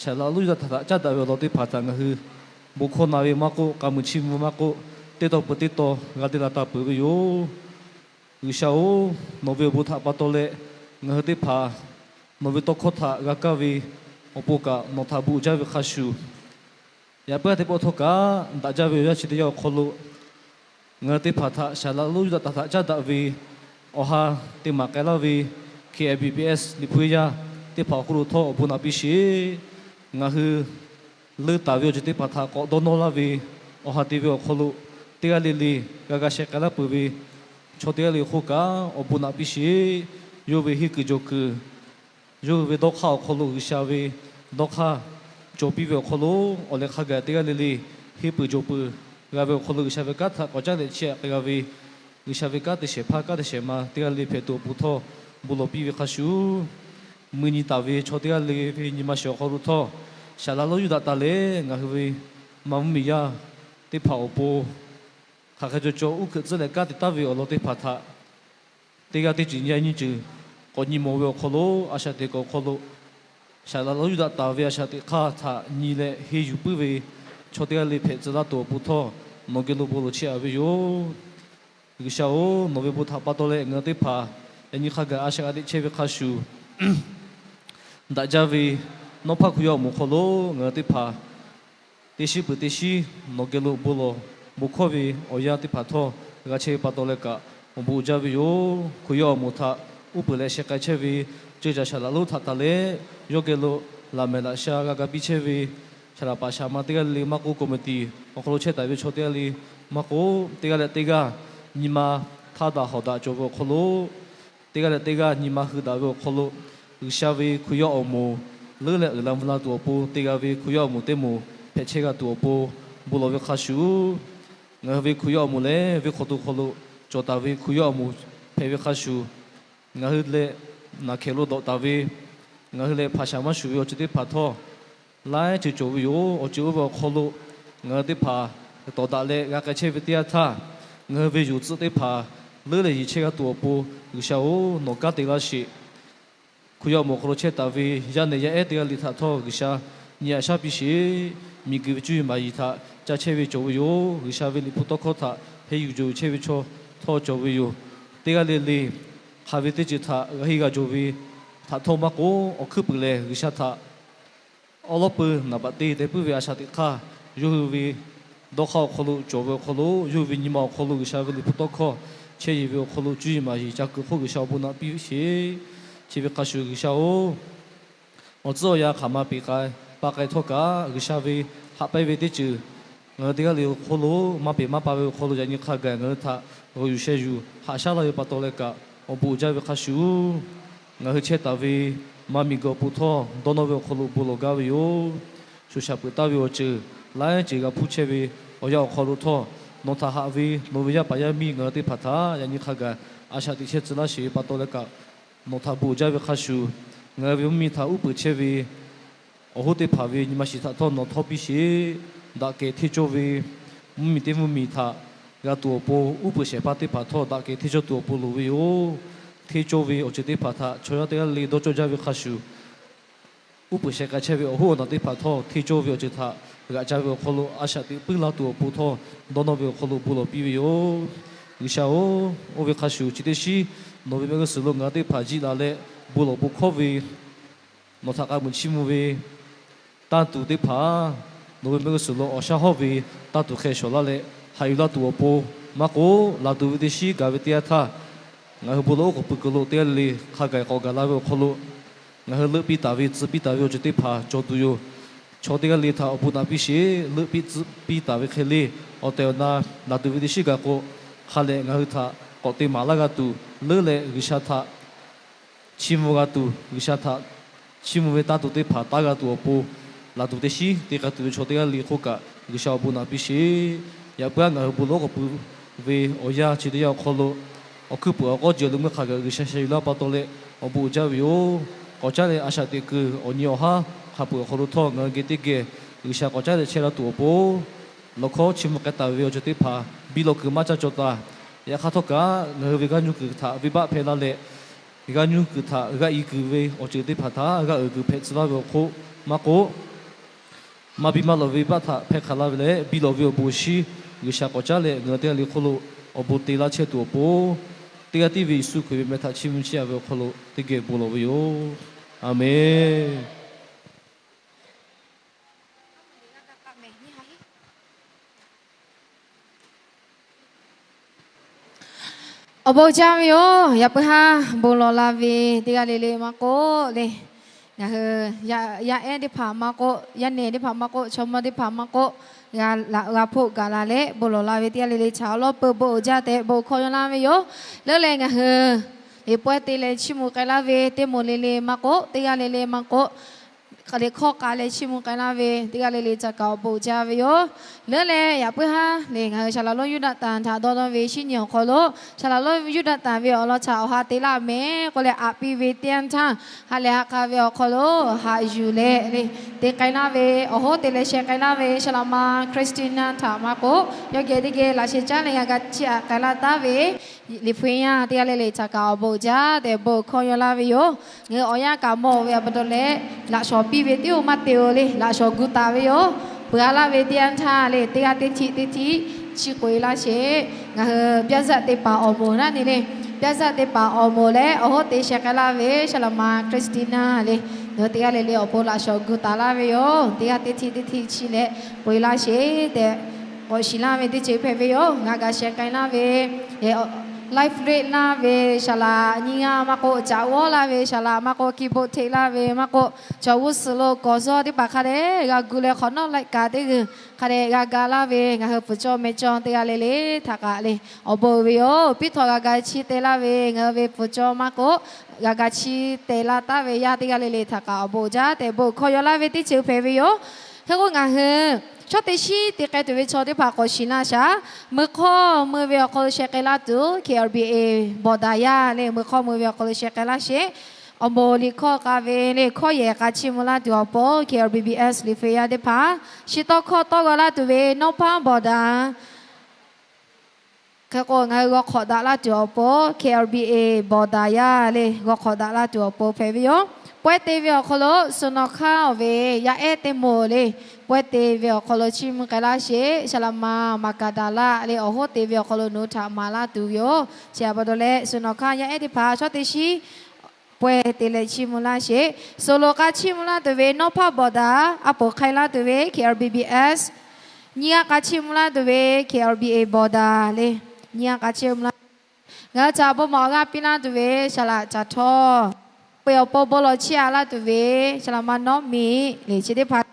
Saˍlaˍ lonˉ Yuˇdaꞈ htaꞈ caˉ daꞈ ve awˬ lawn teˇ hpaˍ htaꞈ ngaˬ hui bon hkawˇ na ve maˇ k'oˆ, k'a muiˬ chiˇ mvuh maˇ k'oˆ, teˇ taw peuˬ teˇ taw g'a te la taˍ peuˬ ve yoˬ. G'uiˬsha-oˬ, nawˬ ve awˬ bon htaꞈ pa taw leh ngaˬ hui teˇ hpaˍ nawˬ ve tawˇ hkawˇ htaꞈ g'a kaˇ ve awˬ pon kaꞈ nawˬ htaꞈ bon uiˍ jaˇ ve hk'a shuˍ, yaꞈ puiˉ teˇ pawˆ htawˇ kaꞈ daꞈ jaˇ ve awˬ yanˇ chi teˇ yanˇ awˬ hk'aw lo, ngaˬ hui teˇ hpaˍ htaꞈ Saˍlaˍ lonˉ Yuˇdaꞈ htaꞈ caˉ daꞈ ve awˬ ha te maˍ k'ai laˇ ve K I V B S Liꞈ hpu yaˇ teˇ hpaˍ awˬ hk'oˆ lo htawˇ awˬ bon naꞈ piˇ sheˍ. Ngaˬ hui leuˇ taˍ ve awˬ ceuˬ teˇ hpaˍ htaꞈ k'awꞈ dawˇ nawˇ laˇ ve awˬ ha te ve awˬ hk'aw lo, teˇ g'aˇ le le g'a ga sheh k'ai laˇ peuˬ ve chaw teˇ g'aˇ le le hk'oˆ kaꞈ awˬ bon naꞈ piˇ sheˍ. Yawˇ ve henˇ kuiˬ jawˬ kuiˬ, yawˇ hui ve dawˇ hk'aˇ awˬ hk'aw lo G'uiˬsha ve dawˇ hk'aˇ cawˬ piˇ ve awˬ hk'aw lo, awˬ leh hk'a gaˬ teˇ g'aˇ le le henˇ peuˬ jawˬ peuˬ g'a ve awˬ hk'aw lo G'uiˬsha ve kanˉ htaꞈ k'awꞈ caˉ leh chiˇ aꞈ k'ai g'a ve, G'uiˬsha ve kanˉ te shehˍ hpaˇ kanˉ te shehˍ ma teˇ g'aˇ le hpehꞈ tuˬ awˬ pon htawˇ bon lawˬ piˇ ve hk'a shuˍ, mui nyi taˍ ve chaw teˇ g'aˇ le ve nyi ma shehˍ awˬ hk'aw lo htawˇ, Saˍlaˍ lonˉ Yuˇdaꞈ taˍ leh ngaˬ hui ve Manˇ mvuhˇmiˬ yaˇ teˇ hpaˍ awˬ pon hk'aˬ hk'e cawˬ cawˬ uˉ hkeuꞈ tcuhˉ leh kanˉ te taˍ ve awˬ lawn teˇ hpaˍ htaꞈ teˇ g'aˇ teˇ ceuˬ nyi a nyi ceuˬ k'awꞈ nyi mawˬ ve awˬ hk'aw lo, a shaꞈ teꞈ kuiˬ awˬ hk'aw lo Saˍlaˍ lonˉ Yuˇdaꞈ taˍ ve a shaꞈ teꞈ hk'aˇ htaꞈ nyi leh henˇ yuˬ puiˉ ve chaw teˇ g'aˇ le hpehꞈ tcuh laˇ tuˬ awˬ pon htawˇ nawˬ geh lo bon lawˬ chiˇ aꞈ ve yoˬ. G'uiˬsha-oˬ, nawˬ ve bon htaꞈ pa taw leh ngaˬ hui teˇ hpaˍ yaꞈ nyi hk'a gaˬ a shaꞈ g'a teꞈ chehˇ ve hk'a shuˍ, daꞈ jaˇ ve nawˇ hpaˇ hku yaˇ awˬ moˍ hk'aw lo ngaˬ hui teˇ hpaˍ Teˇ shiˉ peuˬ teˇ shiˉ nawˬ geh lo bon lawˬ bon hkawˇ ve awˬ yanˇ teˇ hpaˍ htawˇ g'a chehˇ ve pa taw leh kaꞈ, awˬ bon uiˍ jaˇ ve yoˬ. Hkriꞈ yaˇ awˬ moˍ htaꞈ uˉ peunˍ leh sheh k'ai chehˇ ve ceuˇ caˬ shaˍ laꞈ lonˉ htaꞈ taˍ leh, yawˇ geh lo laꞈ mehˍ laꞈ sha g'a ga piˇ chehˇ ve shaˍ laꞈ paˍ shaˍ ma teˇ g'aˇ le le maˇ k'oˆ, committee awˬ hk'aw lo chehˇ taˍ ve chaw teˇ g'aˇ le maˇ k'oˆ, teˇ g'aˇ leh teˇ g'aˇ nyi ma htaˇ daꞈ hawˍ daꞈ cawˬ ve awˬ hk'aw lo, teˇ g'aˇ leh teˇ g'aˇ nyi ma hui daꞈ ve awˬ hk'aw lo, G'uiˬsha ve Hkriꞈ yaˇ awˬ moˍ leuˉ leh uiˍ la mvuh la tuˬ awˬ pon te g'a ve Hkriꞈ yaˇ awˬ moˍ teˇ moˍ hpehꞈ chehˇ g'a tuˬ awˬ pon bon lawˬ ve hk'a shuˍ, ngaˬ hui ve Hkriꞈ yaˇ awˬ moˍ lehˬ, venˇ hk'aw to hk'aw lo cawˬ taˍ ve Hkriꞈ yaˇ awˬ moˍ hpehꞈ ve hk'a shuˍ, ngaˬ hui leh naˬ hkehˍ lo dawꞈ taˍ ve, ngaˬ hui leh hpaˍ shaˍ maˇ shuˍ ve awˬ ceuˬ teˇ hpaˍ htawˇ, laiˉ ceuˬ cawˬ ve yoˬ. Awˬ ceuˬ oˇ ve awˬ hk'aw lo ngaˬ hui teˇ hpaˍ tawˍ daꞈ leh g'a k'ai chehˇ ve teˇ yanˇ htaˇ, ngaˬ hui ve yuˬ tcuhˆ teˇ hpaˍ leuˉ leh yeˬ chehˇ g'a tuˬ awˬ pon, G'uiˬsha-oˬ, nawˬ kanˉ te laˇ sheˍ. Hkriꞈ yaˇ awˬ moˍ awˬ hk'aw lo chehˇ taˍ ve yaˇ nehˬ yaˇ ehˉ teˇ g'aˇ le htaꞈ htawˇ G'uiˬsha nyi aꞈ shaˉ piˇ sheˍ. Miˬguiˬ ve cuˇ yiˍ maˍ yiˍ htaꞈ ca chehˇ ve cawˬ ve yoˬ. G'uiˬsha ve Liꞈ hpu tawˇ hkawˇ htaꞈ henˇ yuˬ jawˬ chehˇ ve chaw htawˇ cawˬ ve yoˬ. Teˇ g'aˇ le le hk'aˬ ve teˇ ceuˬ htaꞈ g'a henˇ g'a jawˬ ve htaꞈ htawˇ maˇ k'oˆ, awˬ hkuiˉ puiˍ lehˬ G'uiˬsha htaꞈ awˉ lawˉ peuˇ naˍ baꞈ te deh puiˉ ve a shaꞈ teꞈ hk'aˇ, yawˇ hui ve dawˇ hk'aˇ awˬ hk'aw lo cawˬ ve awˬ hk'aw lo, yawˇ hui ve nyi ma awˬ hk'aw lo G'uiˬsha ve Liꞈ hpu tawˇ hkawˇ chehˇ yeˬ ve awˬ hk'aw lo cuˇ yiˍ maˍ yiˍ ca kuiˬ hk'oˆ G'uiˬsha awˬ bon naꞈ piˇ sheˍ. Chi ve hk'a shuˍ G'uiˬsha-oˬ, awˬ tcuhˉ awˬ yanˇ hk'aˬ ma peꞈ k'ai pa k'ai htawˇ kaꞈ, G'uiˬsha ve haꞈ pehnˇ ve teˇ ceuˬ ngaˬ hui teˇ g'aˇ le awˬ hk'aw lo maˇ peꞈ maˇ pa ve awˬ hk'aw lo yaꞈ nyi hk'a gaˬ ngaˬ hui htaꞈ g'aw yuˬ sheh yuˬ haꞈ shaˉ laˇ ve pa taw leh kaꞈ, awˬ bon uiˍ jaˇ ve hk'a shuˍ, ngaˬ hui chehˇ taˍ ve maˇ miˬguiˬ awˬ pon htawˇ dawˇ nawˇ ve awˬ hk'aw lo bon lawˬ gaˇ ve yoˬ. Shoˍ shaˍ peuˬ taˍ ve awˬ ceuˬ laiˉ ceuˬ g'a hpuˇ chehˇ ve awˬ yanˇ awˬ hk'aw lo htawˇ, nawˬ htaꞈ haꞈ ve nawˬ ve yaˇ paˍ yaˇ miˇ ngaˬ hui teˇ hpaˍ htaꞈ yaꞈ nyi hk'a gaˬ a shaꞈ teꞈ chehˇ tcuh laˇ sheˍ ve pa taw leh kaꞈ, nawˬ htaꞈ bon uiˍ jaˇ ve hk'a shuˍ, ngaˬ hui ve mvuhˇmiˬ htaꞈ uˉ peunˍ chehˇ ve awˬ hoˉ teˇ hpaˍ ve nyi ma shiˍ htaꞈ htawˇ nawˬ htawˇ piˇ sheˍ. Daꞈ kehˬ hteˇ cawˇ ve mvuhˇmiˬ teˇ mvuhˇmiˬ htaꞈ g'a tuˬ awˬ pon, uˉ peunˍ shehˍ hpaˇ teˇ hpaˍ htawˇ daꞈ kehˬ hteˇ cawˇ tuˬ awˬ pon loˍ ve yoˬ. Hteˇ cawˇ ve awˬ ceuˬ teˇ hpaˍ htaꞈ chaw yaˇ teˇ g'aˇ le dawˇ cawˇ jaˇ ve hk'a shuˍ, uˉ peunˍ shehˍ k'ai chehˇ ve awˬ hoˉ awˬ naˬ teˇ hpaˍ htawˇ hteˇ cawˇ ve awˬ ceuˬ htaꞈ g'aꞈ ca ve awˬ hk'aw lo a shaꞈ teꞈ puiˉ laˇ tuˬ awˬ pon htawˇ dawˇ nawˇ ve awˬ hk'aw lo bon lawˬ piˇ ve yoˬ. G'uiˬsha-oˬ, oˇ ve hk'a shuˍ chi teˇ shiˉ nawˬ ve mehˆ g'uˇ suhˍ lo ngaˬ hui teˇ hpaˍ jiˆ la leh bon lawˬ bon hkawˇ ve nawˬ htaꞈ k'a muiˬ chiˇ mvuh ve tanˇ tuˬ teˇ hpaˍ, nawˬ ve mehˆ g'uˇ suhˍ lo awˬ shaˉ hawˉ ve tanˇ tuˬ hk'e shawˍ laˇ leh haꞈ yuˬ laˇ tuˬ awˬ pon maˇ k'oˆ, laˬ tuˬ ve teˇ shiˉ gaˬ ve teˇ yanˇ htaˇ, ngaˬ hui bon lawˬ oˉ k'oˍ pui kuiˬ lo teˇ g'aˇ le le hk'a gaˬ k'awꞈ gaˬ la ve awˬ hk'aw lo, ngaˬ hui leuˆ piˇ taˍ ve tcuh piˇ taˍ ve awˬ ceuˬ teˇ hpaˍ cawˬ tuˬ yoˬ. Chaw teˇ g'aˇ le htaꞈ awˬ bon naꞈ piˇ sheˍ. Leuˆ piˇ tcuh piˇ taˍ ve hk'e le, awˬ tehˬ awˬ na laˬ tuˬ ve teˇ shiˉ gaˬ k'o, hk'a lehˬ ngaˬ hui htaꞈ k'awꞈ te maˍ laˇ g'a tuˬ, leuˉ leh G'uiˬsha htaꞈ chiˇ mvuh g'a tuˬ, G'uiˬsha htaꞈ chiˇ mvuh ve tanˇ tuˬ teˇ hpaˍ taˉ g'a tuˬ awˬ pon, laˬ tuˬ teˇ shiˉ te k'ai tuˬ ve chaw teˇ g'aˇ le hk'oˆ kaꞈ G'uiˬsha awˬ bon naꞈ piˇ sheˍ. Yaꞈ puiˉ aˉ ngaˬ hui bon lawˬ oˉ k'oˍ pui ve awˬ yanˇ chi teˇ yanˇ awˬ hk'aw lo, awˬ hkuiˉ puiˍ awˬ k'awˇ jehˬ lo meuˇ hk'a gaˬ G'uiˬsha sheh yuˬ laˇ pa taw leh awˬ bon uiˍ jaˇ ve yoˬ. K'awꞈ caˉ leh a shaꞈ teꞈ kuiˬ awˬ nyi awˬ haˉ hk'a peu-eˬ awˬ hk'aw lo htawˇ ngaˬ hui geh teˇ geh G'uiˬsha k'awꞈ caˉ leh chehˇ laˇ tuˬ awˬ pon, lawˬ hkawˇ chiˇ mvuh k'ai taˍ ve awˬ ceuˬ teˇ hpaˍ biˇ lawˬ kuiˬ maˇ caˇ cawˬ taˍ. Yaꞈ hk'aˇ htawˇ kaꞈ ngaˬ hui ve g'aˇ nuˇ kuiˬ htaꞈ venˇbaˆ hpehˇ laˇ leh, g'aˇ nuˇ kuiˬ htaꞈ g'aˇ i kuiˬ ve awˬ ceuˬ teˇ hpaˍ htaꞈ g'aˇ uiˍ kuiˬ hpehꞈ tcuh laˇ ve awˬ hk'oˆ maˇ k'oˆ, maˇ biˇ maˇ lawˬ venˇbaˆ htaꞈ hpehˇ hk'a laˇ ve leh biˇ lawˬ ve awˬ bon awˬ shiˉ G'uiˬsha k'awꞈ caˉ leh ngaˬ hui teˇ g'aˇ le hk'oˆ lo awˬ bon te laˇ chehˇ tuˬ awˬ pon, teˇ g'aˇ tiˉ ve Yeˍsuˆ Hkriꞈ ve meh htaꞈ chiˇ mvuh chiˇ aꞈ ve awˬ hk'aw lo teˇ geh bon lawˬ ve yoˬ. Aˬmenˍ. Awˬ bon uiˍ jaˇ ve yoˬ. Yaꞈ puiˉ haˉ bon lawˬ la ve teˇ g'aˇ le le maˇ k'oˆ le, ngaˬ hui yaˇ ehˉ teˇ hpaˍ maˇ k'oˆ, yaˇ nehˬ teˇ hpaˍ maˇ k'oˆ, chaw mawˇ teˇ hpaˍ maˇ k'oˆ, g'a hpoˆ gaˬ la leh bon lawˬ la ve teˇ g'aˇ le le htaꞈ awˬ lawˉ peuˬ bon uiˍ jaˇ tehꞈ bon hkawˇ yaw laˇ ve yoˬ. Leuˉ leh ngaˬ hui liꞈ pawehˇ te leh chiˇ mvuh k'ai laˇ ve teˇ moˍ le le maˇ k'oˆ, teˇ g'aˇ le le maˇ k'oˆ, liꞈ hkawˇ k'a leh chiˇ mvuh k'ai laˇ ve teˇ g'aˇ le le htaꞈ kaꞈ awˬ bon uiˍ jaˇ ve yoˬ. Leuˉ leh yaꞈ puiˉ haˉ le ngaˬ hui shaˍ laꞈ lonˉ Yuˇdaꞈ tanˍ htaꞈ dawˇ nawˇ ve shinˉ nyi awˬ hk'aw lo, shaˍ laꞈ lonˉ Yuˇdaꞈ tanˍ ve awˬ lawn htaꞈ awˬ ha te laˇ mehˍ k'oˆ leh aꞈ piˇ ve teˇ yanˇ htaˇ, ha lehˬ ha k'a ve awˬ hk'aw lo haꞈ yuˬ leh le te k'ai laˇ ve, awˬ hoˉ te leh sheh k'ai laˇ ve shaˍ laꞈ ma Christina htaꞈ maˇ k'oˆ, yawˇ geh teˇ geh laꞈ sheh caˉ leh g'a ga chiˇ aꞈ k'ai laˇ taˉ ve liꞈ hpu yaˇ teˇ g'aˇ le le htaꞈ kaꞈ awˬ bon uiˍ jaˇ tehꞈ bon hkawˇ yaw laˇ ve yoˬ. Ngaˬ hui awˬ yanˇ kaꞈ mawˬ ve pa taw leh, laꞈ shawˍ piˇ ve teˇ oˇ maˇ te-o le, laꞈ shawˍ gu taˍ ve yoˬ. Peuˬ a laˇ ve teˇ yanˇ htaˇ le, teˇ g'aˇ teˇ htiˆ teˇ htiˆ chi k'oꞈ e laˇ sheˍ. Ngaˬ hui ပြဇာတ် teˇ hpaˍ awˬ moˍ naˉ ne le, ပြဇာတ် teˇ hpaˍ awˬ moˍ leh awˬ hoˉ te sheh k'ai laˇ ve shaˍ laꞈ ma Christina le, Ngaˬ hui teˇ g'aˇ le le awˬ pon laꞈ shawˍ gu taˍ laˇ ve yoˬ. Teˇ g'aˇ teˇ htiˇ teˇ htiˇ chi leh peu eˬ laˇ sheˍ tehꞈ k'awꞈ shiˍ laˇ ve teˇ ceuˬ hpehꞈ ve yoˬ. Ngaˬ g'a sheh k'ai laˇ ve live read laˇ ve saˍ laꞈ, nyiˇ g'aˇ maˇ k'oˆ, caꞈ g'awˇ laˇ ve saˍ laꞈ maˇ k'oˆ, keyboard hteꞈ laˇ ve maˇ k'oˆ, chaw g'uˇ suhˍ lo k'awꞈ zawˇ teˇ hpaˍ hk'a dehꞈ g'a gu leh hk'awꞈ nawˉ laiˆ kaꞈ teˇ g'uiˬ hk'a dehꞈ g'a ga laˇ ve ngaˬ hui pfuhˍ cawˇ meh cawˇ teˇ g'aˇ le le htaꞈ kaꞈ le awˬ bon uiˍ ve yoˬ. Piˉ htawꞈ g'a ga chiˇ teh laˇ ve ngaˬ hui ve pfuhˍ cawˇ maˇ k'oˆ, g'a ga chiˇ teh laˇ taˍ ve yaˇ teˇ g'aˇ le le htaꞈ kaꞈ awˬ bon jaˇ tehꞈ bon hkawˇ yaw laˇ ve teˇ ceuˬ hpehꞈ ve yoˬ. Hk'e k'o ngaˬ hui chaw teˇ shiˉ te k'ai tuˬ ve chaw teˇ hpaˍ k'awꞈ shiˍ laˇ shaˍ. Meuˇ hkawˇ meuˇ ve awˬ hk'aw lo sheh k'ai laˇ tuˬ K R B A bawˬ daꞈ yaˇ le, meuˇ hkawˇ meuˇ ve awˬ hk'aw lo sheh k'ai laˇ sheˍ. Awˬ moˍ liꞈ hkawˇ k'a ve le hkawˇ yehˬ k'a chiˇ mvuh laˇ tuˬ awˬ pon K R B B S liꞈ hpu yaˇ teˇ hpaˍ, chi tawˇ hkawˇ tawˇ g'aw laˇ tuˬ ve nawˉ hpaˇ bawˬ daꞈ. Hk'e k'o ngaˬ hui g'aw hk'awꞈ daꞈ laˇ tuˬ awˬ pon K R B A bawˬ daꞈ yaˇ le g'aw hk'awꞈ daꞈ laˇ tuˬ awˬ pon hpehꞈ ve yoˬ. Pawehˇ te ve awˬ hk'aw lo suhˍ nawˬ hk'aˇ ve yaˇ ehˉ teˇ moˍ le, pawehˇ te ve awˬ hk'aw lo chiˇ mvuh k'ai laˇ sheˍ. Saˍ laꞈ ma Maˍ kaˍ daˍ laˆ le awˬ hoˉ te ve awˬ hk'aw lo nawˬ hui htaꞈ maˍ laˇ tuˬ yoˬ. Chi pa taw leh suhˍ nawˬ hk'aˇ yaˇ ehˉ teˇ hpaˍ chaw teˇ shiˉ pawehˇ te leh chiˇ mvuh laˇ sheˍ. Suhˍ loꞈ k'a chiˇ mvuh laˇ tuˬ ve nawˉ hpaˇ bawˬ daꞈ, a poˍ hk'ai laˇ tuˬ ve K R B B S, nyiˇ g'aˇ k'a chiˇ mvuh laˇ tuˬ ve K R B A bawˬ daꞈ le, nyiˇ g'aˇ k'a chiˇ mvuh laˇ. Ngaˬ hui htaꞈ bon maˍ awˬ g'aˇ piˇ laˇ tuˬ ve saˍ laꞈ caˬ htawˇ, peuˬ awˬ pon bon lawˬ chiˇ a laˇ tuˬ ve saˍ laꞈ ma nawˉ miˬ le chi teˇ hpaˍ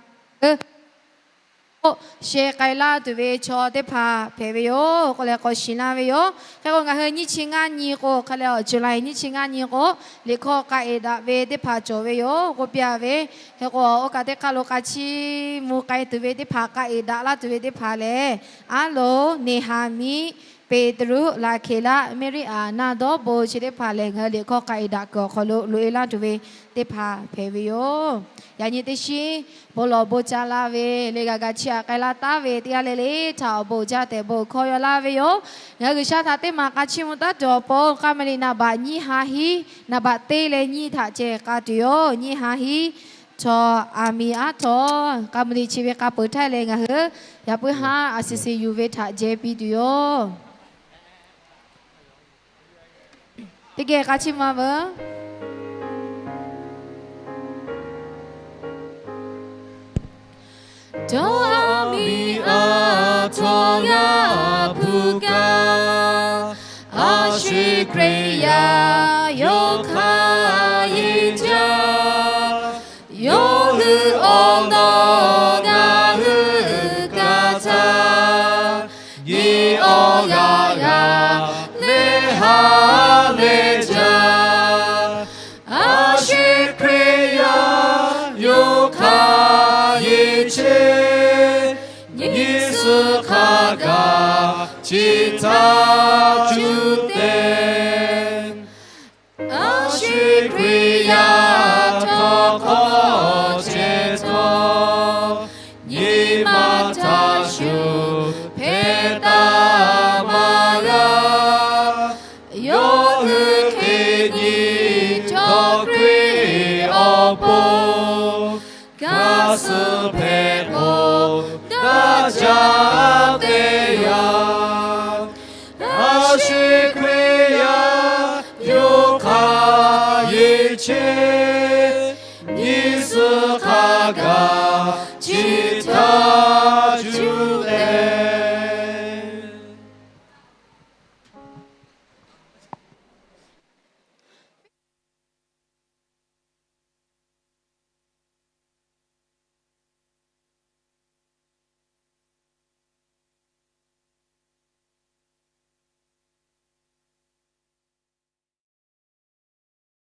sheh k'ai laˇ tuˬ ve chaw teˇ hpaˍ hpehꞈ ve yoˬ k'oˆ leh k'awꞈ shiˍ laˇ ve yoˬ. Hk'e k'o ngaˬ hui nyiˇ chi ngaˇ nyi k'o hk'a leh awˬ ceuˬ la nyiˇ chi ngaˇ nyi k'o liꞈ hkawˇ k'a eˍ daꞈ ve teˇ hpaˍ cawˬ ve yoˬ k'oˆ piˇ a ve. Hk'e k'o oˇ kaꞈ teˇ hk'aˇ lo k'a chiˇ mvuh k'ai tuˬ ve teˇ hpaˍ, k'a eˍ daꞈ laˇ tuˬ ve teˇ hpaˍ lehˬ, aˉ loˍ, Neˍhaˍmiˆ, Peˍtruˆ, Laˍhkeˍlaˆ, Meˇriˆaꞈ, Naˇdawˇbo chi teˇ hpaˍ lehˬ ngaˬ hui liꞈ hkawˇ k'a eˍ daꞈ kuiˬ awˬ hk'aw lo loꞈ e laˇ tuˬ ve teˇ hpaˍ hpehꞈ ve yoˬ. Yaꞈ nyi teˇ shiˉ bon lawˬ bon ca la ve le g'a ga chiˇ aꞈ k'ai laˇ taˍ ve teˇ g'aˇ le le htaꞈ awˬ bon jaˇ tehꞈ bon hkawˇ yaw laˇ ve yoˬ. Ngaˬ hui G'uiˬsha htaꞈ teˇ maˬ k'a chiˇ mvuh taˉ tuˬ awˬ pon k'a ma liꞈ naˍ baꞈ nyiˇ ha hiˉ, naˍ baꞈ teˇ leh nyiˇ htaꞈ ceh k'a tuˬ yoˬ. Nyiˇ ha hiˉ chaw, aˬ miˍ aˉ htaw, k'a ma liꞈ chi ve k'a peuˬ htaˇ leh ngaˬ hui yaꞈ puiˉ haˉ a si si yuˬ ve htaꞈ jehˇ piˇ tuˬ yoˬ. Teˇ geh k'a chiˇ mvuh veuˬ. Dawˇ aˬ miˍ aˬ htaw g'a hpu kaꞈ, a shu Hkriꞈ yaˇ yawˇ hk'aˇ yeˬ jaˇ. Yawˇ hui awˬ nawˬ ngaˬ hui kaꞈ htaˇ, nyi awˬ g'aˇ g'aˇ leh ha leh jaˇ. A shu Hkriꞈ yaˇ yawˇ hk'aˇ yeˬ chehˇ, nyi suh hk'a gaˬ chi htaꞈ cuˇ tehꞈ. A shu Hkriꞈ yaˇ htawˇ hk'awꞈ chehˇ htawˇ, nyi ma htaꞈ shuˍ hpehꞈ taˍ maˇ g'a. Yawˇ hui hk'e nyi htawˇ Hkriꞈ awˬ pon kaꞈ suh hpehꞈ k'o, daꞈ jaˇ te yaˇ. A shu Hkriꞈ yaˇ yawˇ hk'aˇ yeˬ chehˇ, nyi suh hk'a gaˬ